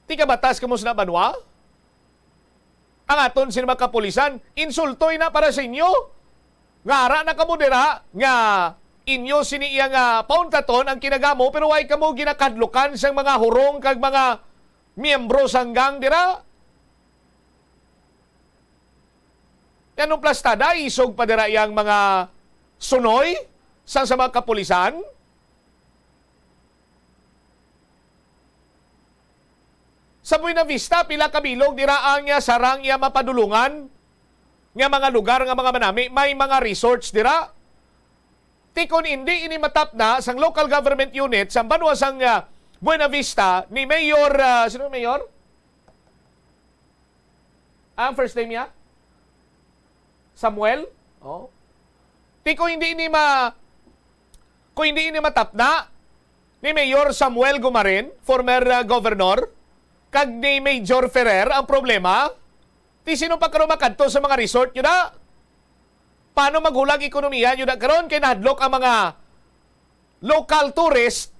Ti kabatas kamo sa banwa? Ang aton sini mga kapulisan, insulto ina para sa inyo. Nga ara na kamo dira, nga inyo sini iya nga pauntaton ang kinagamo, pero way kamo ginakadlukan sang mga hurong kag mga miyembro sang gang dira. Yan ang plastada, isog pa dira yang mga sunoy sang sa mga kapulisan. Sa Buenavista, pila ka bilog dira ang, ah, sarang iya mapadulungan nga mga lugar nga mga manami, may mga resorts dira. Ti kon indi ini matapna sang local government unit sa banwa sang, ah, Buenavista ni Mayor, ah, sino ang mayor? Ang first name niya? Samuel? Oh. Ti kung hindi ni ma-, kung hindi ni matapna ni Mayor Samuel Gumaren, former, uh, governor, kag ni Major Ferrer ang problema, ti sino pa karon makadto sa mga resort nyo na? Paano maghulag ekonomiya nyo na karon kay nahadlok ang mga local tourist?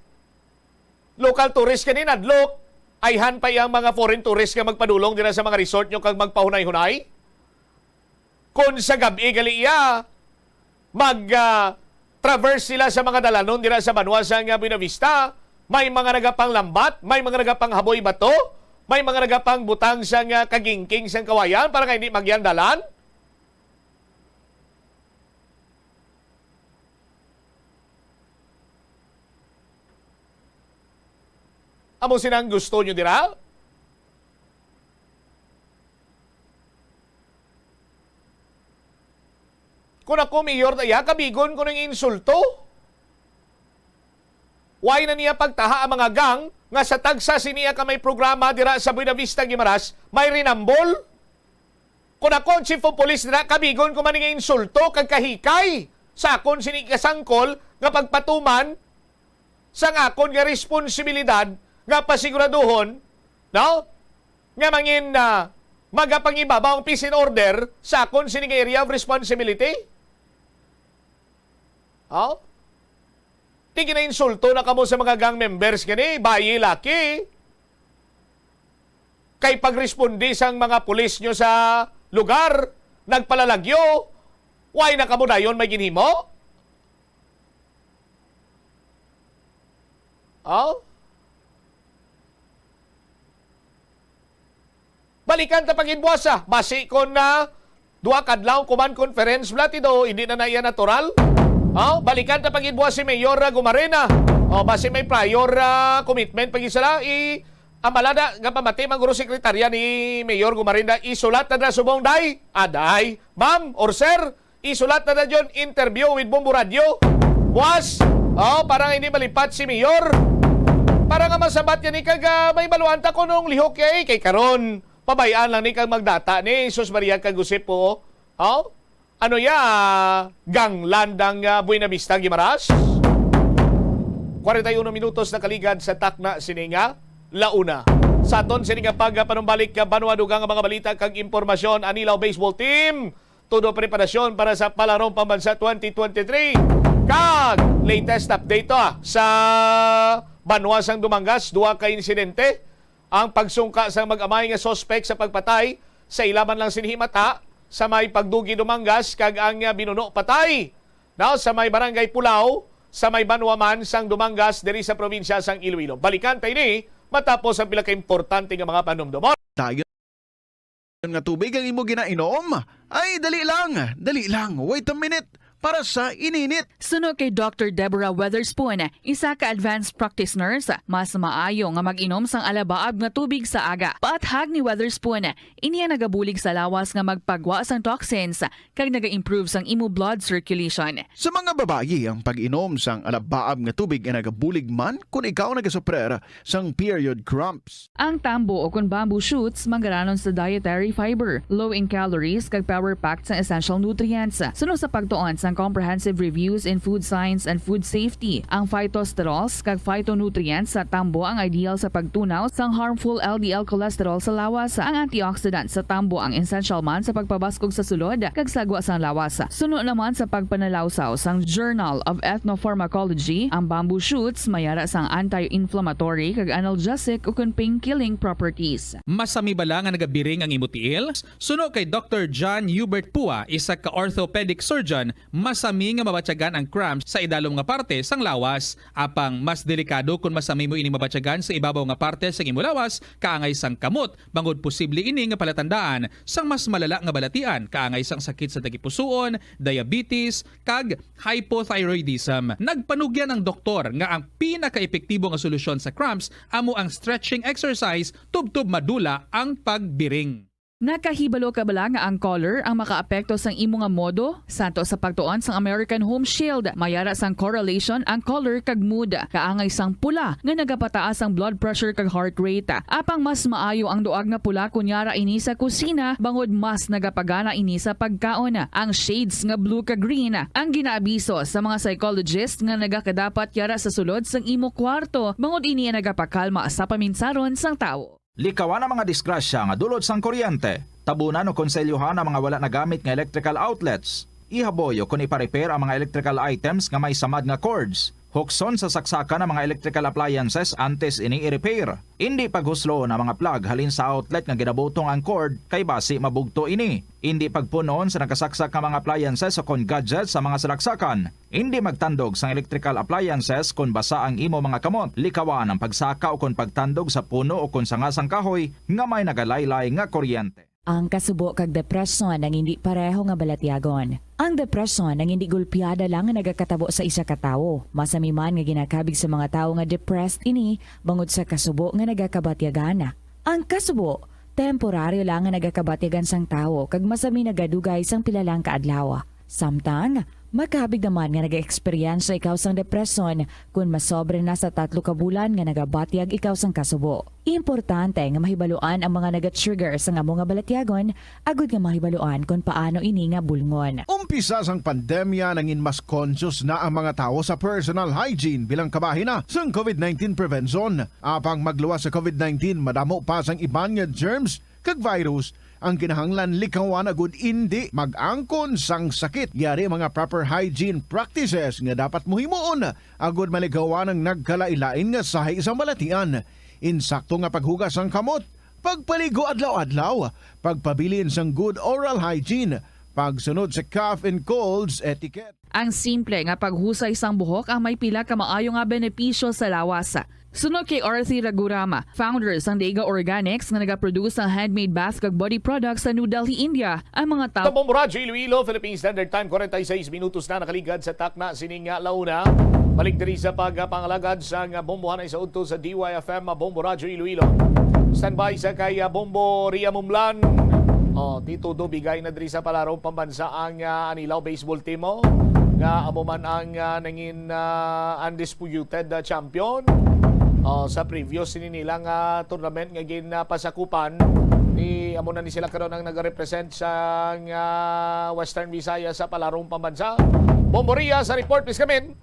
Local tourist kani nadlok, ayhan pa iyang mga foreign tourist nga magpadulong dira sa mga resort nyo kag magpahunay-hunay. Kon sa gab-i gali iya, mag, ah, traverse sila sa mga dalanon dira sa banwa sa nga Buenavista, may mga nagapanglambat, may mga nagapanghaboy bato, may mga nagapangbutang sang, ah, kagingking sang kawayan para nga hindi magyan dalan. Amo sina ang gusto nyo dira? Kung ako mayor na iya, kabigon ko ning insulto. Why na niya pagtaha ang mga gang nga sa tagsa siniya ka may programa dira sa Buenavista, Guimaras, may rinambol? Kung ako ang chief of police dira, kabigon ko man nga insulto kag kahikay sa akon sini kasangkol nga pagpatuman sang akon nga responsibilidad nga pasiguraduhon, no? Nga mangin, ah, magapangibabaw ang peace and order sa akon sini nga area of responsibility. Oh? Ti ginainsulto na kamo sa mga gang members gani, bayi, laki. Kay pagresponde sang mga pulis nyo sa lugar, nagpalalagyo, why na kamo dayon may ginhimo? Oh? Balikan ta paghinbuasa. Basi kon na duha ka adlaw command conference, bala ti do, hindi na na iya natural. Oh, balikan ta paghinbuas si Mayor, ah, Gumarena. Oh, basi may prior, ah, commitment pag isa lang. I, ang balada nga pamati, man guro sekretarya ni Mayor Gumarena, isulat na na subong, day. Aday, ma'am or sir, isulat na na dyan, interview with Bombo Radio. Buwas, oh, para nga hindi malipat si Mayor. Para nga masabat yan, ikaw, ah, may baluan ta kung nung lihok kay, kay karon. Pabayaan lang ni kag magdata ni Jesus Maria kag Jose po. Oh? Ano ya, Gang Landang, ah, Buena Vista, Guimaras? Kwarenta y uno minutos nakaligad sa takna sini nga launa. Sa aton sini nga pagpanumbalik ka banwa, dugang nga mga balita kag impormasyon, Anilao Baseball Team, todo preparasyon para sa Palarong Pambansa twenty twenty-three. Kag latest update to, ah, sa banwa sang Dumangas, duha ka insidente. Ang pagsungka sang mag-amay nga suspek sa pagpatay sa ila man lang sinhimata sa may Pagdugi, Dumangas, kag ang, ah, binuno patay na sa may Barangay Pulao sa may banwa man sang Dumangas diri sa probinsya sang Iloilo. Balikan ta ini matapos ang pila ka importante nga mga panumdumon. Dayon nga tubig ang imo ginainom? Ay, dali lang, dali lang. Wait a minute. Para sa ininit. Suno kay Doctor Deborah Weatherspoon, isa ka advanced practice nurse, mas maayo nga mag-inom sang alabaab nga tubig sa aga. Paathag ni Weatherspoon, ini ang nagabulig sa lawas nga magpagwa sang toxins kag naga-improve sang imo blood circulation. Sa mga babayi, ang pag-inom sang alabaab nga tubig ay nagabulig man kon ikaw nagasuprer sang period cramps. Ang tambo o kon bamboo shoots manggaranon sa dietary fiber, low in calories, kag power-packed sang essential nutrients. Suno sa pagtuon sang Comprehensive Reviews in Food Science and Food Safety, ang phytosterols kag phytonutrients sa tambo ang ideal sa pagtunaw sang harmful L D L cholesterol sa lawas. Ang antioxidant sa tambo ang essential man sa pagpabaskog sa sulod kag sagwa sang lawas. Suno naman sa pagpanalawsaw sang Journal of Ethnopharmacology, ang bamboo shoots may ara sang anti-inflammatory kag analgesic ukon pain-killing properties. Masami bala nga nagabiring ang imo tiil? Suno kay Doctor John Hubert Pua, isa ka orthopedic surgeon, masami nga mabatyagan ang cramps sa idalom nga parte sang lawas. Apang mas delikado kon masami mo ining mabatyagan sa ibabaw nga parte sang imo lawas, kaangay sang kamot, bangod posible ini nga palatandaan sang mas malala nga balatian, kaangay sang sakit sa tagipusoon, diabetes, kag hypothyroidism. Nagpanugyan ang doktor nga ang pinakaepektibo nga solusyon sa cramps amo ang stretching exercise tubtob madula ang pagbiring. Nakahibalo ka bala nga ang color ang makaapekto sang imo nga modo? Santo sa pagtuon sang American Home Shield, may ara sang correlation ang color kag mood. Kaangay sang pula nga nagapataas ang blood pressure kag heart rate. Apang mas maayo ang duag nga pula kon yara ini sa kusina, bangod mas nagapagana ini sa pagkaon. Ang shades nga blue kag green ang ginaabiso sa mga psychologist nga nagakadapat yara sa sulod sang imo kwarto, bangod ini ang nagapakalma sa paminsaron sang tawo. Likawan ang mga disgrasya nga dulot sang kuryente. Tabunan o konselyohan ang mga wala nagamit nga electrical outlets. Ihaboy o kon ipa-repair ang mga electrical items nga may samad nga cords. Hukson sa saksakan ang mga electrical appliances antes ini i-repair. Indi paghusloon ang mga plug halin sa outlet nga ginabutong ang cord, kay basi mabugto ini. Indi pagpun-on sa nakasaksak nga mga appliances o kon gadgets sa mga salaksakan. Indi magtandog sang electrical appliances kon basa ang imo mga kamot. Likawan ang pagsaka o kon pagtandog sa puno o kon sanga sang kahoy nga may nagalaylay nga kuryente. Ang kasubo kag depresyon ang indi pareho nga balatyagon. Ang depresyon ang indi gulpiada lang nga nagakatabo sa isa ka tawo. Masami man nga ginakabig sa mga tawo nga depressed ini bangod sa kasubo nga nagakabatyagan. Ang kasubo, temporaryo lang nga nagakabatyagan sang tawo kag masami nagadugay sang pila lang ka adlaw. Samtang, makabig naman nga nag-eksperyensya ikaw sang depresyon kon masobra na sa tatlo ka bulan nga nagabatyag ikaw sang kasubo. Importante nga mahibaluan ang mga naga-trigger sang amo nga balatyagon agud nga mahibaluan kon paano ini nga bulngon. Umpisa sang pandemya, nangin mas conscious na ang mga tawo sa personal hygiene bilang kabahin na sang covid nineteen prevention. Apang magluwas sa covid nineteen, madamo pa sang iban nga germs kag virus ang kinahanglan likawan agud indi mag-angkon sang sakit. Yari ang mga proper hygiene practices nga dapat mo himuon agud malikawan ang nagkalain-lain nga sahi sang balatian. Insakto nga paghugas sang kamot, pagpaligo adlaw-adlaw, pagpabilin sang good oral hygiene, pagsunod sa cough and colds etiquette. Ang simple nga paghusay sang buhok ang may pila ka maayo nga benepisyo sa lawas. Suno kay Arthi Ragurama, founder sang Dega Organics nga nagaproduce sang handmade bath kag body products sa New Delhi, India, ang mga tawo. Sa Bombo Radyo Iloilo, Philippine Standard Time, kwarenta y seis minutos na nakaligad sa takna sining, ah, launa. Balik diri sa pagpangalagad sang, ah, bombohanay sa udto sa D Y F M, ah, Bombo Radyo Iloilo. Standby sa kay, ah, Bombo Ria Mumlan. Oh, Tito Do, bigay na diri sa Palarong Pambansa ang, ah, Anilao baseball team mo, nga amo man ang, ah, nangin, ah, undisputed, ah, champion, oh, sa previous sini nilang, ah, tournament nga ginapasakupan. Di amo na ni sila karon ang nagarepresent sa, ah, Western Visayas sa palarong pambansa. Bomboria sa report, Miss Kamin.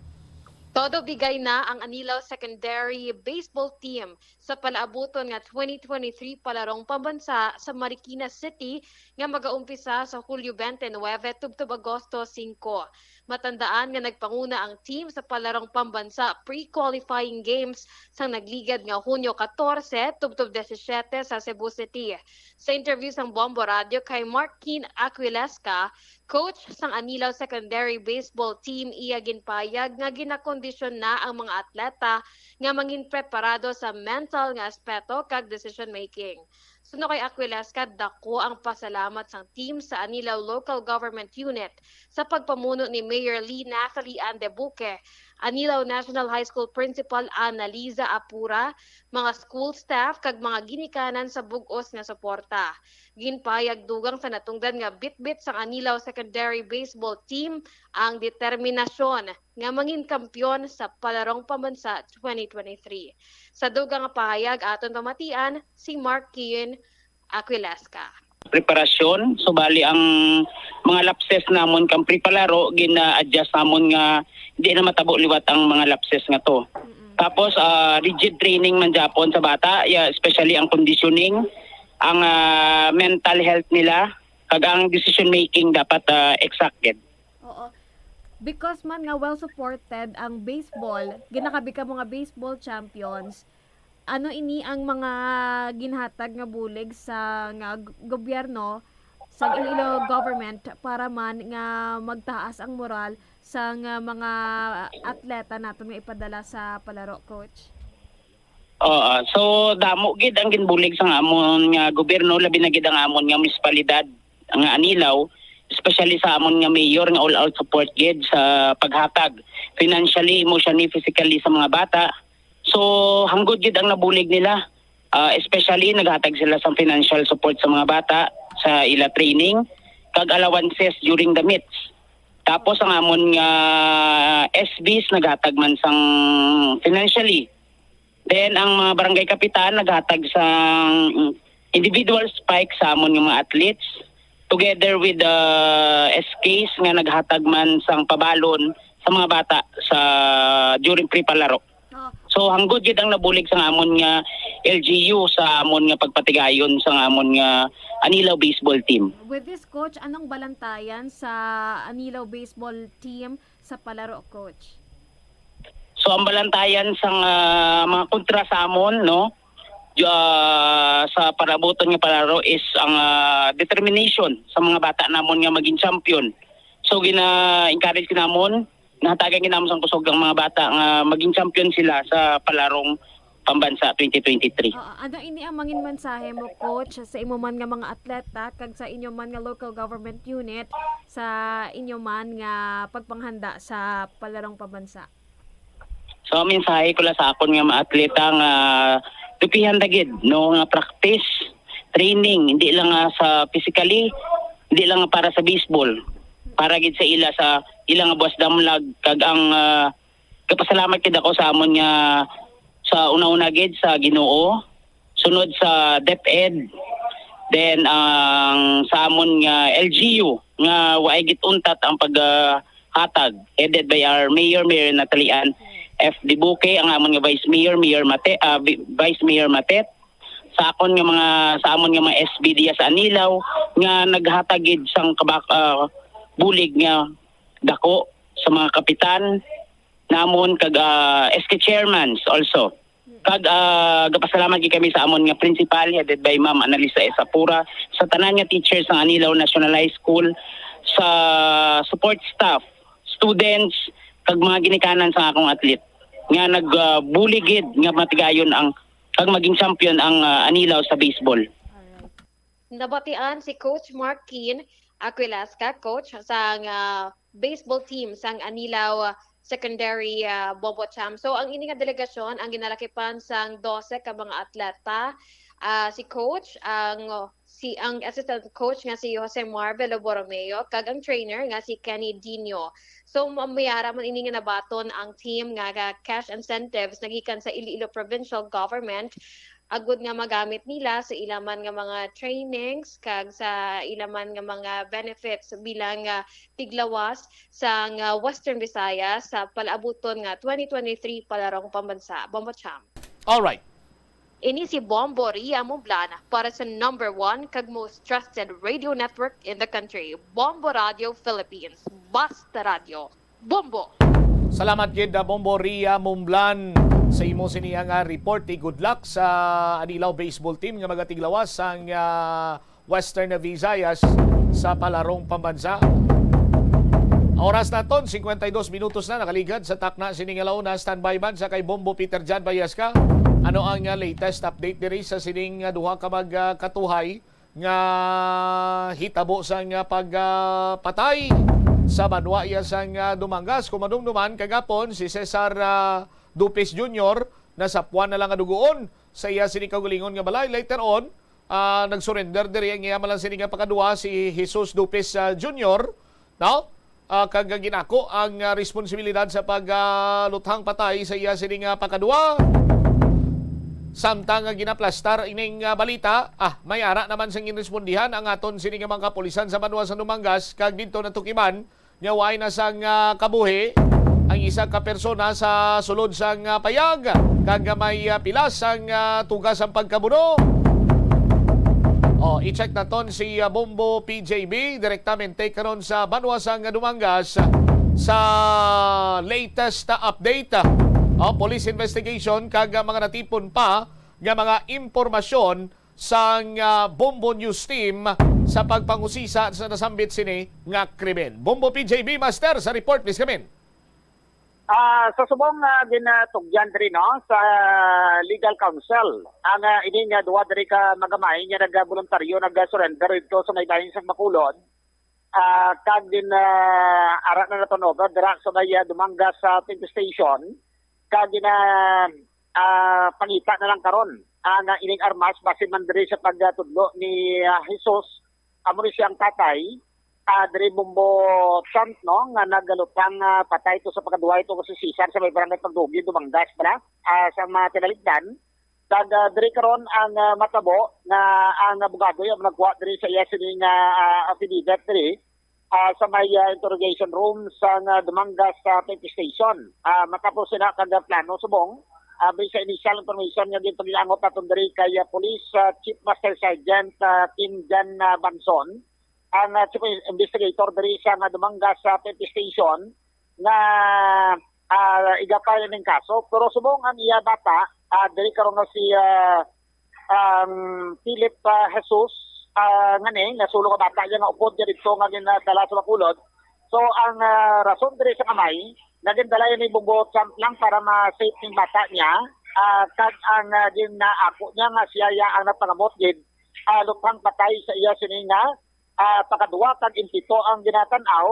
Todo bigay na ang Anilao Secondary Baseball Team sa palaabuton nga twenty twenty-three Palarong Pambansa sa Marikina City nga magaumpisa sa Hulyo twenty-nine tubtob Agosto singko. Matandaan nga nagpanguna ang team sa Palarong Pambansa pre-qualifying games sang nagligad nga Hunyo katorse tubtob disisiete sa Cebu City. Sa interview sang Bombo Radio kay Mark Keen Aquilesca, coach sang Anilao Secondary Baseball Team, iya ginpayag nga ginakondisyon na ang mga atleta nga mangin preparado sa mental nga aspeto kag decision making. Suno kay Aquilesca, dako ang pasalamat sang team sa Anilao Local Government Unit sa pagpamuno ni Mayor Lee Nathalie Ann Debuque, Anilao National High School Principal Annalisa Apura, mga school staff kag mga ginikanan sa bug-os nga suporta. Ginpayag dugang sa natungdan nga bitbit sang Anilao Secondary Baseball Team ang determinasyon nga mangin kampiyon sa Palarong Pambansa twenty twenty-three. Sa dugang nga pahayag, aton pamatian si Mark Kian Aquilesca. Preparasyon, subali ang mga lapses namon kang pre-palaro, gina-adjust namon nga di na matabo liwat ang mga lapses nga to. Mm-mm. Tapos, ah, rigid training man gyapon sa bata, ya, especially ang conditioning, ang, ah, mental health nila, kag ang decision making dapat, ah, exact gid. Oo. Because man nga well supported ang baseball, ginakabig ka mo nga baseball champions, ano ini ang mga ginhatag nga bulig sa nga g-, gobyerno, sa Iloilo government para man nga magtaas ang moral sa nga mga atleta naton nga ipadala sa palaro, coach? Oo, so damo gid ang ginbulig sang amon nga gobyerno, labi na gid ang amon nga munisipalidad nga Anilao, especially sa amon nga mayor nga all out support gid sa paghatag financially, emotionally, physically sa mga bata. So, hanggod gid ang nabulig nila. Ah, especially, naghatag sila sang financial support sa mga bata sa ila training kag allowances during the meets. Tapos, ang amon nga S Bs naghatag man sang financially. Then, ang mga barangay kapitan naghatag sang individual spike sa amon nga mga athletes, together with the S Ks nga naghatag man sang pabalon sa mga bata sa during pre-palaro. Oh. So, hanggod gid ang nabulig sang amon nga L G U sa amon nga pagpatigayon sang amon nga Anilao baseball team. With this, coach, anong balantayan sa Anilao baseball team sa palaro, coach? So, ang balantayan sang, ah, mga kontra sa amon, no, ah, sa parabuton nga palaro is ang, ah, determination sa mga bata namon nga maging champion. So, gina-encourage namon, nahatagan gid namon sang kusog ang mga bata nga maging champion sila sa palarong pambansa twenty twenty-three. Oo, ano ini ang mangin mensahe mo, coach, sa imo man nga mga atleta kag sa inyo man nga local government unit sa inyo man nga pagpanghanda sa palarong pambansa? So, ang mensahe ko lang sa akon nga mga atleta nga dupihan ta gid, no, nga practice, training, hindi lang nga sa physically, hindi lang nga para sa baseball, para gid sa ila, sa ila nga buwas damlag, kag ang, ah, gapasalamat gid ako sa amon nga, sa una-una gid sa Ginoo, sunod sa DepEd, then ang sa amon nga L G U nga waay gid untat ang pag, ah, hatag, headed by our Mayor, Mayor Natalian F. Dibuque, ang amon nga Vice Mayor, Mayor Mate, ah, Vi-, Vice Mayor Matet, sa akon nga mga, sa amon nga mga S B diya sa Anilao, nga naghatag gid sang kabak-, ah, bulig nga dako sa mga kapitan namon kag, ah, S K chairmans also. Kag, ah, gapasalamat gid kami sa amon nga principal, headed by Ma'am Annalisa Esapura, sa tanan nga teachers sang Anilao National High School, sa support staff, students, kag mga ginikanan sa akong athlete nga nag, ah, bulig gid nga matigayon ang, kag maging champion ang, ah, Anilao sa baseball. Alright. Nabatian si Coach Mark Keen Aquilasca, coach sang, ah, baseball team sang Anilao Secondary, ah, Bobo Cham. So, ang ini nga delegasyon ang ginalakipan sang dose ka mga atleta. Ah, si coach, ang, si, ang assistant coach nga si Jose Marvelo Borromeo, kag ang trainer nga si Kenny Dino. So, ma-, mayara man ini nga nabaton ang team nga, nga cash incentives nagikan sa Iloilo Provincial Government agod nga magamit nila sa ila man nga mga trainings kag sa ila man nga mga benefits bilang, ah, tiglawas sang, ah, Western Visayas sa palaabuton nga twenty twenty-three Palarong Pambansa. Bombo Champ. Alright. Ini si Bombo Ria Mumblan para sa number one kag most trusted radio network in the country, Bombo Radio Philippines. Basta Radio, Bombo! Salamat gid, uh, Bombo Ria Mumblan, sa imo sini nga report. Good luck sa Anilao baseball team nga magatiglawas sang, uh, Western Visayas sa Palarong Pambansa. Oras naton, cincuenta y dos minutos na nakaligad sa takna sining alauna. Standby man sa kay Bombo Peter John Bayasca. Ano ang, uh, latest update diri sa sining, uh, duha ka magkatuhay nga hitabo sang, uh, pagpatay sa banwa iya sang, uh, Dumangas? Kung madumduman, kagapon si Cesar, uh, Dupis Junior nasapuan na lang nga dugoon sa iya sini kaugalingon nga balay. Later on, ah, nag-surrender diri ang iya man lang sini nga pakadua, si Jesus Dupis, ah, Junior, no? Ah, kag ginako ang, ah, responsibilidad sa pagluthang patay sa iya sini nga pakadua. Samtang nga ginaplastar ining, ah, balita, ah, may ara naman sang ginrespondihan ang aton sini nga mga kapulisan sa banwa sa Dumangas, kag didto natukiban nga way na sang, ah, kabuhi ang isa ka persona sa sulod sang, ah, payag, kag may, ah, pilas sang, ah, tugas sang pagkabuno. Oh, i-check naton si, ah, Bombo P J B direktamente karon sa banwa sang Dumangas sa latest, ah, update. Oh, police investigation kag, ah, mga natipon pa nga mga impormasyon sang, ah, Bombo News Team sa pagpangusisa sa nasambit sini nga krimen. Bombo P J B, Master, sa report, please come in. Ah, sa subong nga ginatugyan diri, no, sa legal counsel, ang, ah, ini nga duha diri ka magamay nga nagaboluntaryo nag-surrender dito sa may bahin sa Bacolod, ah, kag din, ah, ara na naton over dira sa may, ah, Dumangas sa P N P station, kag gina ah, pangita na lang karon ang, ah, ining armas base man diri sa pagtudlo ni, ah, Jesus, amo ni siyang tatay, ah, diri Bombo Chant, no, nga nagalutang, ah, patay to sa pagkaduwa ito ko si Cesar sa may barangay Pagdugi, Dumangas pala, ah, sa mga tinaligdan. Kag, ah, diri karon ang, ah, matabo nga ang abogado yung nagkuha diri sa iya sini nga, ah, affidavit diri, ah, sa may, ah, interrogation room sa, ah, Dumangas sa P N P station. Ah, matapos sila kag plano subong, ah, based sa initial information nga ginpagilangot naton diri kay, ah, Police, ah, Chief Master Sergeant, ah, Kim Jan, ah, Banson, ang, ah, chief investigator diri sa, ah, Dumangas sa P N P station nga, ah, igapay ning kaso. Pero subong ang iya bata, ah, diri karon nga si, ah, ang Philip, ah, Jesus, ah, nga ni, nga sulo ka bata niya nga upod niya dito nga ginadala sa Bacolod. So, ang, ah, rason diri sa kamay, nga gindala ni Bombo Chant lang para ma-safe ning bata niya, ah, kag ang, ah, ginaako niya nga siya ya ang napangamot gid, ah, luthang patay sa iya sini nga, ah, pakadua kag impito ang ginatan-aw,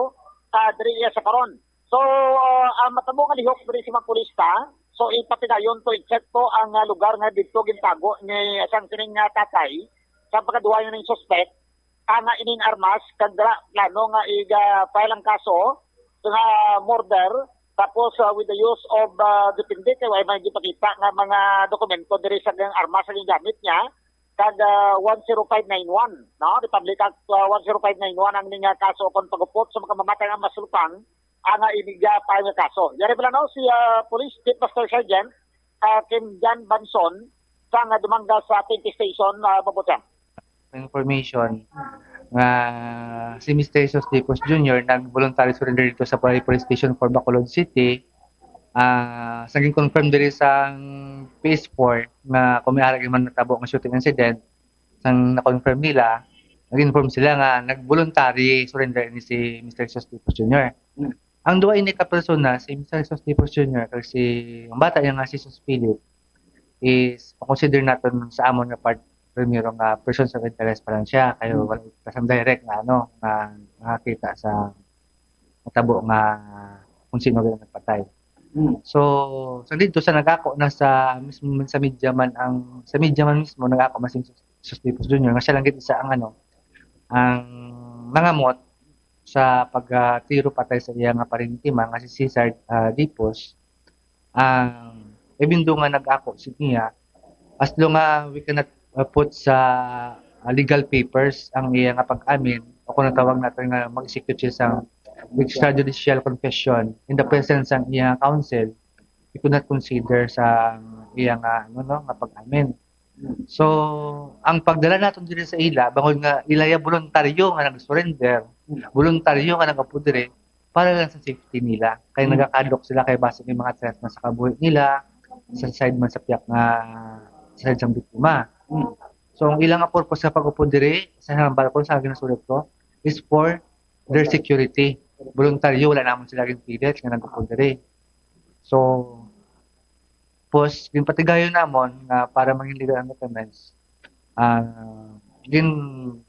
ah, diri iya sa karon. So, ah, ang matabo nga lihok diri sa mga pulis pa, so ipatigayon to i-check to ang, ah, lugar nga didto gintago ni sang sining nga tatay sa pagkaduwa ning suspect, ana ining armas kag dala plano nga iga-file ang kaso nga murder, tapos, ah, with the use of, ah, depende kay way may gipakita nga mga dokumento diri sa armas nga gingamit niya, kag, ah, one zero five nine one, no? Republic Act, ah, one zero five nine one ang ning, ah, kaso kon pagupot sa mga mamatay nga masulpang ang, ah, iniga pa nga kaso. Yari pala, no, si, ah, Police Chief Master Sergeant, ah, Kim Jan Banson sa nga Dumangas, ah, P N P Station, ah, Mabutyang. Information nga si Mister Jesus Tipos Junior nag-voluntary surrender dito sa Purari Police Station for Bacolod City. Ah, sa confirm diri sa P S four nga kung may ara man natabo nga shooting incident, sang na-confirm nila, nag-inform sila nga nag-voluntary surrender ni si Mister Jesus Tipos Junior. Ang duha ini ka persona, si Mister Jesus Tipos Junior kag si ang bata niya nga si Jesus Philip, is consider naton sa amon nga part primero nga persons of interest pa lang siya, kay wala ta sang direct nga ano nga nakakita sa natabo nga kung sino gid ang nagpatay. Mm. So, sa dito sa nagako na sa mismo sa media man ang sa media man mismo nagako man si Jesus Tipos Junior nga siya lang gid isa ang ano ang nangamot sa pagtiro patay sa iya nga parinti man nga si Cesar, ah, Dipos. Ang even though nga nag-ako si niya, As long nga we cannot, uh, put sa, uh, legal papers ang iya nga pag-amin, o kung natawag natin nga mag-execute siya sa extrajudicial confession in the presence sang iya counsel, we could not consider sa iya nga, ano, no, nga pag-amin. So, ang pagdala naton diri sa ila, bangod nga ila ya voluntaryo nga nag-surrender, voluntaryo nga nag-apo diri, para lang sa safety nila. Kay Mm. nagakadlok sila kay basi may mga threat na sa kabuhi nila, sa side man sa piyak nga, sa side sang biktima. Mm. So, ang ilang nga purpose sa pag-upod diri, sa hambal ko, sa ginasulat ko, is for their security. Voluntaryo, wala namon sila ginpilit nga nag-upod diri. So, pos, ginpatigayon namon nga para mangin legal ang documents, ah, gin-,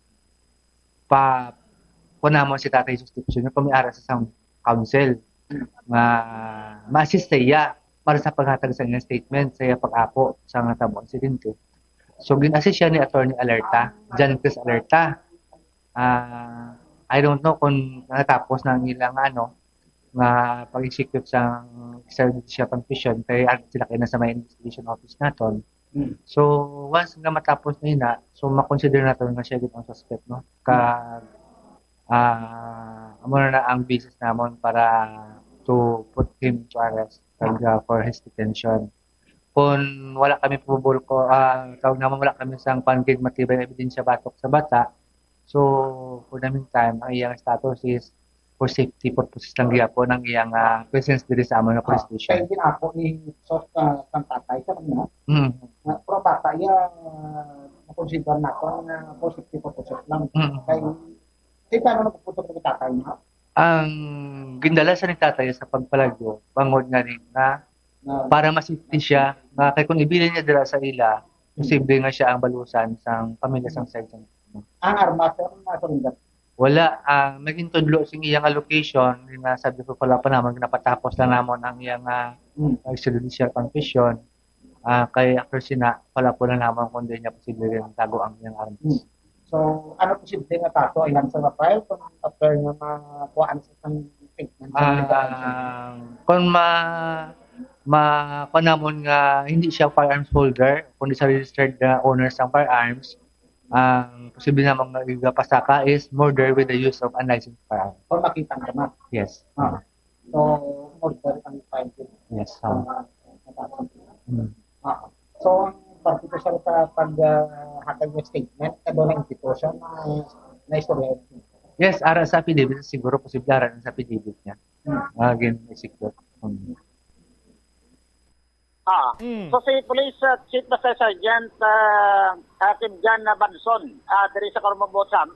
pa, kuha namon si Tatay Suscription kung may ara sa sang counsel nga ma-assist sa iya para sa paghatag sa iyang statement sa iya pag-apo sa natabo insidente. So, gin-assist siya ni Attorney Alerta, John Chris Alerta. Ah, I don't know kung natapos na ang ilang, ano, nga pag-execute sa extrajudicial confession, kay ano sila kay nasa may investigation office naton. Mm. So, once nga matapos na ina, so makonsider nato nga siya gid ang suspect, no? Kag, ah, amo na ang basis namon para to put him to arrest kag, ah, for his detention. Kung wala kami probable ko, ah, tawag namon, wala kami sang pangkig matibay nga ebidensya batok sa bata, so, for the meantime, ang iyang status is for safety purposes lang gyapon ang iyang, ah, presence diri sa amon nga police station. Kay ginapo ni Sos, ah, sang tatay sa kanya, Mm. nga, pero bata iya, ah, makonsider nato nga for safety purposes lang. Mm. Kay, kay paano nagpupunta ang tatay niya? Ang gindala sa ni tatay sa pagpalagyo, bangod nga ni nga Na para ma-safety siya, nga kay kung ibilin niya dira sa ila, posible nga siya ang balusan sang pamilya sang side sang Ang armas, ang nasuliran? Wala. Ang naging tudlo sing iya nga location, nga sabi ko, wala pa naman, ginapatapos lang namon ang iya nga Mm. extrajudicial confession. Ah, kay after sina, wala po na namon kung di niya posible rin tago ang iyang armas. Mm. So, ano posible nga kaso ang ilang sa file kung after nga makuhaan sa isang statement sa Ah, legal action? Kung ma-, ma-, kuha namon nga hindi siya firearms holder, kundi sa registered na owner sang firearms, ang posible namon nga igapasaka is murder with the use of unlicensed firearm. Kung makita ang armas? Yes. Ah. So, murder ang finding. Yes, sa tama. Mga natapos. Mm. Ah. So, ang particular sa pag, ah, hatag ng statement, ano na impeto siya na, na istorya? Yes, ara sa affidavit, siguro posible ara sa affidavit niya. Hmm. Ah, again, may secret. Hmm. Ah, Mm. So si Police, ah, Chief Master Sergeant, ah, ah, Kim Jan, ah, Banson, ah, diri sa Karumabot, Sam,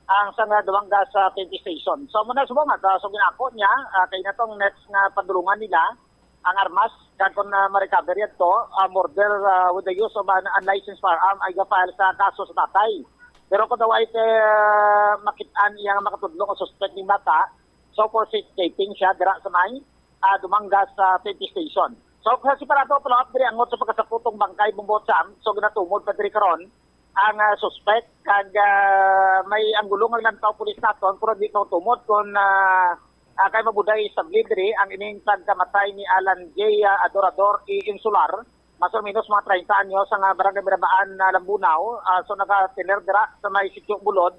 ang sa nga Duangas, ah, P N P Station. So, muna subong nga, ah, so ginako niya, ah, kay natong next nga padulungan nila, ang armas, kag kung, ah, ma-recover yadto, ah, murder, ah, with the use of an unlicensed firearm, ay ga-file sa kaso sa tatay. Pero kung daw ay, ah, makit-an iya nga makatudlo nga suspect ning bata, so for safekeeping siya dira sa may, ah, Dumangas, ah, P N P Station. So, sa separado, follow up diri angot sa pagkasaputong bangkay, Bumbo Sam. So, ginatumod pa diri karon ang, ah, suspect, kag, ah, may anggulo nga lantaw pulis naton, pero di ko tumod kung, ah, ah, kay mabuday sa diri ang ining pagkamatay ni Alan J, ah, Adorador E. Insular, mas o menos mga treinta anyos, ang, ah, barangay Mirabaan, ah, Lambunao. Ah, so, nagatiler dira sa may Sitio Bulod,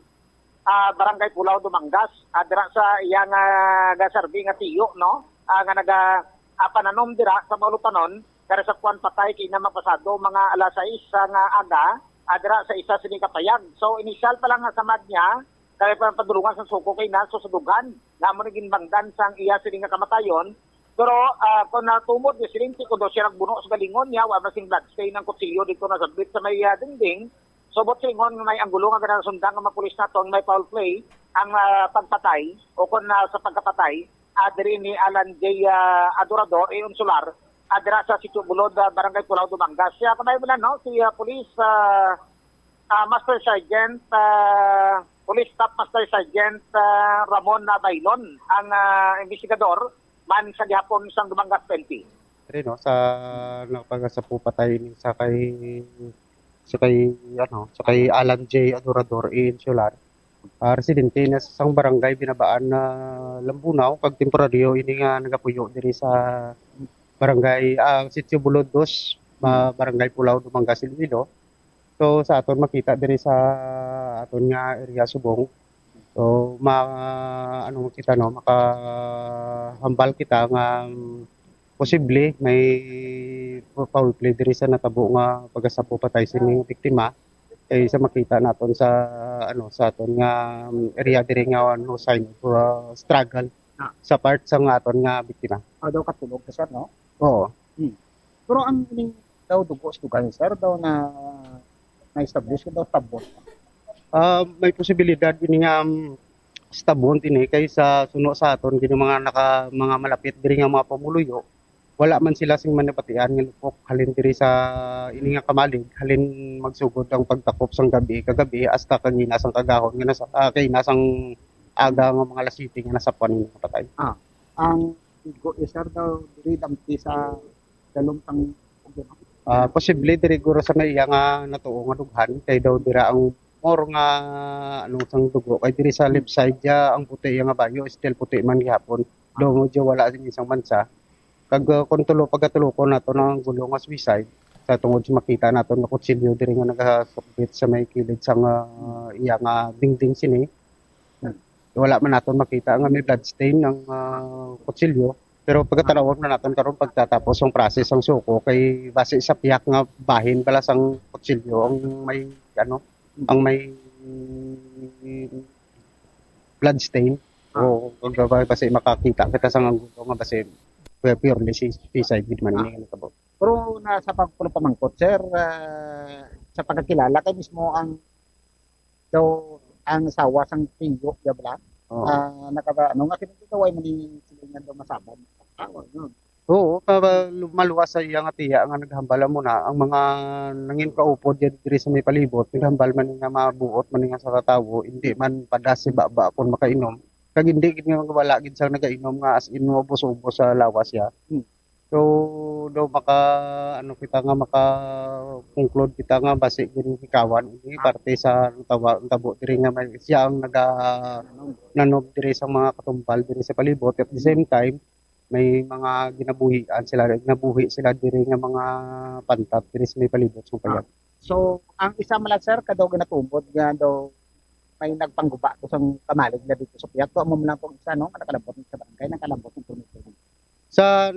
ah, Barangay Pulao, Dumangas, ah, dira sa iyang, ah, gasarbi nga tiyo, no? Ah, nga naga, ah, pananom dira sa Maulutanon, kay sa kuwan patay kay na mapasado mga alas sais sa nga aga, ah, dira sa isa sini ka payag. So, initial pa lang nga samad niya, kay pa-, padulungan sa suko kay na, so, sa dughan, na amo ni ginbangdan sang iya sini nga kamatayon. Pero, ah, kung natumod ni Silinti, kung daw siya nagbuno sa galingon niya, wa man sing bloodstain ang kutsilyo dito na sabit sa may, ah, dingding, So, buot silingon nga may anggulo nga ginasundang nga mga pulis naton, may foul play ang, ah, pagpatay o kon, ah, sa pagkapatay, ah, diri ni Alan J, ah, Adorador, eh, Unsular, ah, dira sa Sitio Bulod, ah, Barangay Pulao, Dumangas. Siya, kamay mo na, no? Si, ah, Police, ah, ah, Master Sergeant, ah, Police Staff Master Sergeant, ah, Ramon, ah, Bailon, ang, ah, investigador man sa gihapon sang Dumangas P N P. Diri, no, sa nagpagasapo patay ini sa kay, sa kay, ano, sa kay Alan J Adorador Insular, ah, residente na sa isang barangay Binabaan na Lambunao, kag temporaryo ini nga nagapuyo diri sa barangay, ah, Sitio Bulod dos, ma-, Barangay Pulao, Dumangas, Iloilo. So, sa aton makita diri sa aton nga area subong, so, ma-, ano, makita, no, makahambal kita nga, mm, posible may foul play diri sa natabo nga pagkasabo patay sini nga biktima. Kay sa makita naton sa, ano, sa aton nga, mm, area diri nga no sign of, uh, struggle Ah. sa part sa nga aton nga biktima. Ah, daw katulog ka, sir, no? Oo. Hmm. Pero ang ining daw dugo sa dugay, sir, daw na, na-establish ko daw stabon. Ah, may posibilidad ini nga, um, stabon ini kay sa suno sa aton gini mga naka-, mga malapit diri nga mga pumuluyo, wala man sila sing manabatian nga lupok halin diri sa ini nga kamalig, halin magsugod ang pagtakop sang gabi kagabi hasta kagina sang kagahon nga nasa, ah, kagina sang aga nga mga alas siyete nga nasapwan ini nga patay. Ah, ang dugo, eh, sir, daw diri dampi sa dalom sang ugyan. Ah, posible diri guro sa may iya nga natuo nga dughan kay daw dira ang more nga, ano, sang dugo kay diri sa left side ya ang puti iya nga bayo, still puti man gihapon. Daw medyo wala sing isang mansa. Kag, ah, kung tulo, pagkatulokon nato ang gulo nga suicide, sa tungod sa makita nato nga kutsilyo diri nga nagasukbit sa may kilid sang, ah, iya nga dingding sini. Wala man naton makita nga may blood stain ang, ah, kutsilyo. Pero pagkatanawon na naton karon pagtatapos ang process ang suko kay base sa piyak nga bahin bala sang kutsilyo ang may, ano, ang may blood stain. Ah. O, kung ba-, basi makakita kita sa anggulo nga basi purely si suicide gid man Ah. ini nga natabo. Pero nasa pag-, pagpamangkot, sir, ah, sa pagkakilala kay mismo ang daw ang asawa sang Pinyo, ya bala? Oo. Ah, nakaba-, ano nga, kinito daw ay mani silingan daw masaban. Ah, ano? Oo, pa-, pa-, lu-, maluwas sa iya nga tiya nga naghambal mo na ang mga nangin kaupod dyan diri sa may palibot, naghambal man nga mabuot man nga sa katawo, hindi man padas si baba kung makainom. Kag hindi gid nga wala gid sa nagainom nga as in ubos-ubos sa lawas siya. Hmm. So, daw maka, ano kita nga maka-conclude kita nga basi ginhikawan ini Ah. parte sa natawa-, natabo diri nga may, siya ang naga-, nanog diri sa mga katumbal diri sa palibot. At the same time, may mga ginabuhian sila, ginabuhi sila diri nga mga pantat diri sa may palibot sa Ah. payag. So, ang isa man lang, sir, kadaw ginatumod nga daw may nagpangguba to sang kamalig na dito sa piyag. Amo man lang tong isa, no, nga nakalabot sa barangay, nakalabot ng permit. Sa,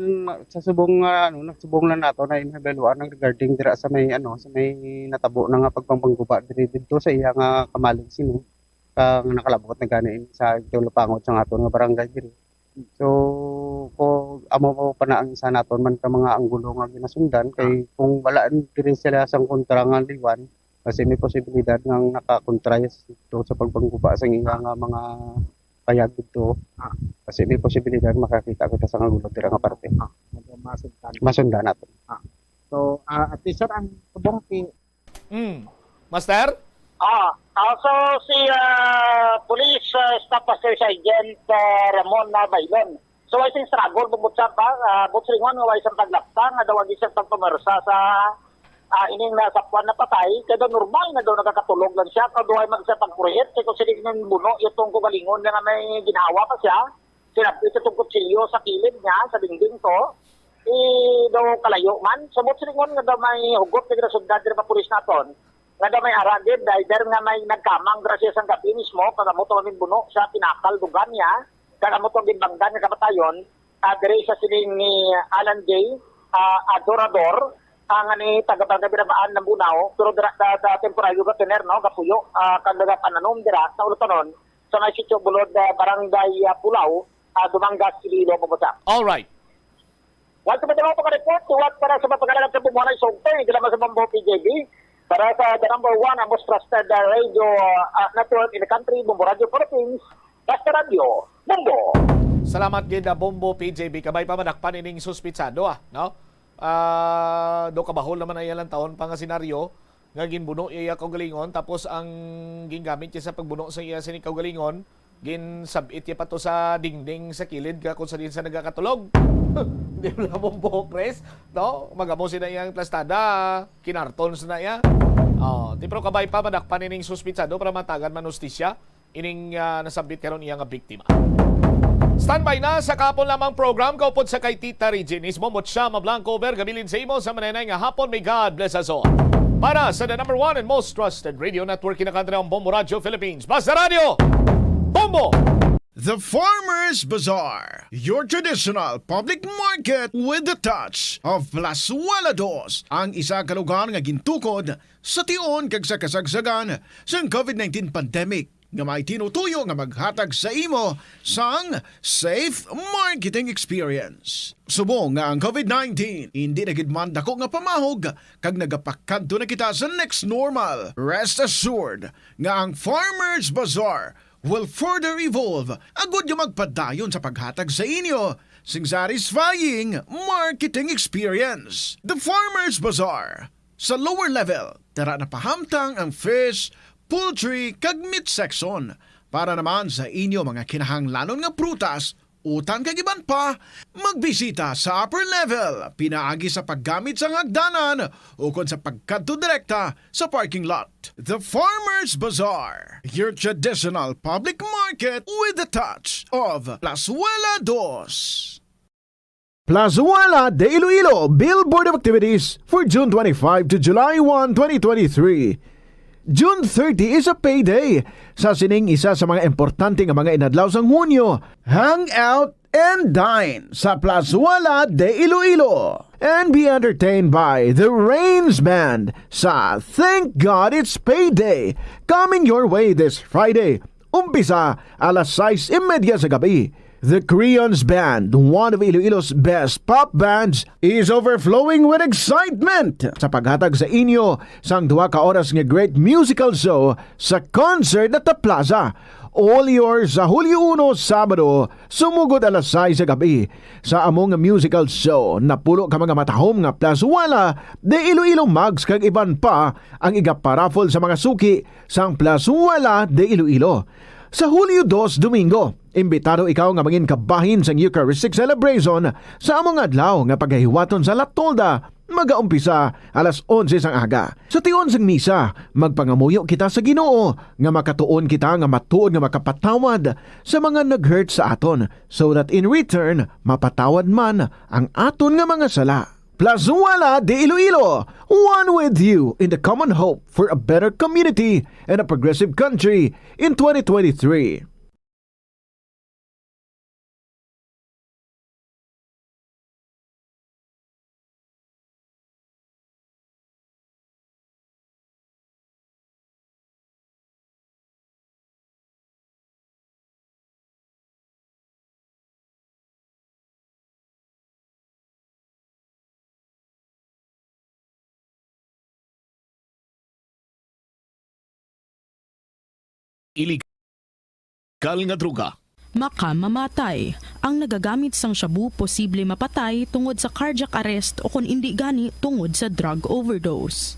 sa subong nga, ano, nagsubong lang nato na inhabaluan ang regarding dira sa may, ano, sa may natabo na nga pagpangguba diri dito sa iya nga kamalig sini. Ka nga nakalabot na gani ini sa Tulupangot sa aton nga barangay diri. So, ko, amo pa na ang isa naton man ka mga anggulo nga ginasundan, kay Ah. kung wala diri sila sang kontra nga liwan, kasi may posibilidad nga nakakontra ya sa, sa pagpangguba sa iya nga mga payag dito. Ah. Kasi may posibilidad makakita kita sa anggulo dira nga parte. Ah, medyo masundan. Masundan naton. Ah. So, ah, at least, sir, ang subong ti- Mm. Master? Ah, ah, so si, ah, Police, ah, Staff Master Sergeant, ah, Ramon, ah, Bailon. So, I think struggle, bubot sa pa, ah, buot silingon nga way sang paglapta, nga daw agi sa pagpamersa sa, ah, ining nasapuan na patay, kay daw normal nga daw nagakatulog lang siya, kay daw ay magsa pagkuryente, kung sila nang buno, itong kugalingon nga may ginawa pa siya, sinabit itong kutsilyo sa kilid niya, sa dingding to, eh, daw kalayo man. So, buot silingon nga daw may hugot nga ginasugdan diri pa pulis naton, nga daw may ara gid, either nga may nagkamang dira siya sang gabi mismo, kag amo to ang buno sa pinakal dugan niya, kag amo to ang ginbanggan nga kamatayon, ah, diri sa siling ni Alan J, ah, Adorador, ah, nga ni taga Barangay Binabaan, Lambunao, pero dira, da, da, temporaryo ga tener, no, gapuyo, ah, kag nagapananom dira sa Ulutanon, sa may Sitio Bulod, ah, Barangay, ah, Pulao, ah, Dumangas, Iloilo, Pambusa. All right. Wal sa mga mga report, huwat para sa mga pagkalalag sa Bumuhanay Sugtoy, dala sa Bombo P J B. Para sa the number one, ang most trusted, uh, radio, uh, network in the country, Bombo Radio Philippines. Basta Radio, Bombo. Salamat gid, uh, Bombo P J B. Kabay pa madakpan ining suspitsado, ah, no? Ah, do kabahol naman ang ilang taon pa nga senaryo nga ginbuno iya kaugalingon, tapos ang gingamit niya sa pagbuno sa iya sini kaugalingon, ginsab-it niya pa to sa dingding sa kilid ka kung sa din sa nagakatulog. Di ba, Bombo Chris? No? Magamo sina iyang plastada, kinarton sa na iya. Oh, ti pero kabay pa madakpan ining suspitsado para matagan man hustisya ining, ah, nasabit karon iya nga biktima. Standby na sa kahapon lamang program kaupod sa kay Tita Regine. Ismo mo siya mablanco over gabilin sa imo sa manenay nga hapon. May God bless us all. Para sa the number one and most trusted radio network, kinakantanan ang Bombo Radio Philippines. Basta Radio, Bombo! The Farmers Bazaar, your traditional public market with the touch of Plazuela Dos, ang isa ka lugar nga gintukod sa tion kag sa kasagsagan sang covid nineteen pandemic nga may tinutuyo nga maghatag sa imo sang safe marketing experience. Subong nga ang covid nineteen hindi na gid man dako nga pamahog kag nagapakadto na kita sa next normal, rest assured nga ang Farmers Bazaar will further evolve agud nga magpadayon sa paghatag sa inyo sing satisfying marketing experience. The Farmers Bazaar, sa lower level, tara na pahamtang ang fish, poultry, kag meat section. Para naman sa inyo mga kinahanglanon nga prutas, utan kag iban pa, magbisita sa upper level pinaagi sa paggamit sang hagdanan ukon sa pagkadto direkta sa parking lot. The Farmers Bazaar, your traditional public market with the touch of Plazuela Dos. Plazuela de Iloilo Billboard of Activities for June twenty-five to July one, twenty twenty-three. June thirty is a payday. Sa sining isa sa mga importante nga mga inadlaw sang Hunyo, hang out and dine sa Plazuela de Iloilo and be entertained by the Rains Band sa Thank God It's Payday, coming your way this Friday. Umpisa alas sais y media sa gabi. The Creons Band, one of Iloilo's best pop bands, is overflowing with excitement sa paghatag sa inyo sang duha ka oras nga great musical show sa Concert at the Plaza. All yours sa Hulyo uno, Sabado, sumugod alas sais sa gabi. Sa among musical show, napulo ka mga matahom nga Plazuela de Iloilo mugs kag iban pa ang igaparaffle sa mga suki sang Plazuela de Iloilo. Sa Hulyo dos, Domingo, imbitado ikaw nga mangin kabahin sang Eucharistic Celebration sa among adlaw nga pagahiwaton sa La Tolda, magaumpisa alas onse sang aga. Sa tion sang misa, magpangamuyo kita sa Ginoo nga makatuon kita nga matuod nga makapatawad sa mga nag-hurt sa aton, so that in return, mapatawad man ang aton nga mga sala. Plazuela de Iloilo, one with you in the common hope for a better community and a progressive country in twenty twenty-three. Iligal nga droga. Makamamatay. Ang nagagamit sang shabu posible mapatay tungod sa cardiac arrest o kon indi gani tungod sa drug overdose.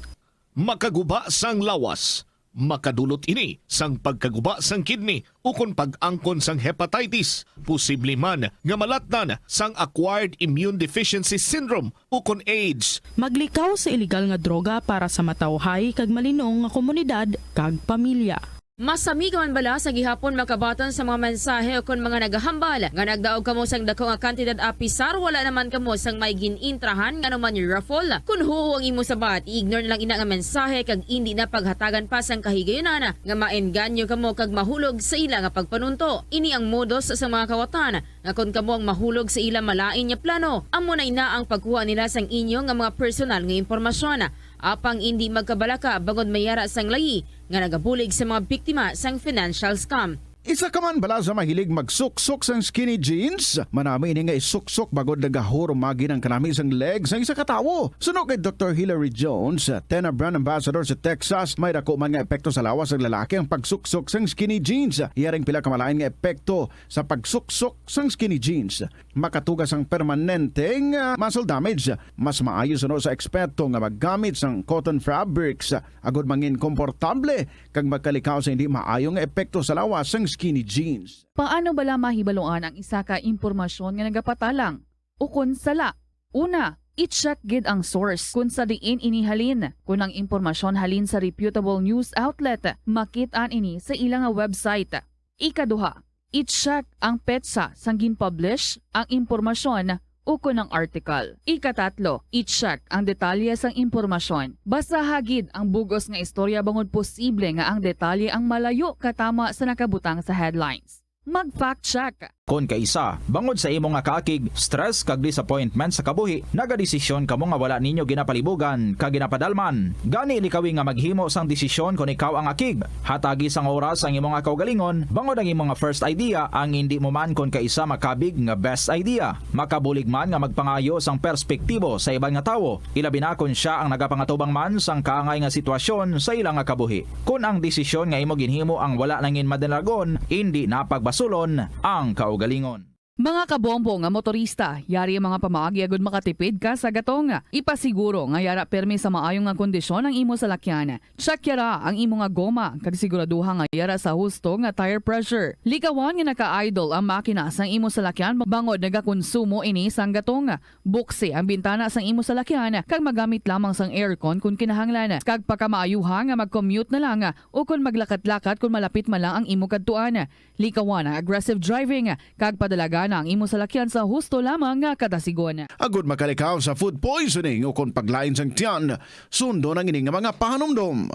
Makaguba sang lawas. Makadulot ini sang pagkaguba sang kidney ukon pag-angkon sang hepatitis. Posible man nga malatnan sang acquired immune deficiency syndrome ukon AIDS. Maglikaw sa iligal nga droga para sa matawhay kag malinong nga komunidad kag pamilya. Masami ka man bala sa gihapon makabaton sa mga mensahe ukon mga nagahambal nga nagdaog kamo sang dako nga kantidad apisar wala naman kamo sang may gin-intrahan nga anuman nga raffle? Kon huo ang imo sabat, i-ignore na lang ina nga mensahe kag indi na paghatagan pa sang kahigayunan nga maengganyo kamo kag mahulog sa ila nga pagpanunto. Ini ang modus sa mga kawatan nga kon kamo ang mahulog sa ila malain nga plano, amo na ina ang pagkuha nila sang inyo nga mga personal nga impormasyon. Apang indi magkabalaka bangod may ara sang layi nga nagabulig sa mga biktima sang financial scam. Isa ka man bala sa mahilig magsuksok sang skinny jeans? Manami ini nga isuksok bangod nagahurumagi ang kanami sang leg sang isa ka tawo. Suno kay Doktor Hilary Jones, Tena Brand Ambassador sa Texas, may dako man nga epekto sa lawas sang lalaki ang pagsuksok sang skinny jeans. Iya ring pila ka malain nga epekto sa pagsuksok sang skinny jeans. Makatuga sang permanente nga muscle damage. Mas maayo suno sa eksperto nga maggamit sang cotton fabrics agud mangin komportable kag magkalikaw sa hindi maayo nga epekto sa lawas sang skinny jeans. Paano bala mahibaluan ang isa ka impormasyon nga nagapatalang ukon sala? Una, i-check gid ang source kon sa diin ini halin. Kon ang impormasyon halin sa reputable news outlet, makit-an ini sa ila nga website. Ikaduha, I-check ang petsa sang gin-publish ang impormasyon ukon ang article. Ikatatlo, i-check ang detalye sang impormasyon. Basaha gid ang bug-os nga istorya bangod posible nga ang detalye ang malayo katama sa nakabutang sa headlines. Mag-fact check. Kon kaisa, bangod sa imo nga kaakig, stress kag disappointment sa kabuhi, nagadesisyon kamo nga wala ninyo ginapalibugan kag ginapadalman. Gani, likawi nga maghimo sang desisyon kon ikaw ang akig. Hatagi sang oras ang imo nga kaugalingon, bangod ang imo nga first idea ang indi mo man kon kaisa makabig nga best idea. Makabulig man nga magpangayo sang perspektibo sa iban nga tawo, ilabi na kon sia ang nagapangatubang man sang kaangay nga sitwasyon sa ila nga kabuhi. Kon ang desisyon nga imo ginhimo ang wala nangin madalagon, indi na pagbasulon ang kaugalingon. Mga kabombo nga motorista, yari ang mga pamaagi agud makatipid ka sa gatong. Ipasiguro nga yara pirmi sa maayo nga kondisyon ang imo salakyan. Check yara ang imo nga goma, kag siguraduha nga yara sa husto nga tire pressure. Likawan nga naka-idle ang makina sang imo salakyan bangod nagakonsumo ini sang gatong. Buksi ang bintana sang imo salakyan kag magamit lamang sang aircon kon kinahanglan. Kag pakamaayuha nga mag-commute na lang o kon maglakat-lakat kon malapit man lang ang imo kadtuan. Likawan ang aggressive driving kag padalagana ang imo salakyan sa husto lamang nga kadasigon. Agud makalikaw sa food poisoning o kon paglain sang tiyan, sundon ang ini nga mga pahanumdom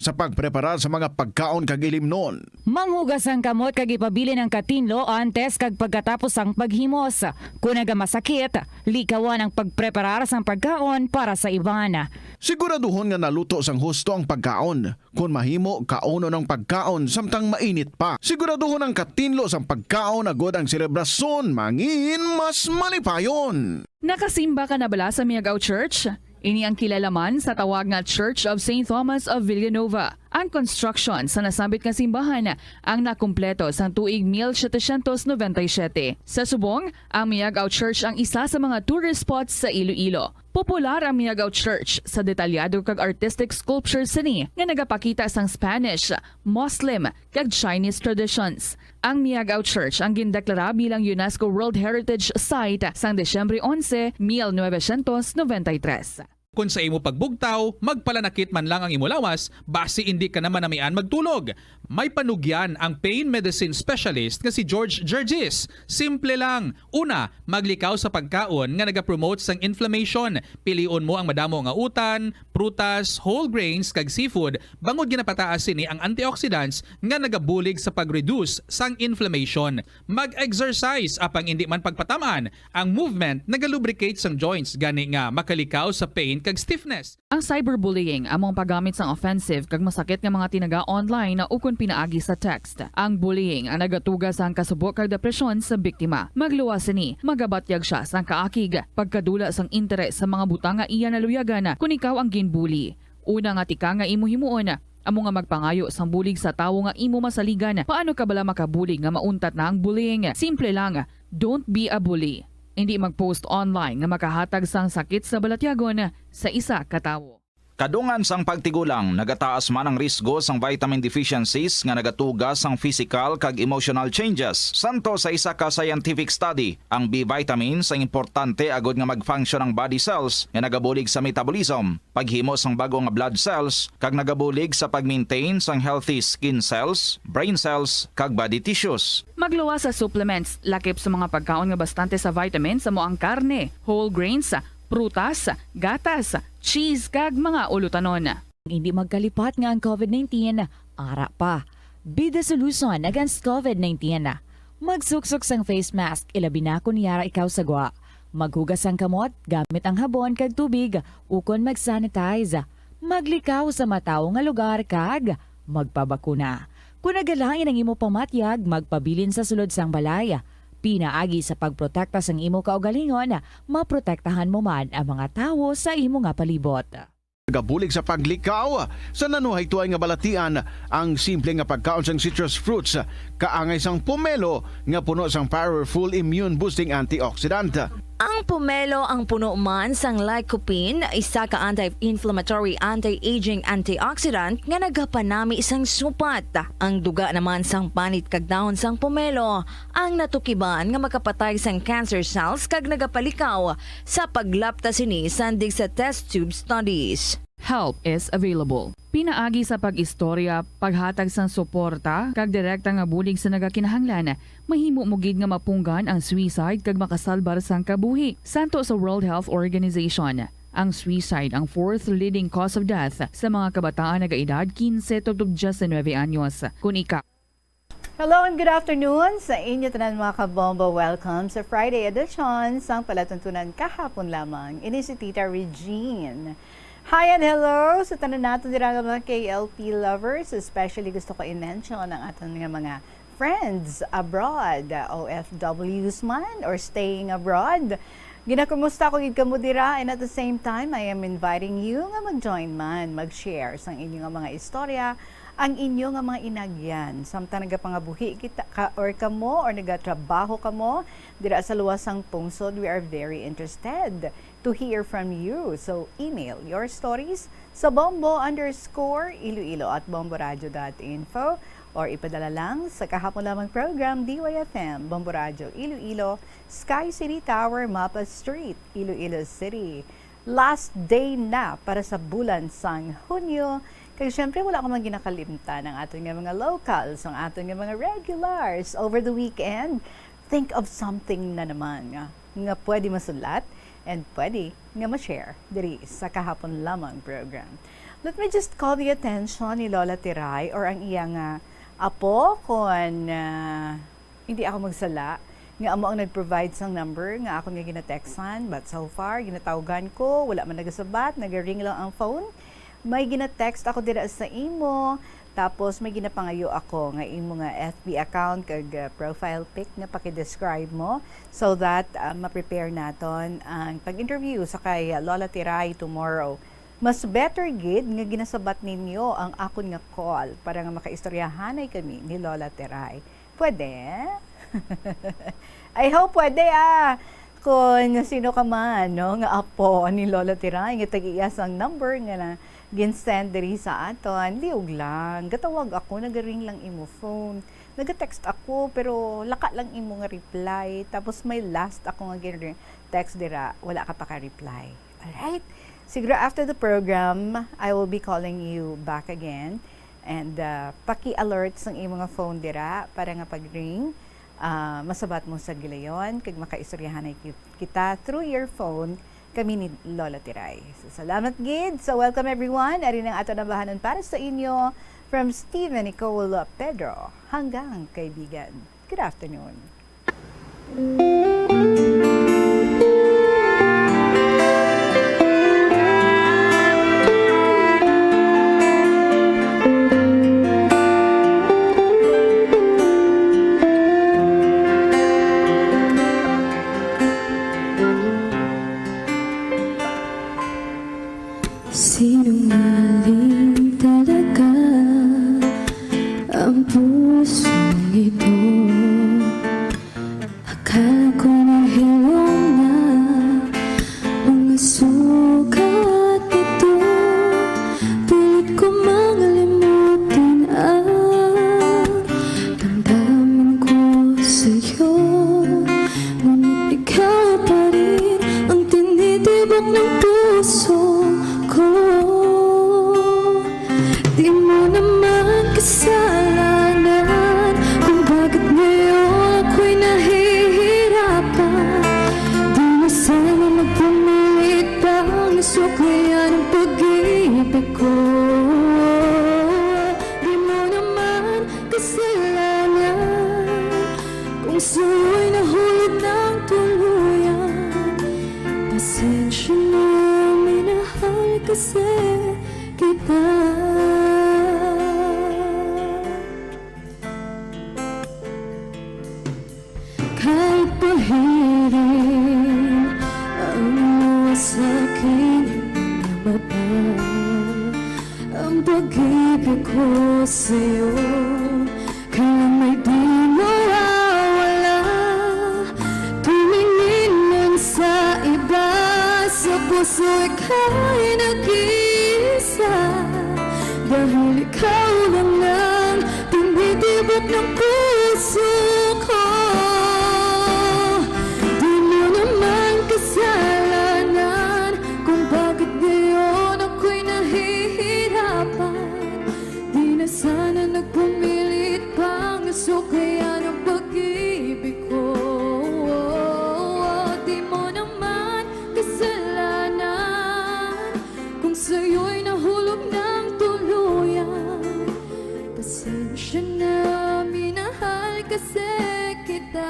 sa pagpreparar sa mga pagkaon kag ilimnon. Manghugas ang kamot kag ipabilin ang katinlo antes kag pagkatapos sang paghimos. Kon nagamasakit, likawan ang pagpreparar sang pagkaon para sa iban. Siguraduhon nga naluto sang husto ang pagkaon. Kon mahimo, kaunon ang pagkaon samtang mainit pa. Siguraduhon ang katinlo sang pagkaon agud ang selebrasyon mangin mas malipayon. Nakasimba ka na bala sa Miagao Church? Ini ang kilala man sa tawag nga Church of Saint Thomas of Villanova. Ang construction sa nasambit nga simbahan ang nakumpleto sang tuig mil setecientos noventa y siete. Sa subong, ang Miagao Church ang isa sa mga tourist spots sa Iloilo. Popular ang Miagao Church sa detalyado kag artistic sculpture sini nga nagapakita sang Spanish, Muslim, kag Chinese traditions. Ang Miagao Church ang gindeklara bilang UNESCO World Heritage Site sang Disyembre onse, mil novecientos noventa y tres. Kon sa imo pagbugtaw, magpalanakit man lang ang imo lawas, basi indi ka na manamian magtulog. May panugyan ang pain medicine specialist nga si George Gergis. Simple lang. Una, maglikaw sa pagkaon nga nagapromote sang inflammation. Pilion mo ang madamo nga utan, prutas, whole grains, kag seafood, bangod ginapataas sini ang antioxidants nga nagabulig sa pag-reduce sang inflammation. Mag-exercise, apang indi man pagpatamaan, ang movement nagalubricate sang joints, gani nga makalikaw sa pain kag stiffness. Ang cyberbullying amo ang paggamit sang offensive kag masakit nga mga tinaga online ukon pinaagi sa text. Ang bullying ang nagatuga sang kasubo kag depresyon sa biktima. Magluwas sini, magabatyag sia sang kaakig, pagkadula sang interes sa mga butang nga iya naluyagan kon ikaw ang ginbully. Una nga tikang nga imo himuon, amo nga magpangayo sang bulig sa tawo nga imo masaligan. Paano ka bala makabulig nga mauntat na ang bullying? Simple lang, don't be a bully. Indi mag-post online nga makahatag sang sakit sa balatyagon sa isa ka tawo. Kadungan sang pagtigulang, nagataas man ang risgo sang vitamin deficiencies nga nagatuga sang physical kag emotional changes. Santo sa isa ka scientific study, ang B vitamins ang importante agud nga mag-function ang body cells nga nagabulig sa metabolism, paghimo sang bag-o nga blood cells, kag nagabulig sa pag-maintain sang healthy skin cells, brain cells, kag body tissues. Magluwas sa supplements, lakip sa mga pagkaon nga bastante sa vitamins, amo ang karne, whole grains, prutas, gatas, cheese, kag mga ulutanon. Hindi magkalipat nga ang COVID nineteen ara pa. Be the solution against COVID nineteen. Magsuksok sang face mask, ilabi na kon yara ikaw sa gwa. Maghugas sang kamot gamit ang habon kag tubig, ukon mag-sanitize. Maglikaw sa matawo nga lugar kag magpabakuna. Kon nagalain ang imo pamatyag, magpabilin sa sulod sang balay. Pinaagi sa pagprotekta sang imo kaugalingon, maprotektahan mo man ang mga tawo sa imo nga palibot. Nagabulig sa paglikaw sa nanuhaytoay nga balatian ang simple nga pagkaon sang citrus fruits, kaangay sang pomelo nga puno sang powerful immune boosting antioxidant. Ang pomelo ang puno man sang lycopene, isa ka anti-inflammatory, anti-aging antioxidant nga nagapanami sang supat. Ang duga naman sang panit kag dahon sang pomelo ang natukiban nga makapatay sang cancer cells kag nagapalikaw sa paglapta sini sandig sa test tube studies. Help is available. Pinaagi sa pag-istorya, paghatag sang suporta, kag direkta nga bulig sa nagakinahanglan, mahimo mo gid nga mapunggan ang suicide kag makasalbar sang kabuhi. Santo sa World Health Organization, ang suicide ang fourth leading cause of death sa mga kabataan nagaedad kinse tubtob diyes nuebe anyos. Kon ikaw, Hello and good afternoon sa inyo tanan, mga kabombo. Welcome sa Friday edition sang Palatuntunan Kahapon Lamang. Ini si Tita Regine. Hi and hello sa tanan naton dira nga mga K L P lovers. Especially gusto ko i-mention ang aton nga mga friends abroad, O F Ws man or staying abroad. Ginakumusta ko gid kamo dira, and at the same time, I am inviting you nga mag-join man, mag-share sang inyo nga mga istorya, ang inyo nga mga inagyan. Samtang nagapangabuhi kita ka, or kamo, or nagatrabaho kamo dira sa luwas sang pungsod, we are very interested to hear from you. So, email your stories sa bombo underscore iloilo at bomboradio dot info, or ipadala lang sa Kahapon Lamang Program, D Y F M, Bombo Radio Iloilo, Sky City Tower, Mapa Street, Iloilo City. Last day na para sa bulan sang Hunyo. Kag syempre, wala ko man ginakalimtan ang aton nga mga locals, ang aton nga mga regulars over the weekend. Think of something na naman nga, nga pwede masulat and pwede nga ma-share diri sa Kahapon Lamang Program. Let me just call the attention ni Lola Tiray or ang iya nga apo kon, ah, hindi ako magsala, nga amo ang nag-provide sang number nga akon nga ginatextan, but so far, ginatawgan ko, wala man nagasabat, nagaring lang ang phone. May ginatext ako dira sa imo, tapos may ginapangayo ako nga imo nga F B account kag, uh, profile pic nga paki-describe mo so that, uh, ma-prepare naton ang pag-interview sa kay Lola Tiray tomorrow. Mas better gid nga ginasabat ninyo ang akon nga call para nga makaistoryahanay kami ni Lola Tiray. Pwede? I hope pwede, ah. Kon sino ka man, no, nga apo ni Lola Tiray, nga tag-iya sang number nga na gin-send diri sa aton, liog lang. Gatawag ako, nagaring lang imo phone. Naga-text ako, pero laka lang imo nga reply. Tapos may last ako nga gin-text dira, wala ka pa ka-reply. Alright? Siguro after the program, I will be calling you back again. And, uh, paki-alert sang imo nga phone dira para nga pag-ring, uh, masabat mo sa gilayon kag makaistoryahanay ki-, kita through your phone, kami ni Lola Tiray. So, salamat gid. So, welcome everyone. Ari na ang aton ambahanon para sa inyo from Steven Nicole Pedro. Hanggang kaibigan. Good afternoon. Sinungaling talaga ang pusong ito. Akala ko nahilom na mga sugat nito. Pilit ko mang limutin ang damdamin ko sa'yo. Ngunit ikaw pa rin ang tinitibok ng puso ko. Di mo naman kasalanan kung bakit ngayon ako'y nahihirapan. Di na sana magpumilit pang suklayan ang pag-ibig ko. Di mo naman kasalanan kung sa'yo'y nahulog ng tuluyan. Pasensya na, minahal kasi kita. Kahit pahirin ang luha sa aking mata, ang pag-ibig ko sa'yo kailan may di mawawala. Tumingin man sa iba, sa puso ika'y nag-iisa. Dahil ikaw lang ang tinitibok ng puso ko. Di mo naman kasalanan kung bakit ngayon ako'y nahi- kasi kita.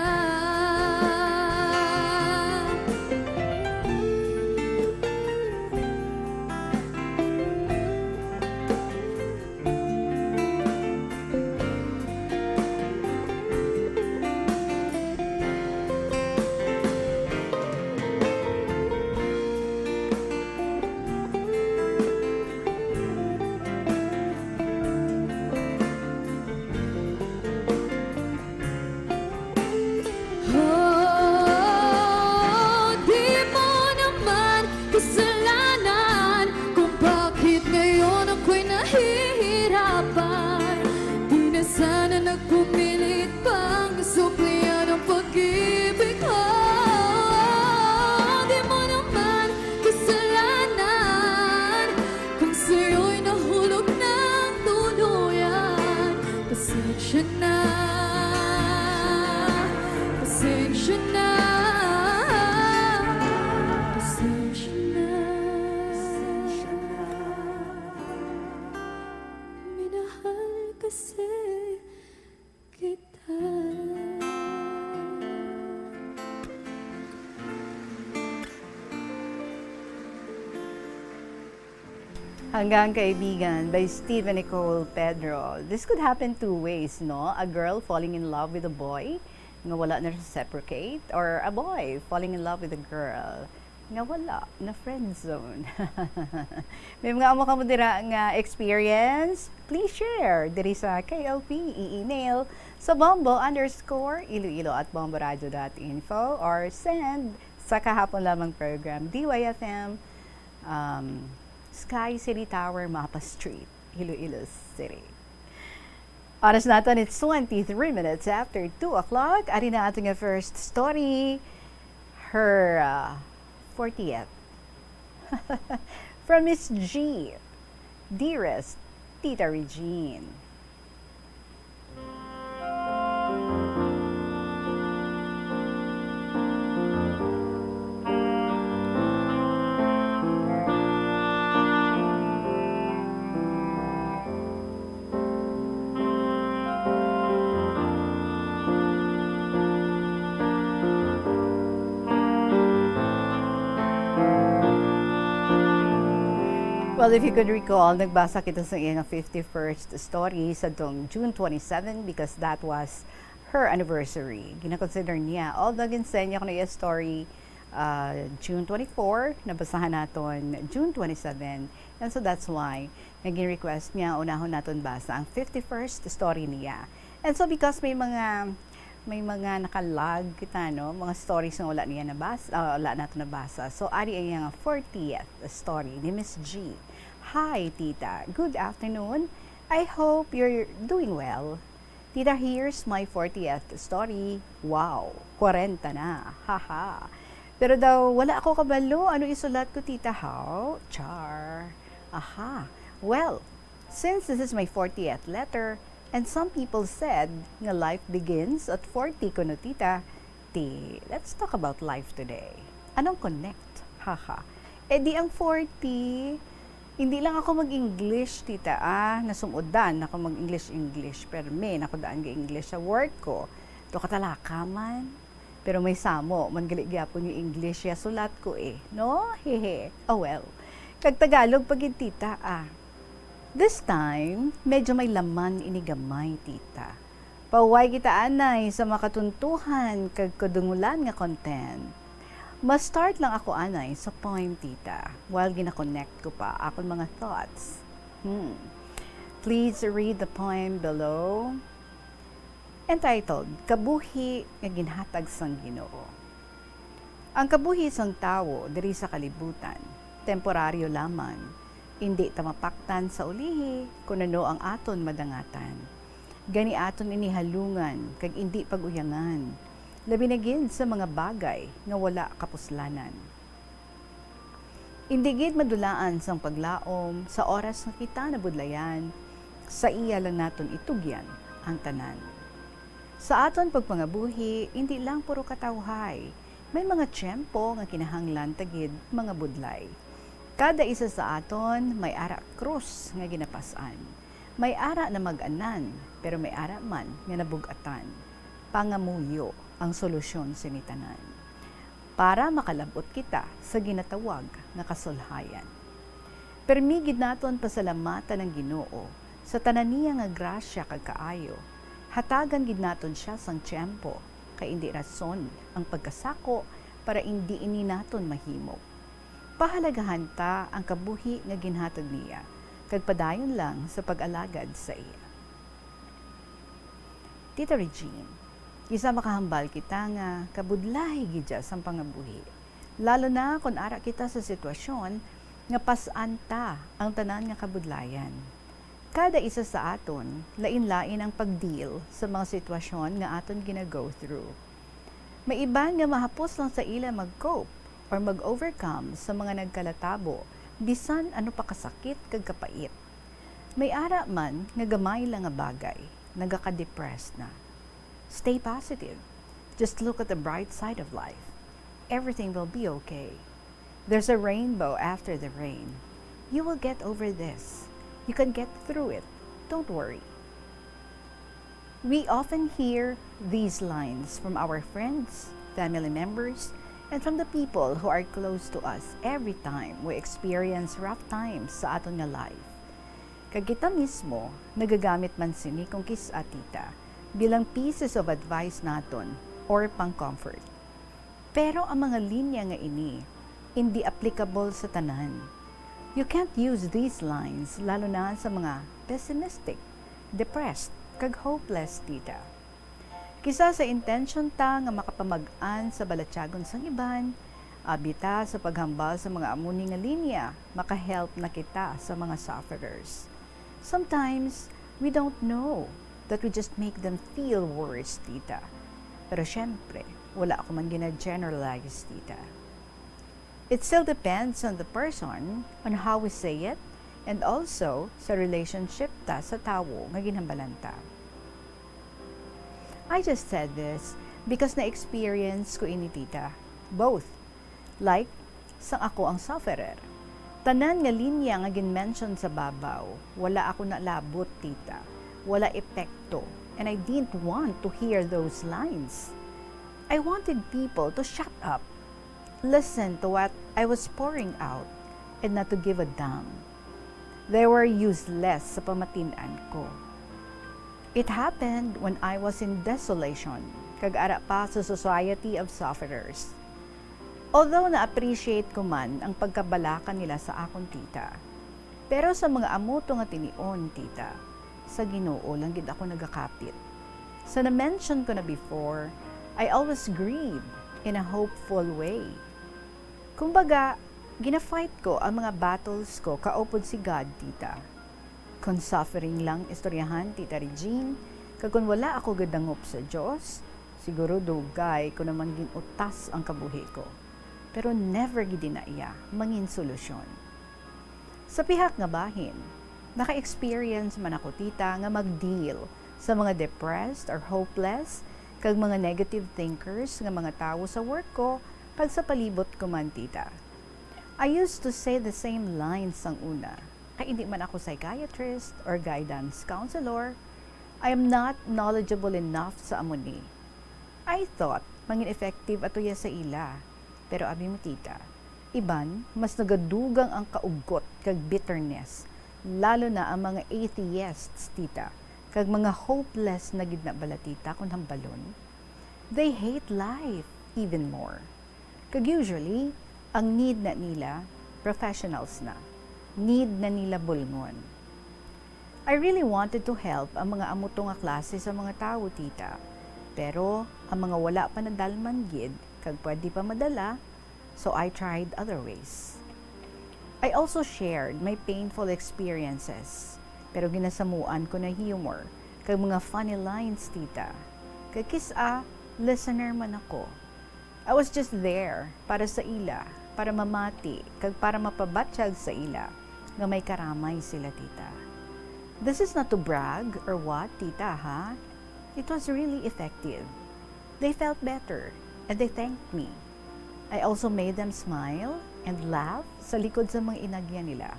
Oh, di mo naman kasalanan kung bakit ngayon ako'y nahihirapan. Di na sana nagpumilit pang suklian ang pag-ibig ko. Di mo naman kasalanan kung sa'yo'y nahulog ng tuluyan. Pasensya na, pasensya na, pasensya na. Minahal kasi kita. Hanggang Kaibigan by Stephen Nicole Pedro. This could happen two ways, no? A girl falling in love with a boy nga wala na reciprocate, or a boy falling in love with a girl nga wala na friend zone. May mga amo kamo dira nga experience? Please share diri sa K L P, i-email sa bombo underscore iloilo at bomboradio dot info or send sa kahapon lamang program, D Y F M, um, Sky City Tower, Mapa Street, Iloilo City. Oras naton, it's twenty-three minutes after two o'clock. Ari na ato nga first story, her, uh, fortieth. From Miss G. Dearest Tita Regine. Well, if you could recall, nagbasa kita sa iya nga fifty-first story sa tong June twenty-seven because that was her anniversary. Ginakonsider niya, although ginsend niya ko na iya story, ah, June twenty-four, nabasahan naton June twenty-seven. And so that's why nga gin-request niya unahon naton basa ang fifty-first story niya. And so because may mga, may mga nakalag kita, no, mga stories nga wala niya nabasa, ah, wala nato nabasa. So ari ang iyang fortieth story ni Miss G. Hi, Tita. Good afternoon. I hope you're doing well. Tita, here's my fortieth story. Wow, kwarenta na. Haha. Pero daw, wala ako kabalo ano isulat ko, Tita, haw? Char. Aha. Well, since this is my fortieth letter, and some people said nga life begins at forty, kuno, Tita, ti, let's talk about life today. Anong connect? Haha. Eh di ang forty, hindi lang ako mag-English, Tita, ah. Nasumudan ako mag-English-English. Pero may, ako daan ga-English sa work ko. To katalaka man. Pero may samo man gali gyapon nga English ya sulat ko, eh, no? Hehe. Oh well. Kag Tagalog pa gid, Tita, ah. This time, medyo may laman ini gamay, Tita. Pauway kita anay sa makatuntuhan kag kadungulan nga content. Ma-start lang ako anay sa poem, Tita, while gina-connect ko pa akon mga thoughts. Hmm. Please read the poem below, entitled Kabuhi nga Ginhatag sang Ginoo. Ang kabuhi sang tawo diri sa kalibutan temporaryo lamang. Indi ta mapaktan sa ulihi kon ano ang aton madangatan. Gani aton ini halungan kag indi pag-uyangan, labi na gid sa mga bagay nga wala kapuslanan. Indi gid madulaan sang paglaom sa oras nga kita nabudlayan, sa iya lang naton itugyan ang tanan. Sa aton pagpangabuhi, indi lang puro katawhay. May mga tiyempo nga kinahanglan ta gid mga budlay. Kada isa sa aton may ara krus nga ginapas-an. May ara na mag-anan, pero may ara man nga nabug-atan. Pangamuyo ang solusyon sini tanan, para makalab-ot kita sa ginatawag nga kasulhayan. Permi gid naton pasalamatan ang Ginoo sa tanan niya nga grasya kag kaayo. Hatagan gid naton sia sang tiyempo, kay indi rason ang pagkasako para indi ini naton mahimo. Pahalagahan ta ang kabuhi nga ginhatag niya, kag padayon lang sa pag-alagad sa iya. Tita Regine, kis-a makahambal kita nga kabudlay gid dya sang pangabuhi, lalo na kon ara kita sa sitwasyon nga pas-an ta ang tanan nga kabudlayan. Kada isa sa aton, lain-lain ang pag-deal sa mga sitwasyon nga aton gina-go through. May iban nga mahapos lang sa ila mag-cope or mag-overcome sa mga nagkalatabo, bisan ano pa kasakit kag kapait. May ara man nga gamay lang nga bagay, nagaka-depressed na. Stay positive. Just look at the bright side of life. Everything will be okay. There's a rainbow after the rain. You will get over this. You can get through it. Don't worry. We often hear these lines from our friends, family members, and from the people who are close to us every time we experience rough times sa aton nga life. Kag kita mismo nagagamit man sini kon kis-a, tita, bilang pieces of advice naton or pang-comfort. Pero ang mga linya nga ini indi applicable sa tanan. You can't use these lines, lalo na sa mga pessimistic, depressed, kag hopeless, tita. Kis-a sa intention ta nga makapamag-an sa balatyagon sang iban, abi ta sa paghambal sa mga amo ni nga linya, makahelp na kita sa mga sufferers. Sometimes, we don't know that we just make them feel worse, tita. Pero syempre, wala ako man gina-generalize, tita. It still depends on the person, on how we say it, and also sa relationship ta sa tawo nga ginhambalan ta. I just said this because na-experience ko ini, tita. Both. Like, sang ako ang sufferer. Tanan nga linya nga gin-mention sa babaw, wala ako nalabot, tita. Wala epekto. And I didn't want to hear those lines. I wanted people to shut up, listen to what I was pouring out, and not to give a damn. They were useless sa pamatin-an ko. It happened when I was in desolation, kag ara pa sa society of sufferers. Although na-appreciate ko man ang pagkabalaka nila sa akon, tita, pero sa mga amo to nga tinion, tita, sa Ginoo lang gid ako nagakapit. Sa na-mention ko na before, I always grieve in a hopeful way. Kumbaga, gina-fight ko ang mga battles ko kaupod si God, tita. Kon suffering lang istoryahan, Tita Regine, kag kon wala ako gadangop sa Dios, siguro dugay ko naman gin-utas ang kabuhi ko. Pero never gid na iya mangin solusyon. Sa pihak nga bahin, naka-experience man ako, tita, nga mag-deal sa mga depressed or hopeless kag mga negative thinkers nga mga tawo sa work ko kag sa palibot ko man, tita. I used to say the same lines sang una, kay indi man ako psychiatrist or guidance counselor. I am not knowledgeable enough sa amo ni. I thought mangin effective ato ya sa ila, pero abi mo, tita, iban mas nagadugang ang kaugot kag bitterness, lalo na ang mga atheists, tita, kag mga hopeless na gid na bala, tita, kon hambalon. They hate life even more. Kag usually, ang need na nila, professionals na. Need na nila bulngon. I really wanted to help ang mga amo to nga klase sa mga tawo, tita. Pero ang mga wala pa nadalman gid kag pwede pa madala, so I tried other ways. I also shared my painful experiences, pero ginasamuan ko na humor kag mga funny lines, tita. Kag kis-a, listener man ako. I was just there para sa ila, para mamati, kag para mapabatyag sa ila nga may karamay sila, tita. This is not to brag or what, tita, ha? It was really effective. They felt better, and they thanked me. I also made them smile and laugh sa likod sa mga inagyan nila.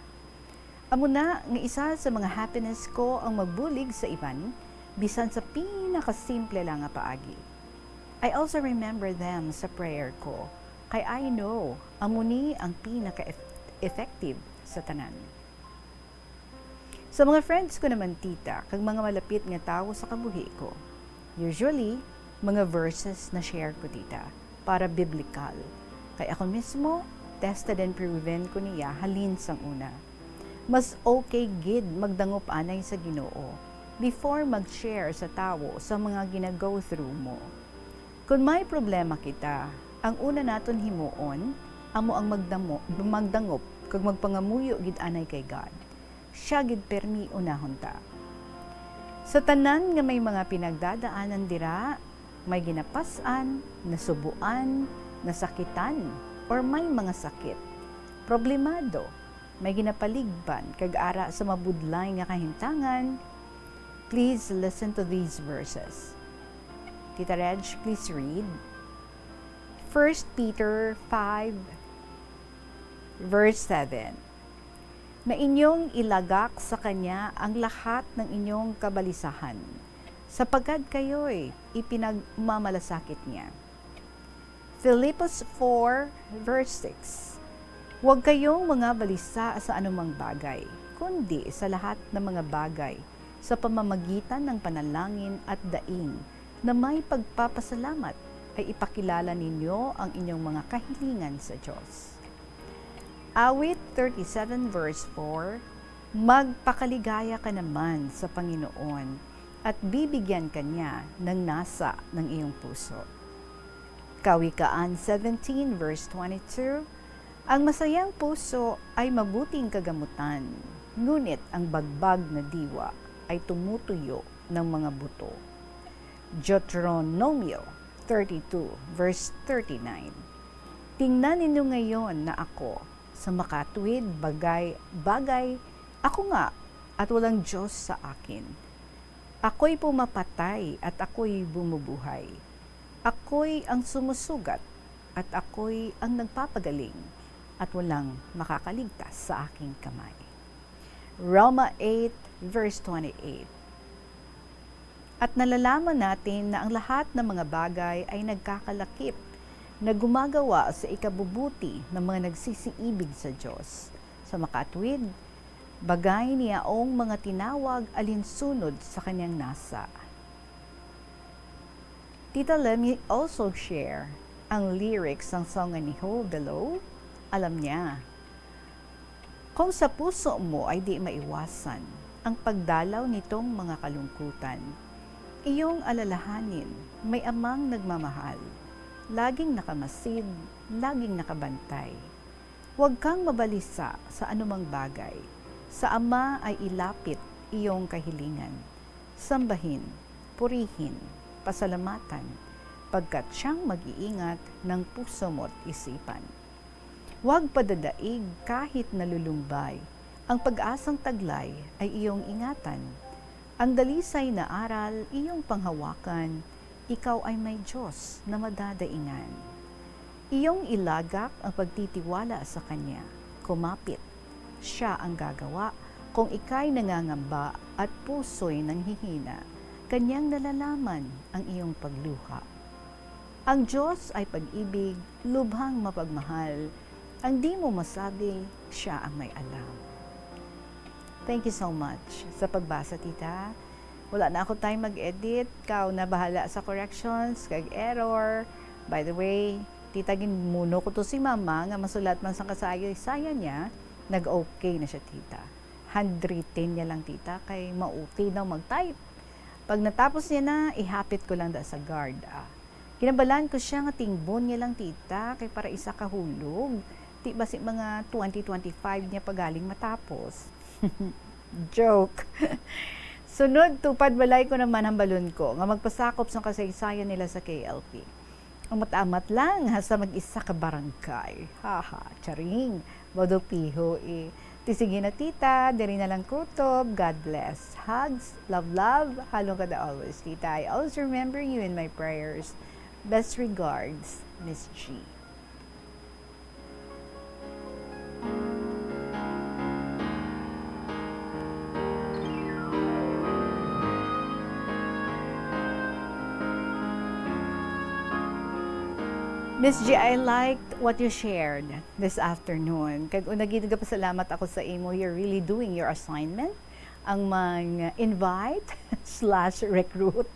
Amo na nga isa sa mga happiness ko ang magbulig sa iban, bisan sa pinakasimple lang nga paagi. I also remember them sa prayer ko, kay I know amo ni ang pinaka-effective sa tanan. Sa mga friends ko naman, tita, kag mga malapit nga tawo sa kabuhi ko, usually, mga verses na share ko, tita, para biblikal. Kay ako mismo, tested and proven ko niya halin sang una. Mas okay gid magdangop anay sa Ginoo before mag-share sa tawo sa mga gina-go through mo. Kon may problema kita, ang una naton himuon amo ang magdamo-, magdangop kag magpangamuyo gid anay kay God. Sia gid permi unahon ta. Sa tanan nga may mga pinagdadaanan dira, may ginapas-an, nasubuan, nasakitan, or may mga sakit, problemado, may ginapaligban kag ara sa mabudlay nga kahimtangan, please listen to these verses. Tita Reg, please read. First Peter five, verse seven. Na inyong ilagak sa kanya ang lahat ng inyong kabalisahan, sapagkat kayo'y ipinagmamalasakit niya. Filipos four, verse six. Huwag kayong mga balisa sa anumang bagay, kundi sa lahat ng mga bagay, sa pamamagitan ng panalangin at daing na may pagpapasalamat, ay ipakilala ninyo ang inyong mga kahilingan sa Diyos. Awit thirty-seven verse four, "Magpakaligaya ka naman sa Panginoon, at bibigyan ka niya ng nasa ng iyong puso." Kawikaan seventeen verse twenty-two, "Ang masayang puso ay mabuting kagamutan, ngunit ang bagbag na diwa ay tumutuyo ng mga buto." Deuteronomio thirty-two verse thirty-nine, "Tingnan ninyo ngayon na ako sa makatuwid bagay, bagay ako nga at walang Diyos sa akin. Ako'y pumapatay at ako'y bumubuhay. Ako'y ang sumusugat at ako'y ang nagpapagaling, at walang makakaligtas sa aking kamay." Roma eight verse twenty-eight. At nalalaman natin na ang lahat ng mga bagay ay nagkakalakip na gumagawa sa ikabubuti ng mga nagsisiibig sa Diyos, sa makatwid, bagay niyaong mga tinawag alinsunod sa kanyang nasa. Tita, let me also share ang lyrics ng song ni Ho below. Alam niya, kung sa puso mo ay di maiwasan ang pagdalaw nitong mga kalungkutan, iyong alalahanin may Amang nagmamahal, laging nakamasid, laging nakabantay. Huwag kang mabalisa sa anumang bagay. Sa Ama ay ilapit iyong kahilingan. Sambahin, purihin, pasalamatan, pagkat siyang mag-iingat ng puso mo't isipan. Huwag padadaig kahit nalulumbay. Ang pag-asang taglay ay iyong ingatan. Ang dalisay na aral iyong panghawakan, ikaw ay may Diyos na madadaingan. Iyong ilagak ang pagtitiwala sa Kanya. Kumapit, Siya ang gagawa. Kung ika'y nangangamba at puso'y nanghihina, Kanyang nalalaman ang iyong pagluha. Ang Diyos ay pag-ibig, lubhang mapagmahal. Ang di mo masabi, Siya ang may alam. Thank you so much sa pagbasa, tita. Wala na ako time mag-edit. Kaw na bahala sa corrections, kag error. By the way, tita, ginmuno ko to si mama nga masulat man sang kasaysayan niya, nag-okay na siya, tita. Handwritten niya lang, tita, kay mauti daw mag-type. Pag natapos niya na, ihapit ko lang da sa guard, ah. Ginabalaan ko siya nga tingbon niya lang, tita, kay para isa ka hulog. Ti basi mga twenty twenty-five niya pa galing matapos. Joke. Sunod, tupad balay ko naman hambalon ko nga magpasakop sang kasaysayan nila sa K L P. Amat-amat lang, hasta mag-isa ka barangay. Haha, charing. Badupiho, eh. Ti sige na, tita. Diri na lang kutob. God bless. Hugs. Love, love. Halong ka da always, tita. I always remember you in my prayers. Best regards, Miss G. Miss G, I liked what you shared this afternoon. Kag una gid, nagapasalamat ako sa imo. You're really doing your assignment. Ang mang invite slash recruit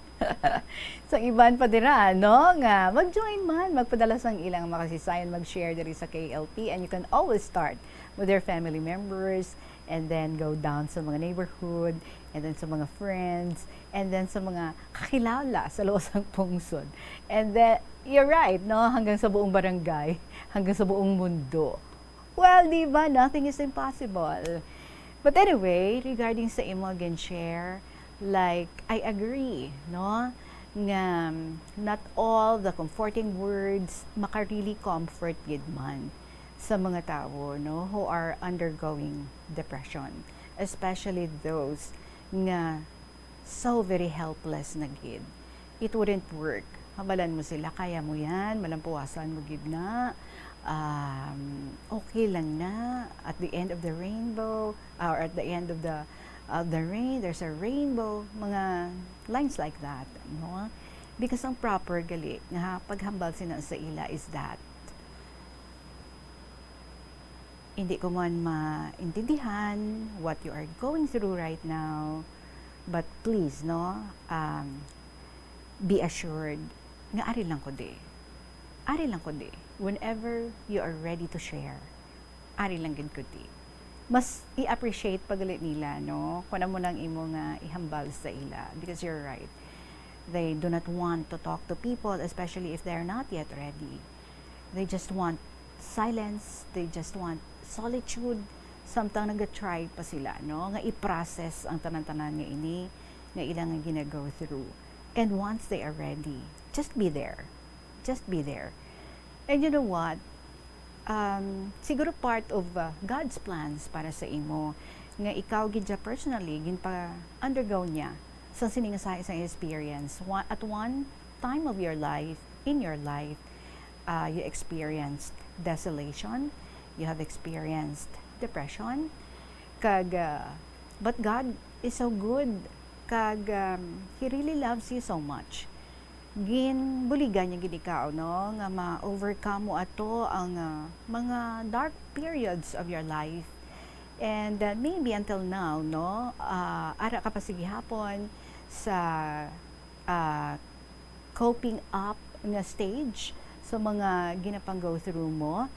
sa iban pa dira, no? Nga mag-join man, magpadala sang ilang makasisayan, mag-share diri sa K L P. And you can always start with your family members and then go down sa mga neighborhood and then sa mga friends and then sa mga kakilala sa loob sang pungsod. And then, you're right, no? Hanggang sa buong barangay, hanggang sa buong mundo. Well, di ba, nothing is impossible. But anyway, regarding sa imo gin-share, like, I agree, no? Nga, um, not all the comforting words maka-really comfort gid man sa mga tawo, no, who are undergoing depression, especially those nga so very helpless na gid. It wouldn't work. Habalan mo sila, "Kaya mo yan, malampuasan mo gid na, um, okay lang na, at the end of the rainbow, or at the end of the, of the rain, there's a rainbow," mga lines like that, no? Because ang proper gali nga paghambal sina sa ila is that, hindi ko man maintindihan what you are going through right now, but please, no, um, be assured nga ari lang ko di. Ari lang ko di. Whenever you are ready to share, ari lang gid ko di. Mas i-appreciate pa gali nila, no, kung ano mo nang imo nga ihambal sa ila, because you're right. They do not want to talk to people, especially if they're not yet ready. They just want silence, they just want solitude. Samtang naga-try pa sila, no, nga i-process ang tanan-tanan nga ini nga ila nga gina-go through. And once they are ready, just be there. Just be there. And you know what? Um, siguro part of, uh, God's plans para sa imo, nga ikaw gid siya personally ginpa-undergo niya sa sining sa isang experience. Wa-, at one time of your life, in your life, uh, you experienced desolation, you have experienced depression, kag, uh, but God is so good, kag, um, He really loves you so much. Ginbuligan niya gid ikaw, no, nga ma-overcome mo ato ang, ah, mga dark periods of your life. And, ah, maybe until now, no, ah, ara ka pa sa gihapon sa, ah, coping up nga stage sa mga ginapang-go through mo.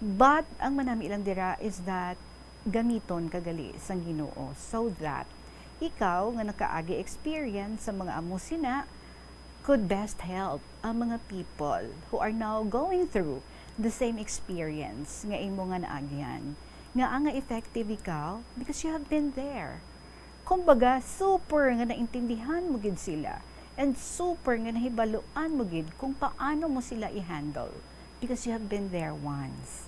But ang manami lang dira is that gamiton ka gali sang Ginoo so that ikaw nga nakaagi experience sa mga amo sina could best help ang mga people who are now going through the same experience nga imo nga naagyan. Nga nga effective ikaw because you have been there. Kumbaga, super nga naintindihan mo gid sila and super nga nahibaluan mo gid kung paano mo sila i-handle because you have been there once.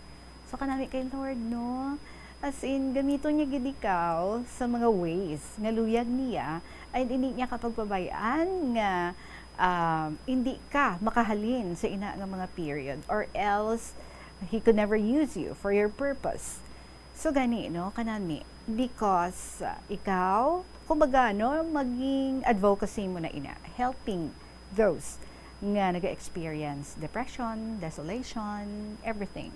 So, kanami kay Lord, no? As in, gamiton niya gid ikaw sa mga ways nga luyag niya, and hindi niya kapagpabay-an nga, um, hindi ka makahalin sa ina nga mga period, or else He could never use you for your purpose. So, gani, no, kanami, because, uh, ikaw, kumbaga, no, maging advocacy mo na ina, helping those nga naga-experience depression, desolation, everything.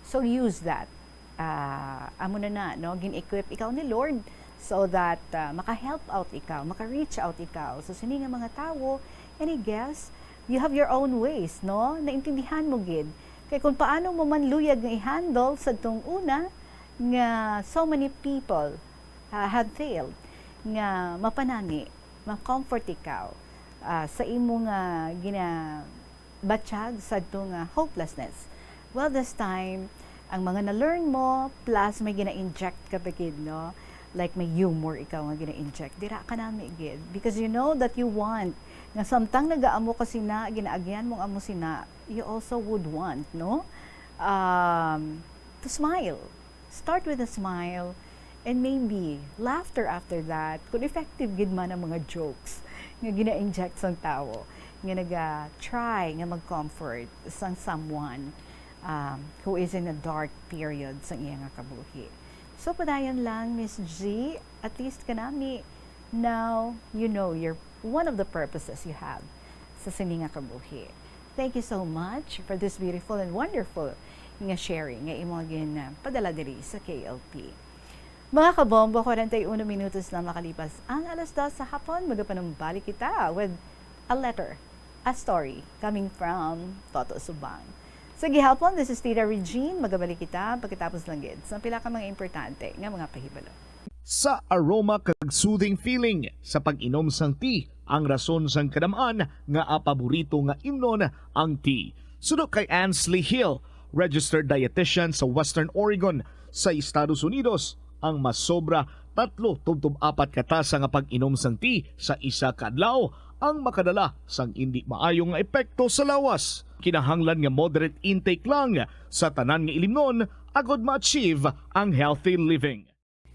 So, use that. Ah, amo na na, no, gin-equip ikaw ni Lord so that, ah, maka-help out ikaw, maka-reach out ikaw. So, sini nga mga tawo, and I guess, you have your own ways, no? Naintindihan mo gid. Kay kung paano mo man luyag nga i-handle sa tong una, nga so many people, ah, have failed, nga mapanami, ma-comfort ikaw, ah, sa imo nga ginabatyag sadto nga hopelessness. Well, this time, ang mga na-learn mo, plus may gina-inject ka pa gid, no? Like, may humor ikaw nga gina-inject. Dira ka nami gid. Because you know that you want, nga samtang nagaamo ka sina, ginaagyan mong amo sina, you also would want, no? Um, to smile. Start with a smile, and maybe laughter after that, kung effective gid man ang mga jokes nga gina-inject sang tawo nga naga-try nga mag-comfort sang someone, um, who is in a dark period sang iya nga kabuhi. So, padayon lang, Miss G, at least kanami, now you know your, one of the purposes you have sa sini nga kabuhi. Thank you so much for this beautiful and wonderful nga sharing nga imo gin, ah, padala diri sa K L P. Mga kabombo, kwarenta y uno minutos na makalipas ang alas dos sa hapon, magapanumbalik kita with a letter, a story coming from Toto Subang. Sa gihapon, this is Tita Regine. Magabalik kita pagkatapos lang gid sa pila ka mga importante nga mga pahibalo. Sa aroma kag soothing feeling sa pag-inom sang tea ang rason sang kadam-an nga paborito nga imnon ang tea. Suno kay Ansley Hill, registered dietitian sa Western Oregon sa Estados Unidos, ang masobra tatlo tubtob apat ka tasa nga pag-inom sang tea sa isa ka adlaw ang makadala sang indi maayo nga epekto sa lawas. Kinahanglan nga moderate intake lang sa tanan nga ilimnon agod ma-achieve ang healthy living.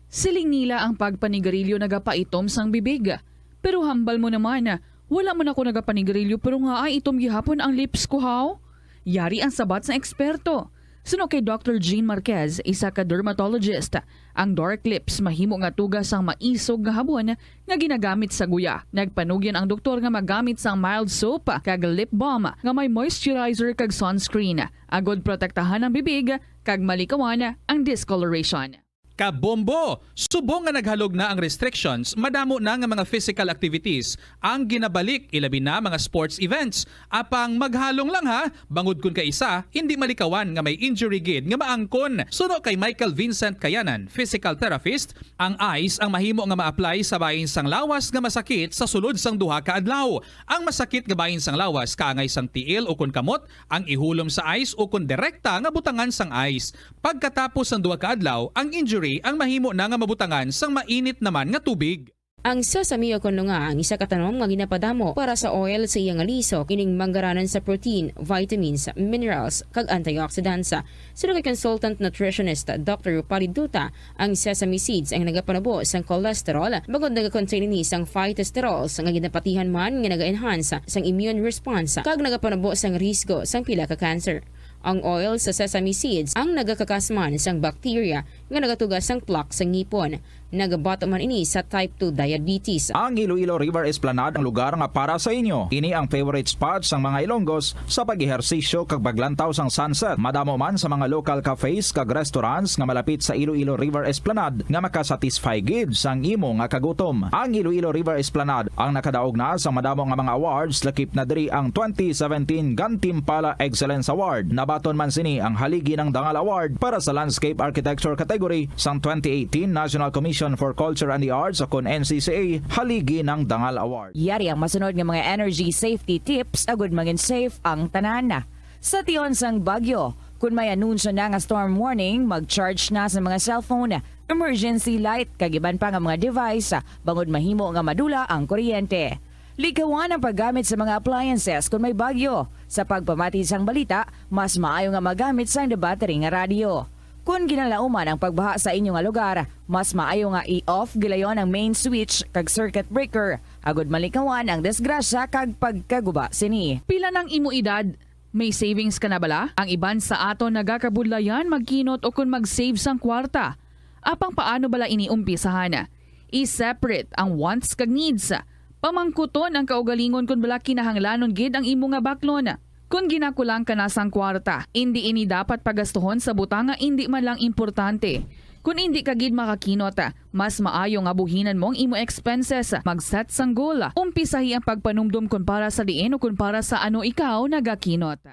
Siling nila ang pagpanigarilyo nagapaitom sang bibig. Pero hambal mo naman, wala man ako nagapanigarilyo pero nga ay itom gihapon ang lips ko, haw? Yari ang sabat sang eksperto. Suno kay Doctor Jean Marquez, isa ka dermatologist, ang dark lips mahimo nga tuga sang maisog nga habon nga ginagamit sa guya. Nagpanugyan ang doktor nga magamit sang mild soap kag lip balm nga may moisturizer kag sunscreen, agod protektahan ang bibig kag malikawan ang discoloration. Kabombo! Subong nga naghalog na ang restrictions, madamo na nga mga physical activities ang ginabalik, ilabi na mga sports events. Apang maghalong lang ha, bangod kun kaisa, hindi malikawan nga may injury gid nga maangkon. Suno kay Michael Vincent Kayanan, physical therapist, ang ice ang mahimo nga ma-apply sa bahin sang lawas nga masakit sa sulod sang duha ka adlaw. Ang masakit nga bahin sang lawas kaangay sang tiil ukon kamot ang ihulom sa ice ukon direkta nga butangan sang ice. Pagkatapos sang duha ka adlaw, ang injury ang mahimo na nga mabutangan sang mainit naman nga tubig. Ang sesame o kon lunga ang isa ka tanom nga ginapadamo para sa oil sa iya nga liso. Ining manggaranan sa protein, vitamins, minerals, kag antioxidants. Suno kay consultant nutritionist Doctor Rupali Duta, ang sesame seeds ang nagapanubo sang cholesterol, bangod nagakontain ini sang phytosterols nga ginapatihan man nga naga-enhance sang immune response kag nagapanubo sang risgo sang pila ka cancer. Ang oil sa sesame seeds ang nagakakas man sang bacteria nga nagatuga sang plaque sa ngipon. Nagabato man ini sa type two diabetes. Ang Iloilo River Esplanade ang lugar nga para sa inyo. Ini ang favorite spot sang mga Ilonggos sa pag-ehersisyo kag paglantaw sang sunset. Madamo man sa mga local cafes kag restaurants nga malapit sa Iloilo River Esplanade nga makasatisfy gid sang imo nga kagutom. Ang Iloilo River Esplanade ang nakadaog na sa madamo nga mga awards, lakip na diri ang twenty seventeen Gantimpala Excellence Award. Nabaton man sini ang Haligi ng Dangal Award para sa Landscape Architecture category sang twenty eighteen National Commission for Culture and the Arts, o kon N C C A, Haligi ng Dangal Award. Yari ang masunod nga mga energy safety tips agud mangin safe ang tanan. Sa tion sang bagyo, kun may anunsyo na nga storm warning, mag-charge na sa mga cellphone, emergency light, kag iban pa nga mga device, bangod mahimo nga madula ang kuryente. Likawan ang paggamit sa mga appliances kun may bagyo. Sa pagpamati sang balita, mas maayo nga magamit sang battery nga radyo. Kun ginalauman ang pagbaha sa inyo nga lugar, mas maayo nga i-off gilayon ang main switch kag circuit breaker, agud malikawan ang disgrasya kag pagkaguba sini. Pila nang imo edad? May savings ka na bala? Ang iban sa aton nagakabudlayan magkinot ukon mag-save sang kwarta. Apang paano bala ini umpisahan? I-separate ang wants kag needs. Pamangkuton ang kaugalingon kon bala kinahanglanon gid ang imo nga baklon. Kon ginakulang ka na sang kwarta, indi ini dapat pagastuhon sa butang nga indi man lang importante. Kon indi ka gid makakinot, mas maayo nga buhinan mo ang imo expenses. Mag-set sang goal. Umpisahi ang pagpanumdom kon para sa diin o kon para sa ano ikaw nagakinot.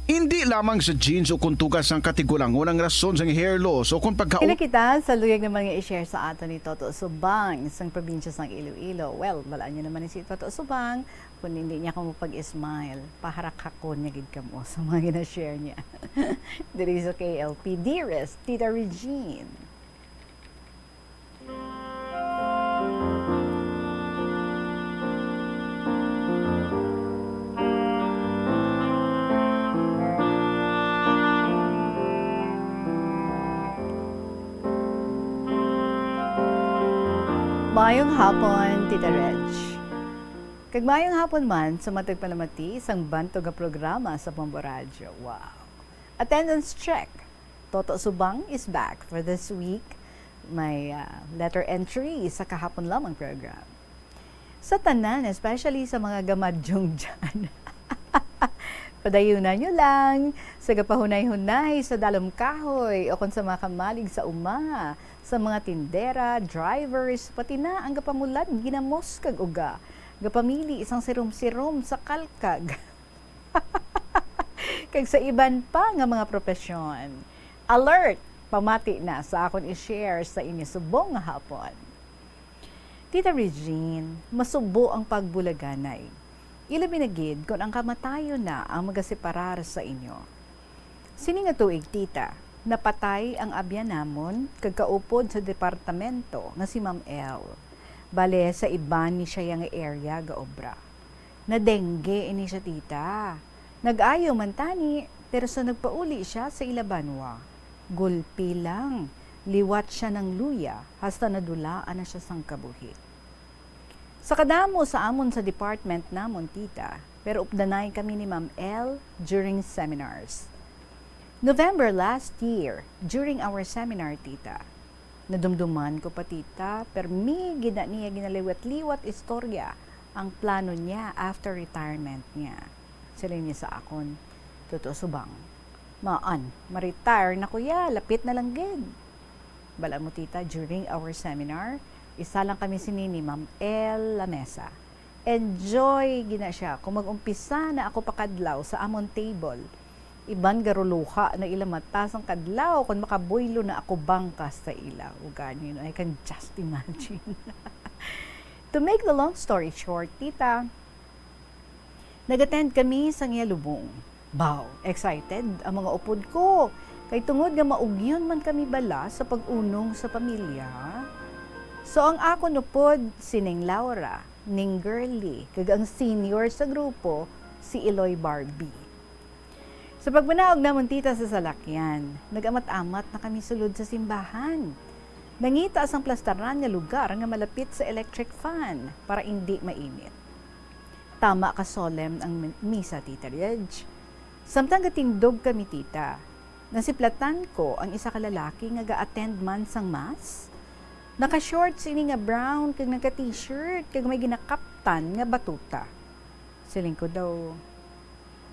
Indi lamang sa genes o kon tuga sang katigulangon ang rason sang hair loss o kon pagka- Ila kita sa luyag naman nga i-share sa aton ni Toto Subang sang probinsya sang Iloilo. Well, balaan niyo naman ni si Toto Subang, kung hindi niya kamo pag-smile, paharakhakon niya gid kamo sa mga gina-share niya. Diri sa K L P, dearest Tita Regine. Maayong hapon, Tita Reg. Kag maayong hapon man sa matag palamati sang bantog nga programa sa Bombo Radyo. Wow! Attendance check. Toto Subang is back for this week. May, ah, letter entry sa kahapon lamang program. Sa tanan, especially sa mga gamadyong dyan. Padayunan nyo lang sa gapahunay-hunay sa dalom kahoy o kon sa mga kamalig sa uma, sa mga tindera, drivers, pati na ang gapamulad ginamos kag uga, gapamili sang sirom-sirom sa kalkag, kag sa iban pa nga mga propesyon. Alert! Pamati na sa akon i-share sa inyo subong nga hapon. Tita Regine, masubo ang pagbulaganay. Ilabi na gid kon ang kamatayon na ang magaseparar sa inyo. Sini nga tuig, tita, napatay ang abyan namon kag kaupod sa departamento nga si Ma'am L. Bale, sa iban ni siya nga area gaobra. Nadengge ini siya, tita. Nag-ayo man tani, pero sa nagpauli siya sa ila banwa, gulpi lang, liwat siya nang luya hasta nadulaan na siya sang kabuhi. Sa kadamo sa amon sa department namon, tita, pero updanay kami ni Ma'am L during seminars. November last year, during our seminar, tita, nadumduman ko pa, tita, permi gid na niya ginaliwat-liwat istorya ang plano niya after retirement niya. Siling niya sa akon, "Totoo subong? Maan, ma-retire na ko ya, lapit na lang gid." Bala mo, tita, during our seminar, isa lang kami sini ni Ma'am L Lamesa. Enjoy gina siya kung mag-umpisa na ako pakadlaw sa amon table. Iban garuluha na ila mata sang kadlaw kon makabuylo na ako bangkas sa ila. Ugani, no? I can just imagine. To make the long story short, tita, nag-attend kami sa iya lubong. Baw, excited ang mga upod ko, kay tungod nga maugyon man kami bala sa pag-unong sa pamilya. So, ang akon upod, si Ning Laura, Ning Girly, kag ang senior sa grupo, si Iloy Barbie. Sa pagmanaog namon, tita, sa salakyan, nag-amat-amat na kami sulod sa simbahan. Nangita sang plastaran nga lugar nga malapit sa electric fan para indi mainit. Tama ka solemn ang mi-, misa, Tita Reg. Samtang gatindog kami, tita, nasiplatan ko ang isa ka lalaki nga ga-attend man sang mass. Naka-shorts ini nga brown kag naka-t-shirt kag may ginakaptan nga batuta. Siling ko daw,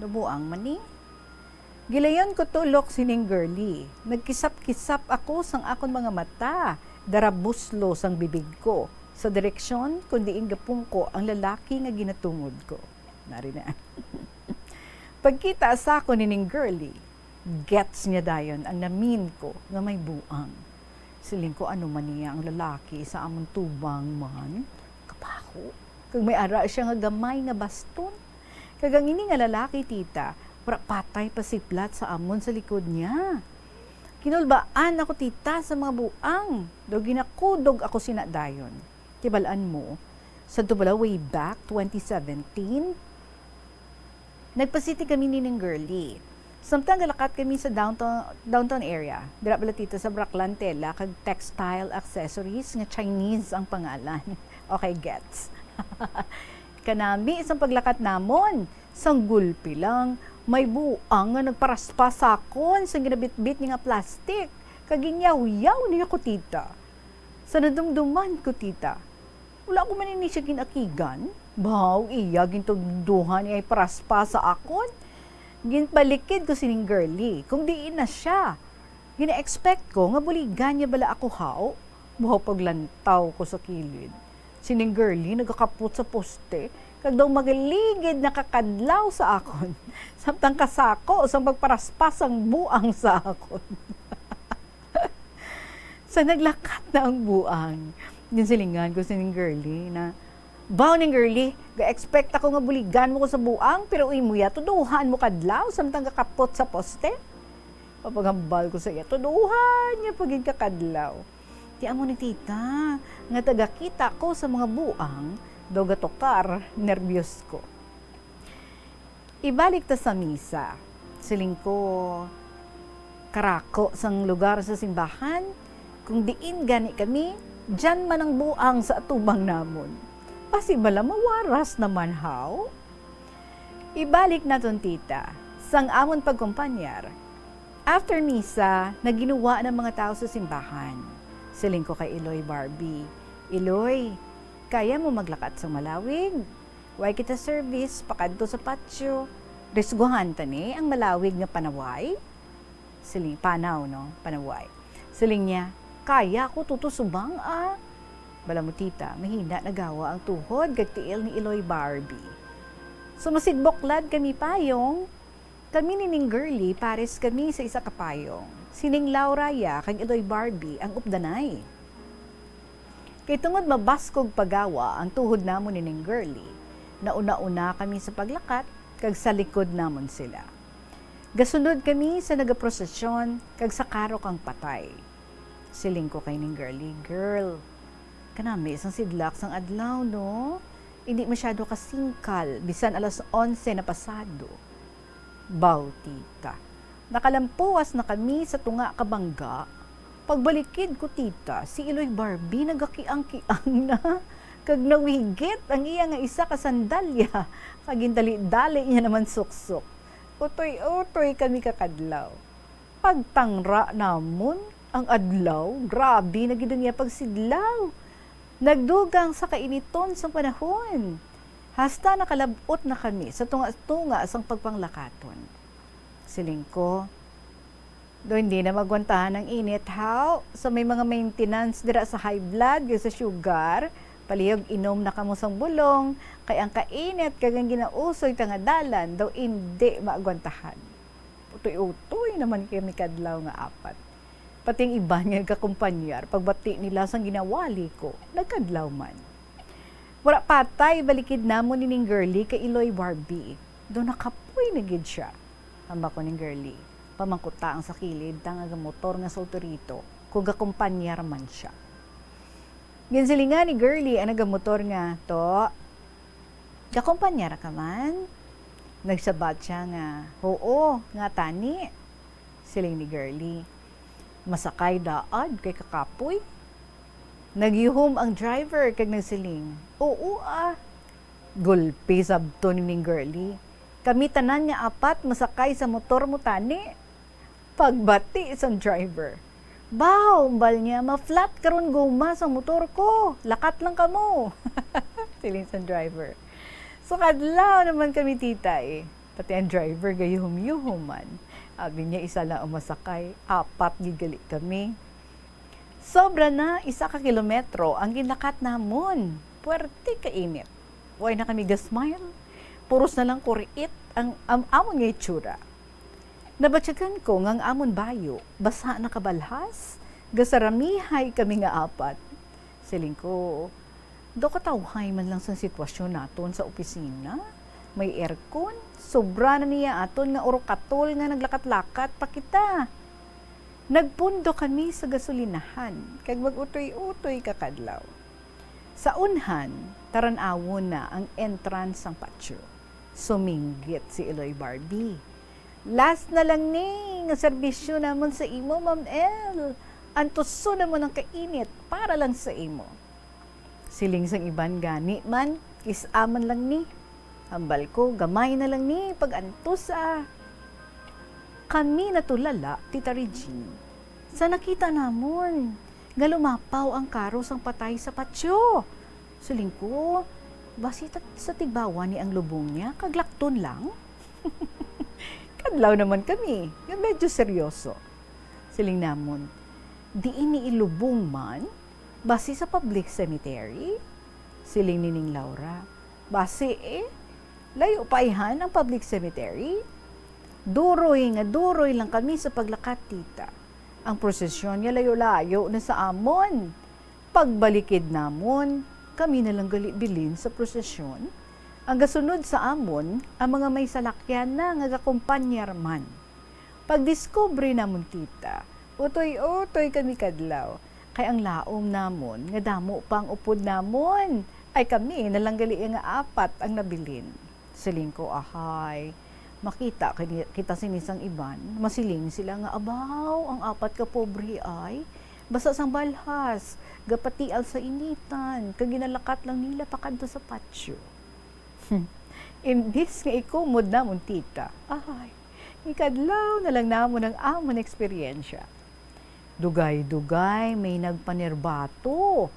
"Nabuang man ni?" Gilayon ko tulok sining girly. Nagkisap-kisap ako sang akon mga mata, darabuslo sang bibig ko, sa direksyon kon diin gapungko ang lalaki nga ginatungod ko. Nari na. Pagkita sa akon nining girly, gets niya dayon ang namin ko nga may buang. Siling ko, "Ano man niya ang lalaki sa amon tubang man? Kabaho." Kag may ara siya nga gamay nga baston. Kag ang ini nga lalaki, tita, wala patay pasiplat sa amon sa likod niya. Kinulbaan ako, tita, sa mga buang. Daw ginakudog ako sina dayon. Tibal-an mo, sadto bala way back twenty seventeen, nagpa-city kami nining girly. Samtang galakat kami sa downtown, downtown area, dira bala, tita, sa Braklan Tela kag Textile Accessories nga Chinese ang pangalan. Okay, gets. Kanami, isang paglakat namon, sang gulpi lang, may buang nga nagparaspas sa akon sang ginabitbit niya nga plastic, kag ginyawyaw niya ko, tita. Sa nadumduman ko, tita, wala ko man ini siya ginakigan. Baw, iya gintuduhan niya paraspas sa akon. Ginpalikid ko sining girly kung diin na siya. Gina-expect ko nga buligan niya bala ako, haw? Baw, paglantaw ko sa kilid, sining girly nagakapot sa poste, kag daw magaligid nakakadlaw sa akon, samtang kasako sang pagparaspas sang buang sa akon. Sa naglakat na ang buang, ginsilingan ko sining girly na, "Baw, ning girly, ga-expect ako nga buligan mo ko sa buang, pero imo ya, tuduhan mo kadlaw, samtang gakapot sa poste." Papaghambal ko sa iya, tuduhan niya pa gid ka kadlaw. Ti amo ni tita, nga tagakita ko sa mga buang, daw gatukar, nerbiyos ko. Ibalik ta sa misa. Siling ko, "Karako sang lugar sa simbahan, kung diin gani kami, diyan man ang buang sa atubang namon. Basi bala mawaras naman, haw?" Ibalik naton, tita, sang amon pagkumpanyar. After misa, naginuwa na mga tawo sa simbahan. Siling ko kay Iloy Barbie, "Iloy, kaya mo maglakat sang malawig? Way kita service pakadto sa patio. Risguhan tani ang malawig nga panaway? Siling, panaw, no? Panaway. Siling niya, "Kaya ko, tuto subang, ah." Bala mo, tita, mahina na gawa ang tuhod kag tiil ni Iloy Barbie. So, masidboklad kami payong. Kami ni Ning Girly, pares kami sa isa ka payong. Si Ning Laura ya kag Iloy Barbie ang updanay. Kay tungod mabaskog pa gawa ang tuhod namon ni Ning Girly, nauna-una kami sa paglakat kag sa likod namon sila. Gasunod kami sa nagaprosesyon kag sa karok ang patay. Siling ko kay Ning Girly, "Girl, kanami sang sidlak sang adlaw, no? Indi masyado kasingkal, bisan alas onse na pasado." Baw, tita. Nakalampuas na kami sa tunga ka bangga. Pagbalikid ko, tita, si Iloy Barbie nagakiang-kiang na, kag nawigit ang iya nga isa ka sandalya, kag gindali-dali niya naman suksok. Utoy-utoy kami kakadlaw. Pagtangra namon ang adlaw, grabe na gid ang iya pagsidlaw. Nagdugang sa kainiton sang panahon, hasta nakalab-ot na kami sa tunga-tunga sang pagpanglakaton. Siling ko, "Do, hindi na magwantahan ang init, haw. So, may mga maintenance dira sa high blood, kag sa sugar. Palihog inom na kamo sang bulong, kay ang kainit kag ang ginausoy ta nga dalan daw indi maagwantahan." Utoy-utoy naman kami kadlaw nga apat. Pati ang iban nga nagkakumpanyar, pagbati nila sang ginawali ko, nagkadlaw man. Wala patay, balikid namon ni Ning Girly kay Iloy Barbie. Do nakapoy na gid siya. Hambal ko, "Ning Girly, pamangkuta ang sa kilid ta nga gamotor nga sulturito kung gakumpanyar man siya." Ginsilingan ni Girly ang nagamotor nga, "To, gakumpanyar ka man?" Nagsabat siya nga, "Oo, nga tani?" Siling ni Girly, "Masakay daad kay kakapoy." Nagyuhom ang driver kag nagsiling, "Oo, ah." Gulpi sabton ni Ning Girly, "Kami tanan nga apat masakay sa motor mo tani." Pagbati sang driver, "Baw," hambal niya, "ma-flat karon guma sang motor ko. Lakat lang kamo." Siling sang driver. So, kadlaw naman kami, tita, eh. Pati ang driver gayuhom-yuhom man. Abi niya, isa lang ang masakay, apat gid gali kami. Sobra na isa ka kilometro ang ginlakat namon. Puwerte ka init. Way na kami ga-smile. Puros na lang kuriit ang am-, amon nga itsura. Nabatyagan ko nga ang amon bayo basa na kabalhas, gasaramihay kami nga apat. Siling ko, "Do katawhay man lang sang sitwasyon naton sa opisina. May aircon, sobra na niya aton nga urokatol nga naglakat-lakat pa kita." Nagpundo kami sa gasolinahan kag mag-utoy-utoy kakadlaw. Sa unhan, taran-awon na ang entrance sang patio. Suminggit si Iloy Barbie. "Last na lang ni nga serbisyo namon sa imo, Ma'am El. Antuson namon ang kainit para lang sa imo." Siling sang iban, "Gani man, kis-a man lang ni." Hambal ko, "Gamay na lang ni pag-antos, ah." Kami natulala, Tita Regine, sa nakita namon nga lumapaw ang karo sang patay sa patio. Siling ko, "Basi ta-, sa tigbawa ni ang lubong niya, kag lakton lang?" Kadlaw naman kami nga medyo seryoso. Siling namon, "Diin ni ilubong man? Basi sa public cemetery?" Siling ni Ning Laura, "Basi, eh, layo pa ayhan ang public cemetery." Duroy nga duroy lang kami sa paglakat, tita. Ang prosesyon nga layo-layo na sa amon. Pagbalikid namon, kami na lang gali bilin sa prosesyon. Ang gasunod sa amon, ang mga may salakyan na nga gakumpanyar man. Pagdiskubre namon, tita, utoy-utoy kami kadlaw, kay ang laom namon nga damo pa ang upod namon, ay kami na lang gali nga apat ang nabilin. Siling ko, "Ahay, makita kini-, kita sini sang iban, masiling sila nga, 'Abaw, ang apat ka pobre ay basa sang balhas, gapatial sa initan, kag ginalakat lang nila pakadto sa patio.'" Imbis nga ikumod namon, tita, ahay, ikadlaw na lang namon ang amon eksperyensya. Dugay-dugay may nagpanirbato.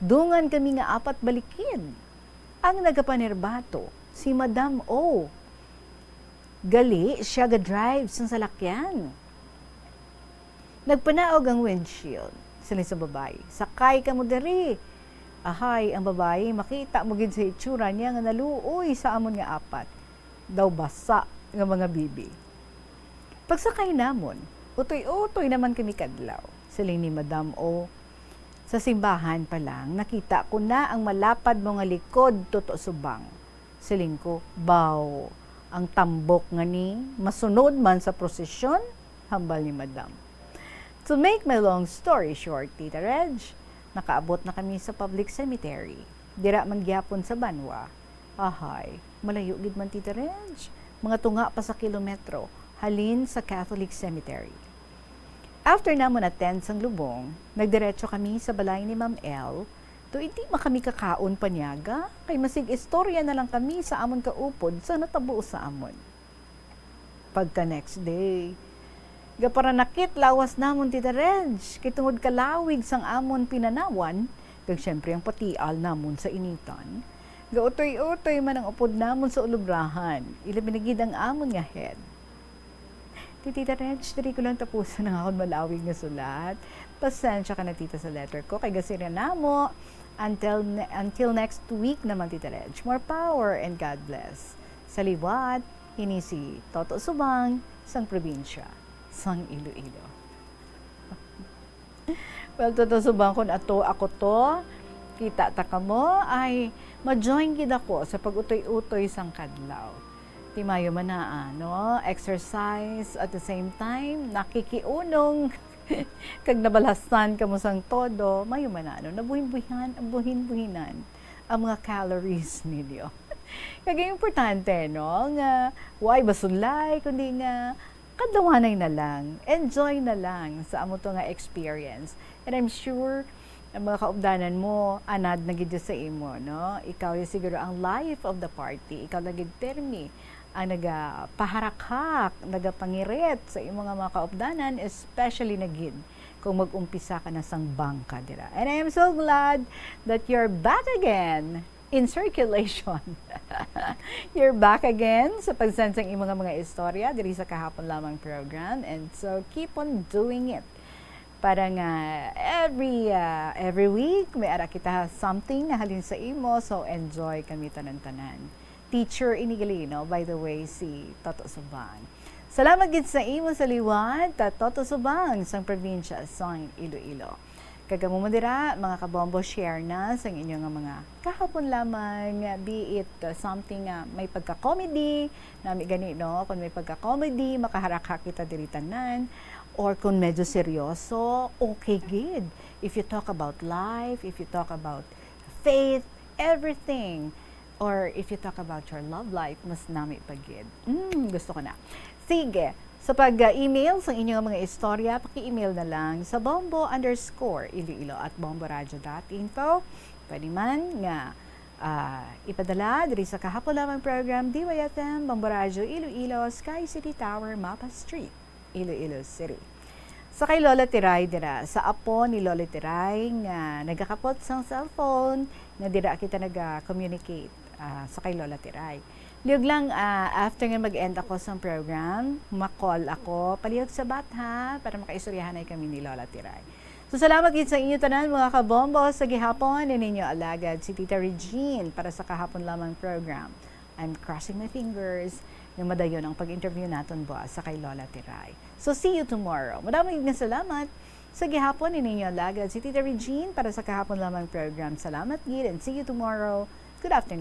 Dungan kami nga apat balikid. Ang nagapanirbato, si Madam O. Gali siya ga-drive sang salakyan. Nagpanaog ang windshield. Siling sa babayi, "Sakay kamo diri." Ahay, ang babayi, makita mo gid sa itsura niya nga naluoy sa amon nga apat. Daw basa nga mga bibi. Pagsakay namon, utoy-utoy naman kami kadlaw. Siling ni Madam O, "Sa simbahan pa lang, nakita ko na ang malapad mo nga likod, Toto Subang." Siling ko, "Baw, ang tambok nga ni masunod man sa prosesyon?" hambal ni Madam. To make my long story short, Tita Reg, nakaabot na kami sa public cemetery. Dira man gyapon sa banwa. Ahay, malayo gid man, Tita Reg. Mga tunga pa sa kilometro halin sa Catholic Cemetery. After namon attend sang lubong, nagdiretso kami sa balay ni Ma'am L, to hindi man kami kakaon paniaga, kay masig istorya na lang kami sa amon kaupod sa natabo sa amon. Pagka next day, gaparanakit lawas namon, Tita Reg, kay tungod kalawig sang amon pinanawan, kag siyempre ang patial namon sa initan, gautoy-utoy man ang upod namon sa ulubrahan, ilabi na gid ang amon nga head. Ti Tita Reg, diri ko lang tapuson ang akon malawig nga sulat. Pasensya ka na, Tita, sa letter ko, kay gasiran namo. Until ne-, until next week naman, Tita Reg. More power and God bless. Sa liwat, ini si Toto Subang sang probinsya sang Iloilo. Well, Toto Subang, kun ato ako to, kita ta kamo, ay ma-join gid ako sa pag-utoy-utoy sang kadlaw. Ti mayo man na, ah, no? Exercise, at the same time, nakikiunong kag nabalhasan kamo sang todo, mayo man na, no? Nabuhin-buhinan, buhin-buhinan ang mga calories ninyo. Kag importante, no, nga way basulay, kundi nga kadlawanay na lang, enjoy na lang sa amo to nga experience. And I'm sure ang mga kaupdanan mo, anad na gid sa imo, no? Ikaw yung siguro ang life of the party. Ikaw lang gid pirmi ang nagapaharakhak, nagapangirit sa imo nga mga kaupdanan, especially na gid kung mag-umpisa ka na sang bangka dira. And I am so glad that you're back again in circulation. You're back again sa pag-send sang imo nga mga istorya diri sa Kahapon Lamang program. And so, keep on doing it. Para nga every, ah, every week, may ara kita something nga halin sa imo. So, enjoy kami tanan-tanan. Teacher ini gali, no? By the way, si Toto Subang. Salamat gid sa imo sa liwat, ta Toto Subang sang probinsya sang Iloilo. Kag kamo man dira, mga kabombo, share na sang inyo nga mga kahapon lamang, be it, uh, something nga may pagka-comedy, nami gani, no? Kung may pagka-comedy, makaharakhak kita diri tanan. Or kung medyo seryoso, okay gid. If you talk about life, if you talk about faith, everything, or if you talk about your love life, mas nami pa gid. Mm, gusto ko na. Sige, sa pag-email sa inyong mga istorya, paki-email na lang sa bombo underscore iloilo at bomboradio dot info. Pwede man nga, ah, ipadala diri sa Kahapon Lamang program, D Y F M, Bombo Radio Iloilo, Sky City Tower, Mapa Street, Iloilo City. Sa kay Lola Tiray dira, sa apo ni Lola Tiray nga nagakapot sang cellphone, nga dira kita naga-communicate, ah, sa kay Lola Tiray. Lihog lang, ah, after nga mag-end ako sang program, ma-call ako. Palihog sa bat, ha, para makaistoryahanay kami ni Lola Tiray. So, salamat gid sa inyo tanan, mga kabombo, sa gihapon ni ninyo alagad si Tita Regine para sa Kahapon Lamang program. I'm crossing my fingers nga madayon ang pag-interview naton buwas sa kay Lola Tiray. So, see you tomorrow. Madamo gid nga salamat. Sa gihapon ni ninyo alagad si Tita Regine para sa Kahapon Lamang program. Salamat gid and see you tomorrow. Good afternoon.